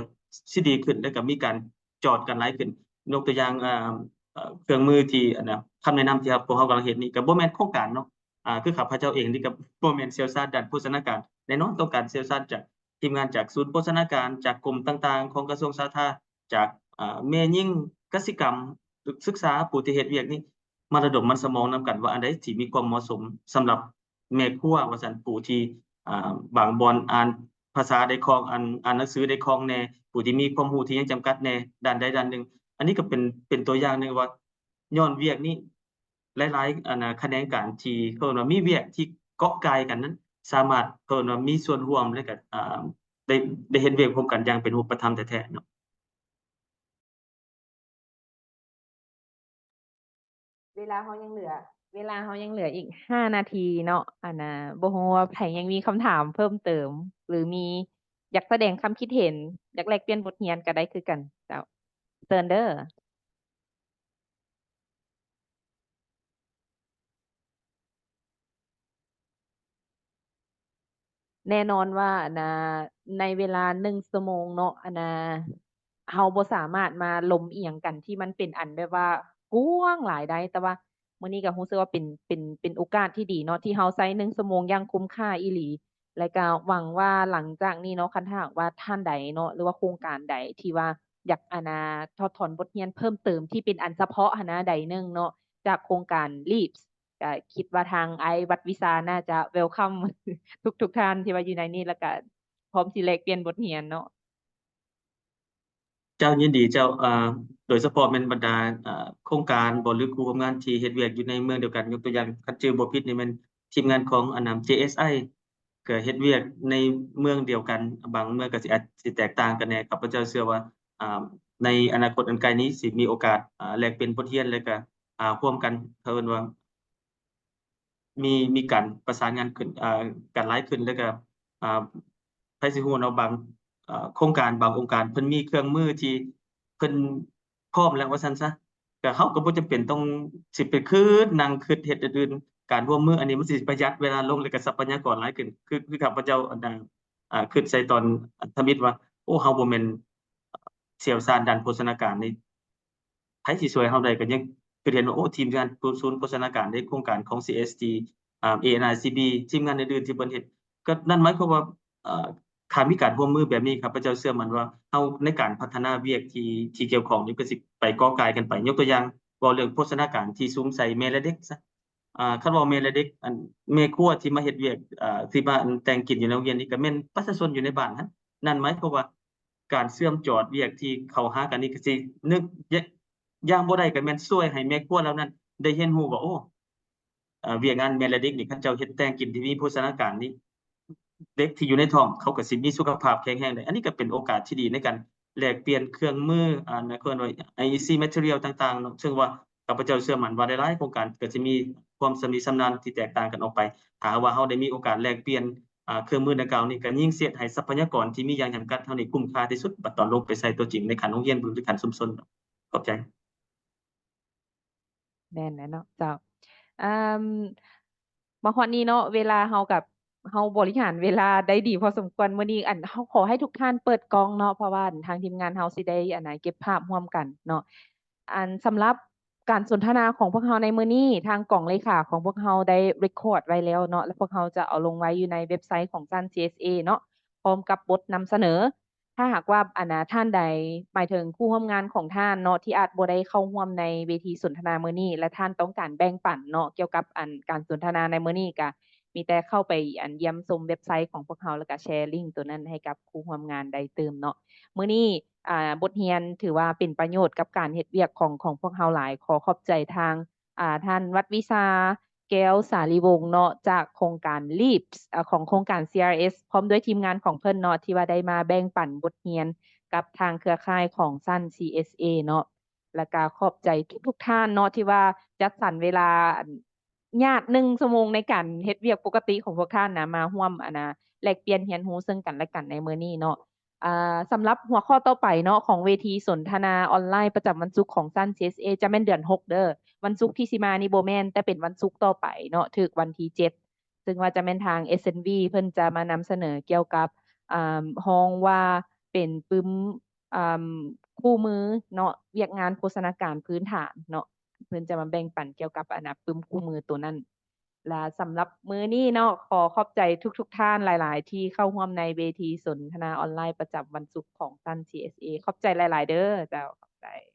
ຊິດີຂຶ້ນ ແລະກໍມີການຈອດກັນຫຼາຍຂຶ້ນ. ຍົກຕົວຢ່າງ ເອີ່ມ ເອີ່ ເຄື່ອງມືທີ່ ອັນນະ ຄຳແນະນຳທີ່ເຮົາ ພວກເຮົາກຳລັງເຮັດນີ້ ກໍບໍ່ແມ່ນໂຄງການເນາະ ອາ ຄືຂ້າພະເຈົ້າເອງນີ້ກໍບໍ່ແມ່ນຊ່ຽວຊານດ້ານໂພຊະນາການ ແນ່ນອນຕ້ອງການຊ່ຽວຊານຈາກ ທີມງານຈາກສູນໂພຊະນາການ ຈາກກົມຕ່າງໆຂອງກະຊວງສາທາ ຈາກ ອາ ແມ່ຍິງກະສິກຳ ສຶກສາ ຜູ້ທີ່ເຮັດວຽກນີ້ ມາລະດົມມັນສະໝອງນຳກັນວ່າ ອັນໃດທີ່ມີຄວາມເໝາະສົມສຳລັບແມ່ຄົວວ່າຊັ້ນ ຜູ້ທີ່ ອາ ບາງບ່ອນອ່ານພາສາໄດ້ຄ່ອງ ອ່ານ ອ່ານໜັງສືໄດ້ຄ່ອງແດ່ ຜູ້ທີ່ມີຄວາມຮູ້ທີ່ຍັງຈຳກັດແດ່ ດ້ານໃດດ້ານໜຶ່ງ. ອັນນີ້ກໍເປັນ ເປັນຕົວຢ່າງໜຶ່ງວ່າ ຍ້ອນວຽກນີ້ ຫຼາຍໆ ອັນນະ ຂະແໜງການທີ່ເຂົາເອີ້ນວ່າມີວຽກທີ່ເກາະກ່າຍກັນນັ້ນ ສາມາດ ເຂົາເອີ້ນວ່າມີສ່ວນຮ່ວມ ແລະກະ ອາ ໄດ້ ໄດ້ເຮັດວຽກຮ່ວມກັນຢ່າງເປັນຮູບປະທຳແທ້ໆເນາະ. ເວລາເຮົາຍັງເຫຼືອ ເວລາເຮົາຍັງເຫຼືອອີກຫ້ານາທີເນາະ ອັນນະ ບໍ່ຮູ້ວ່າໃຜຍັງມີຄຳຖາມເພີ່ມເຕີມ ຫຼື ມີ ຢາກສະແດງຄຳຄິດເຫັນ ຢາກແລກປ່ຽນບົດຮຽນກໍໄດ້ຄືກັນເຈົ້າ. ເຊີນເດີ. ແນ່ນອນວ່າ ອັນນະ ໃນເວລາໜຶ່ງຊົ່ວໂມງເນາະ ອັນນະ ເຮົາບໍ່ສາມາດມາລົມອີ່ຫຍັງກັນທີ່ມັນເປັນອັນແບບວ່າກວ້າງຫຼາຍໄດ້ ແຕ່ວ່າມື້ນີ້ກໍຮູ້ສຶກວ່າເປັນ ເປັນ ເປັນໂອກາດທີ່ດີເນາະ ທີ່ເຮົາໃຊ້ໜຶ່ງຊົ່ວໂມງຢ່າງຄຸ້ມຄ່າອີ່ຫຼີ ແລະກະຫວັງວ່າຫຼັງຈາກນີ້ເນາະ ຄັນຖ້າຫາກວ່າທ່ານໃດເນາະ ຫຼືວ່າໂຄງການໃດທີ່ວ່າ ຢາກ ອັນນະ ຖອດຖອນບົດຮຽນເພີ່ມເຕີມທີ່ເປັນອັນສະເພາະຫັ້ນນະ ໃດໜຶ່ງເນາະ ຈາກໂຄງການ LEAPS ກະຄິດວ່າທາງອ້າຍວັດວິຊາໜ້າຈະ welcome ທຸກໆທ່ານທີ່ວ່າຢູ່ໃນນີ້ ແລ້ວກະພ້ອມຊິແລກປ່ຽນບົດຮຽນເນາະ. ເຈົ້າ ຍິນດີເຈົ້າ ເອີ ໂດຍສະເພາະແມ່ນບັນດາ ເອີ ໂຄງການບໍ ຫຼື ຄູ່ຮ່ວມງານທີ່ເຮັດວຽກຢູ່ໃນເມືອງດຽວກັນ ຍົກຕົວຢ່າງ ຄັນຈື່ບໍ່ຜິດນີ້ແມ່ນທີມງານຂອງ ອັນນະ JSI ກໍເຮັດວຽກໃນເມືອງດຽວກັນ ບາງເມືອງກໍຊິອາດຊິແຕກຕ່າງກັນແດ່. ຂ້າພະເຈົ້າເຊື່ອວ່າ ອາ ໃນອະນາຄົດອັນໃກ້ນີ້ຊິມີໂອກາດ ອາ ແລກປ່ຽນບົດຮຽນ ແລະກະ ອາ ຮ່ວມກັນ ເຂົາເອີ້ນວ່າ ມີ ມີການປະສານງານຂຶ້ນ ອາ ກັນຫຼາຍຂຶ້ນ ແລະກະ ອາ ໃຜຊິຮູ້ເນາະ ບາງ ອາ ໂຄງການ ບາງອົງການ ເພິ່ນມີເຄື່ອງມືທີ່ເພິ່ນ ພ້ອມແລ້ວວ່າຊັ້ນຊະ ກໍເຮົາກໍບໍ່ຈຳເປັນຕ້ອງຊິໄປຄຶດ ນັ່ງຄຶດເຮັດອື່ນໆ ການຮ່ວມມືອັນນີ້ມັນຊິປະຢັດເວລາລົງ ແລະກໍຊັບພະຍາກອນຫຼາຍຂຶ້ນ ຄື ຄືຂ້າພະເຈົ້າ ອັນ ອາ ຄຶດໃສ່ຕອນທຳອິດວ່າ ໂອ້ ເຮົາບໍ່ແມ່ນຊ່ຽວຊານດ້ານໂພຊະນາການນີ້ ໃຜຊິຊ່ວຍເຮົາໄດ້ ກໍຍັງຄືເຫັນວ່າ ໂອ້ ທີມງານສູນໂພຊະນາການໃນໂຄງການຂອງ CST ອາ ANICB ທີມງານອື່ນໆທີ່ເພິ່ນເຮັດ ກໍນັ້ນໝາຍຄວາມວ່າ ເອີ ຖ້າມີການຮ່ວມມືແບບນີ້ ຂ້າພະເຈົ້າເຊື່ອໝັ້ນວ່າເຮົາໃນການພັດທະນາວຽກທີ່ ທີ່ກ່ຽວຂ້ອງນີ້ກໍຊິໄປເກາະກາຍກັນໄປ. ຍົກຕົວຢ່າງ ເວົ້າເລື່ອງໂພຊະນາການທີ່ສຸມໃສ່ແມ່ແລະເດັກຊະ ອາ ຄັນເວົ້າແມ່ແລະເດັກ ອັນ ແມ່ຄົວທີ່ມາເຮັດວຽກ ອາ ທີ່ມາ ອັນ ແຕ່ງກິນຢູ່ໃນໂຮງຮຽນນີ້ ກໍແມ່ນປະຊາຊົນຢູ່ໃນບ້ານຫັ້ນ. ນັ້ນໝາຍຄວາມວ່າການເຊື່ອມຈອດວຽກທີ່ເຂົ້າຫາກັນນີ້ ກໍຊິນຶກ ຢ່າງບໍ່ໄດ້ກໍແມ່ນຊ່ວຍໃຫ້ແມ່ຄົວເຫຼົ່ານັ້ນໄດ້ຮຽນຮູ້ວ່າ ໂອ້ ເອີ ວຽກງານແມ່ແລະເດັກນີ້ ເຂົາເຈົ້າເຮັດແຕ່ງກິນທີ່ມີໂພຊະນາການນີ້ ເດັກທີ່ຢູ່ໃນທ້ອງເຂົາກໍຊິມີສຸຂະພາບແຂງແຮງໄດ້. ອັນນີ້ກໍເປັນໂອກາດທີ່ດີໃນການແລກປ່ຽນເຄື່ອງມື ອາ ເອີ້ນວ່າ IEC material ຕ່າງໆເນາະ ເຊິ່ງວ່າຂ້າພະເຈົ້າເຊື່ອໝັ້ນວ່າຫຼາຍໆໂຄງການກໍຈະມີຄວາມຊຳນິຊຳນານທີ່ແຕກຕ່າງກັນອອກໄປ. ຖ້າຫາກວ່າເຮົາໄດ້ມີໂອກາດແລກປ່ຽນ ອາ ເຄື່ອງມືດັ່ງກ່າວນີ້ ກໍຍິ່ງຊິເຮັດໃຫ້ຊັບພະຍາກອນທີ່ມີຢ່າງຈຳກັດເຮົານີ້ຄຸ້ມຄ່າທີ່ສຸດ ບັດຕອນລົງໄປໃຊ້ຕົວຈິງໃນຂັ້ນໂຮງຮຽນ ຫຼື ຂັ້ນຊຸມຊົນ. ຂອບໃຈ. ແມ່ນແຫຼະເນາະເຈົ້າ. ອາ ມາຮອດນີ້ເນາະ ເວລາເຮົາກັບ ເຮົາບໍລິຫານເວລາໄດ້ດີພໍສົມຄວນ. ມື້ນີ້ ອັນ ເຮົາຂໍໃຫ້ທຸກທ່ານເປີດກ້ອງເນາະ ເພາະວ່າ ອັນ ທາງທີມງານເຮົາຊິໄດ້ ອັນ ເກັບພາບຮ່ວມກັນເນາະ. ອັນ ສຳລັບການສົນທະນາຂອງພວກເຮົາໃນມື້ນີ້ ທາງກອງເລຂາຂອງພວກເຮົາໄດ້ record ໄວ້ແລ້ວເນາະ ແລະ ພວກເຮົາຈະເອົາລົງໄວ້ຢູ່ໃນເວັບໄຊຂອງຊັ້ນ CSA ເນາະ ພ້ອມກັບບົດນຳສະເໜີ. ຖ້າຫາກວ່າ ອັນນາ ທ່ານໃດ ໝາຍເຖິງຄູ່ຮ່ວມງານຂອງທ່ານເນາະ ທີ່ອາດບໍ່ໄດ້ເຂົ້າຮ່ວມໃນເວທີສົນທະນາມື້ນີ້ ແລະ ທ່ານຕ້ອງການແບ່ງປັນເນາະ ກ່ຽວກັບ ອັນ ການສົນທະນາໃນມື້ນີ້ ກະມີແຕ່ເຂົ້າໄປ ອັນ ຢ້ຽມຊົມເວັບໄຊຂອງພວກເຮົາ ແລ້ວກະແຊລິ້ງໂຕນັ້ນໃຫ້ກັບຄູ່ຮ່ວມງານໄດ້ຕື່ມເນາະ. ມື້ນີ້ ອາ ບົດຮຽນຖືວ່າເປັນປະໂຫຍດກັບການເຮັດວຽກຂອງ ຂອງພວກເຮົາຫຼາຍ. ຂໍຂອບໃຈທາງ ອາ ທ່ານ ວັດວິຊາ ແກ້ວສາລີວົງເນາະ ຈາກໂຄງການ LEAPS ອາ ຂອງໂຄງການ CRS ພ້ອມດ້ວຍທີມງານຂອງເພິ່ນເນາະ ທີ່ວ່າໄດ້ມາແບ່ງປັນບົດຮຽນກັບທາງເຄືອຂ່າຍຂອງຊັ້ນ CSA ເນາະ. ແລ້ວກະຂອບໃຈທຸກໆທ່ານເນາະ ທີ່ວ່າຈັດສັນເວລາ ອາ ຍາດໜຶ່ງຊົ່ວໂມງໃນການເຮັດວຽກປົກກະຕິຂອງພວກທ່ານນະ ມາຮ່ວມ ອັນນາ ແລກປ່ຽນຮຽນຮູ້ເຊິ່ງກັນແລະກັນໃນມື້ນີ້ເນາະ. ອາ ສຳລັບຫົວຂໍ້ຕໍ່ໄປເນາະ ຂອງເວທີສົນທະນາອອນລາຍປະຈຳວັນສຸກຂອງຊັ້ນ CSA ຈະແມ່ນເດືອນຫົກເດີ. ວັນສຸກທີ່ຊິມານີ້ບໍ່ແມ່ນ ແຕ່ເປັນວັນສຸກຕໍ່ໄປເນາະ ຖືກວັນທີເຈັດ ຊຶ່ງວ່າຈະແມ່ນທາງ ເອສເອັນວີ ເພິ່ນຈະມານຳສະເໜີກ່ຽວກັບ ອ່າ ຮ້ອງວ່າເປັນປຶ້ມ ອ່າ ຄູ່ມືເນາະ ວຽກງານໂພຊະນາການພື້ນຖານເນາະ ເພິ່ນຈະມາແບ່ງປັນກ່ຽວກັບອັນນະປຶ້ມຄູ່ມືໂຕນັ້ນ. ແລະ ສຳລັບມື້ນີ້ເນາະ ຂໍຂອບໃຈທຸກໆທ່ານຫຼາຍໆ ທີ່ເຂົ້າຮ່ວມໃນເວທີສົນທະນາອອນລາຍປະຈຳວັນສຸກຂອງ TAN CSA. ຂອບໃຈຫຼາຍໆເດີ້ ເຈົ້າ ຂອບໃຈ.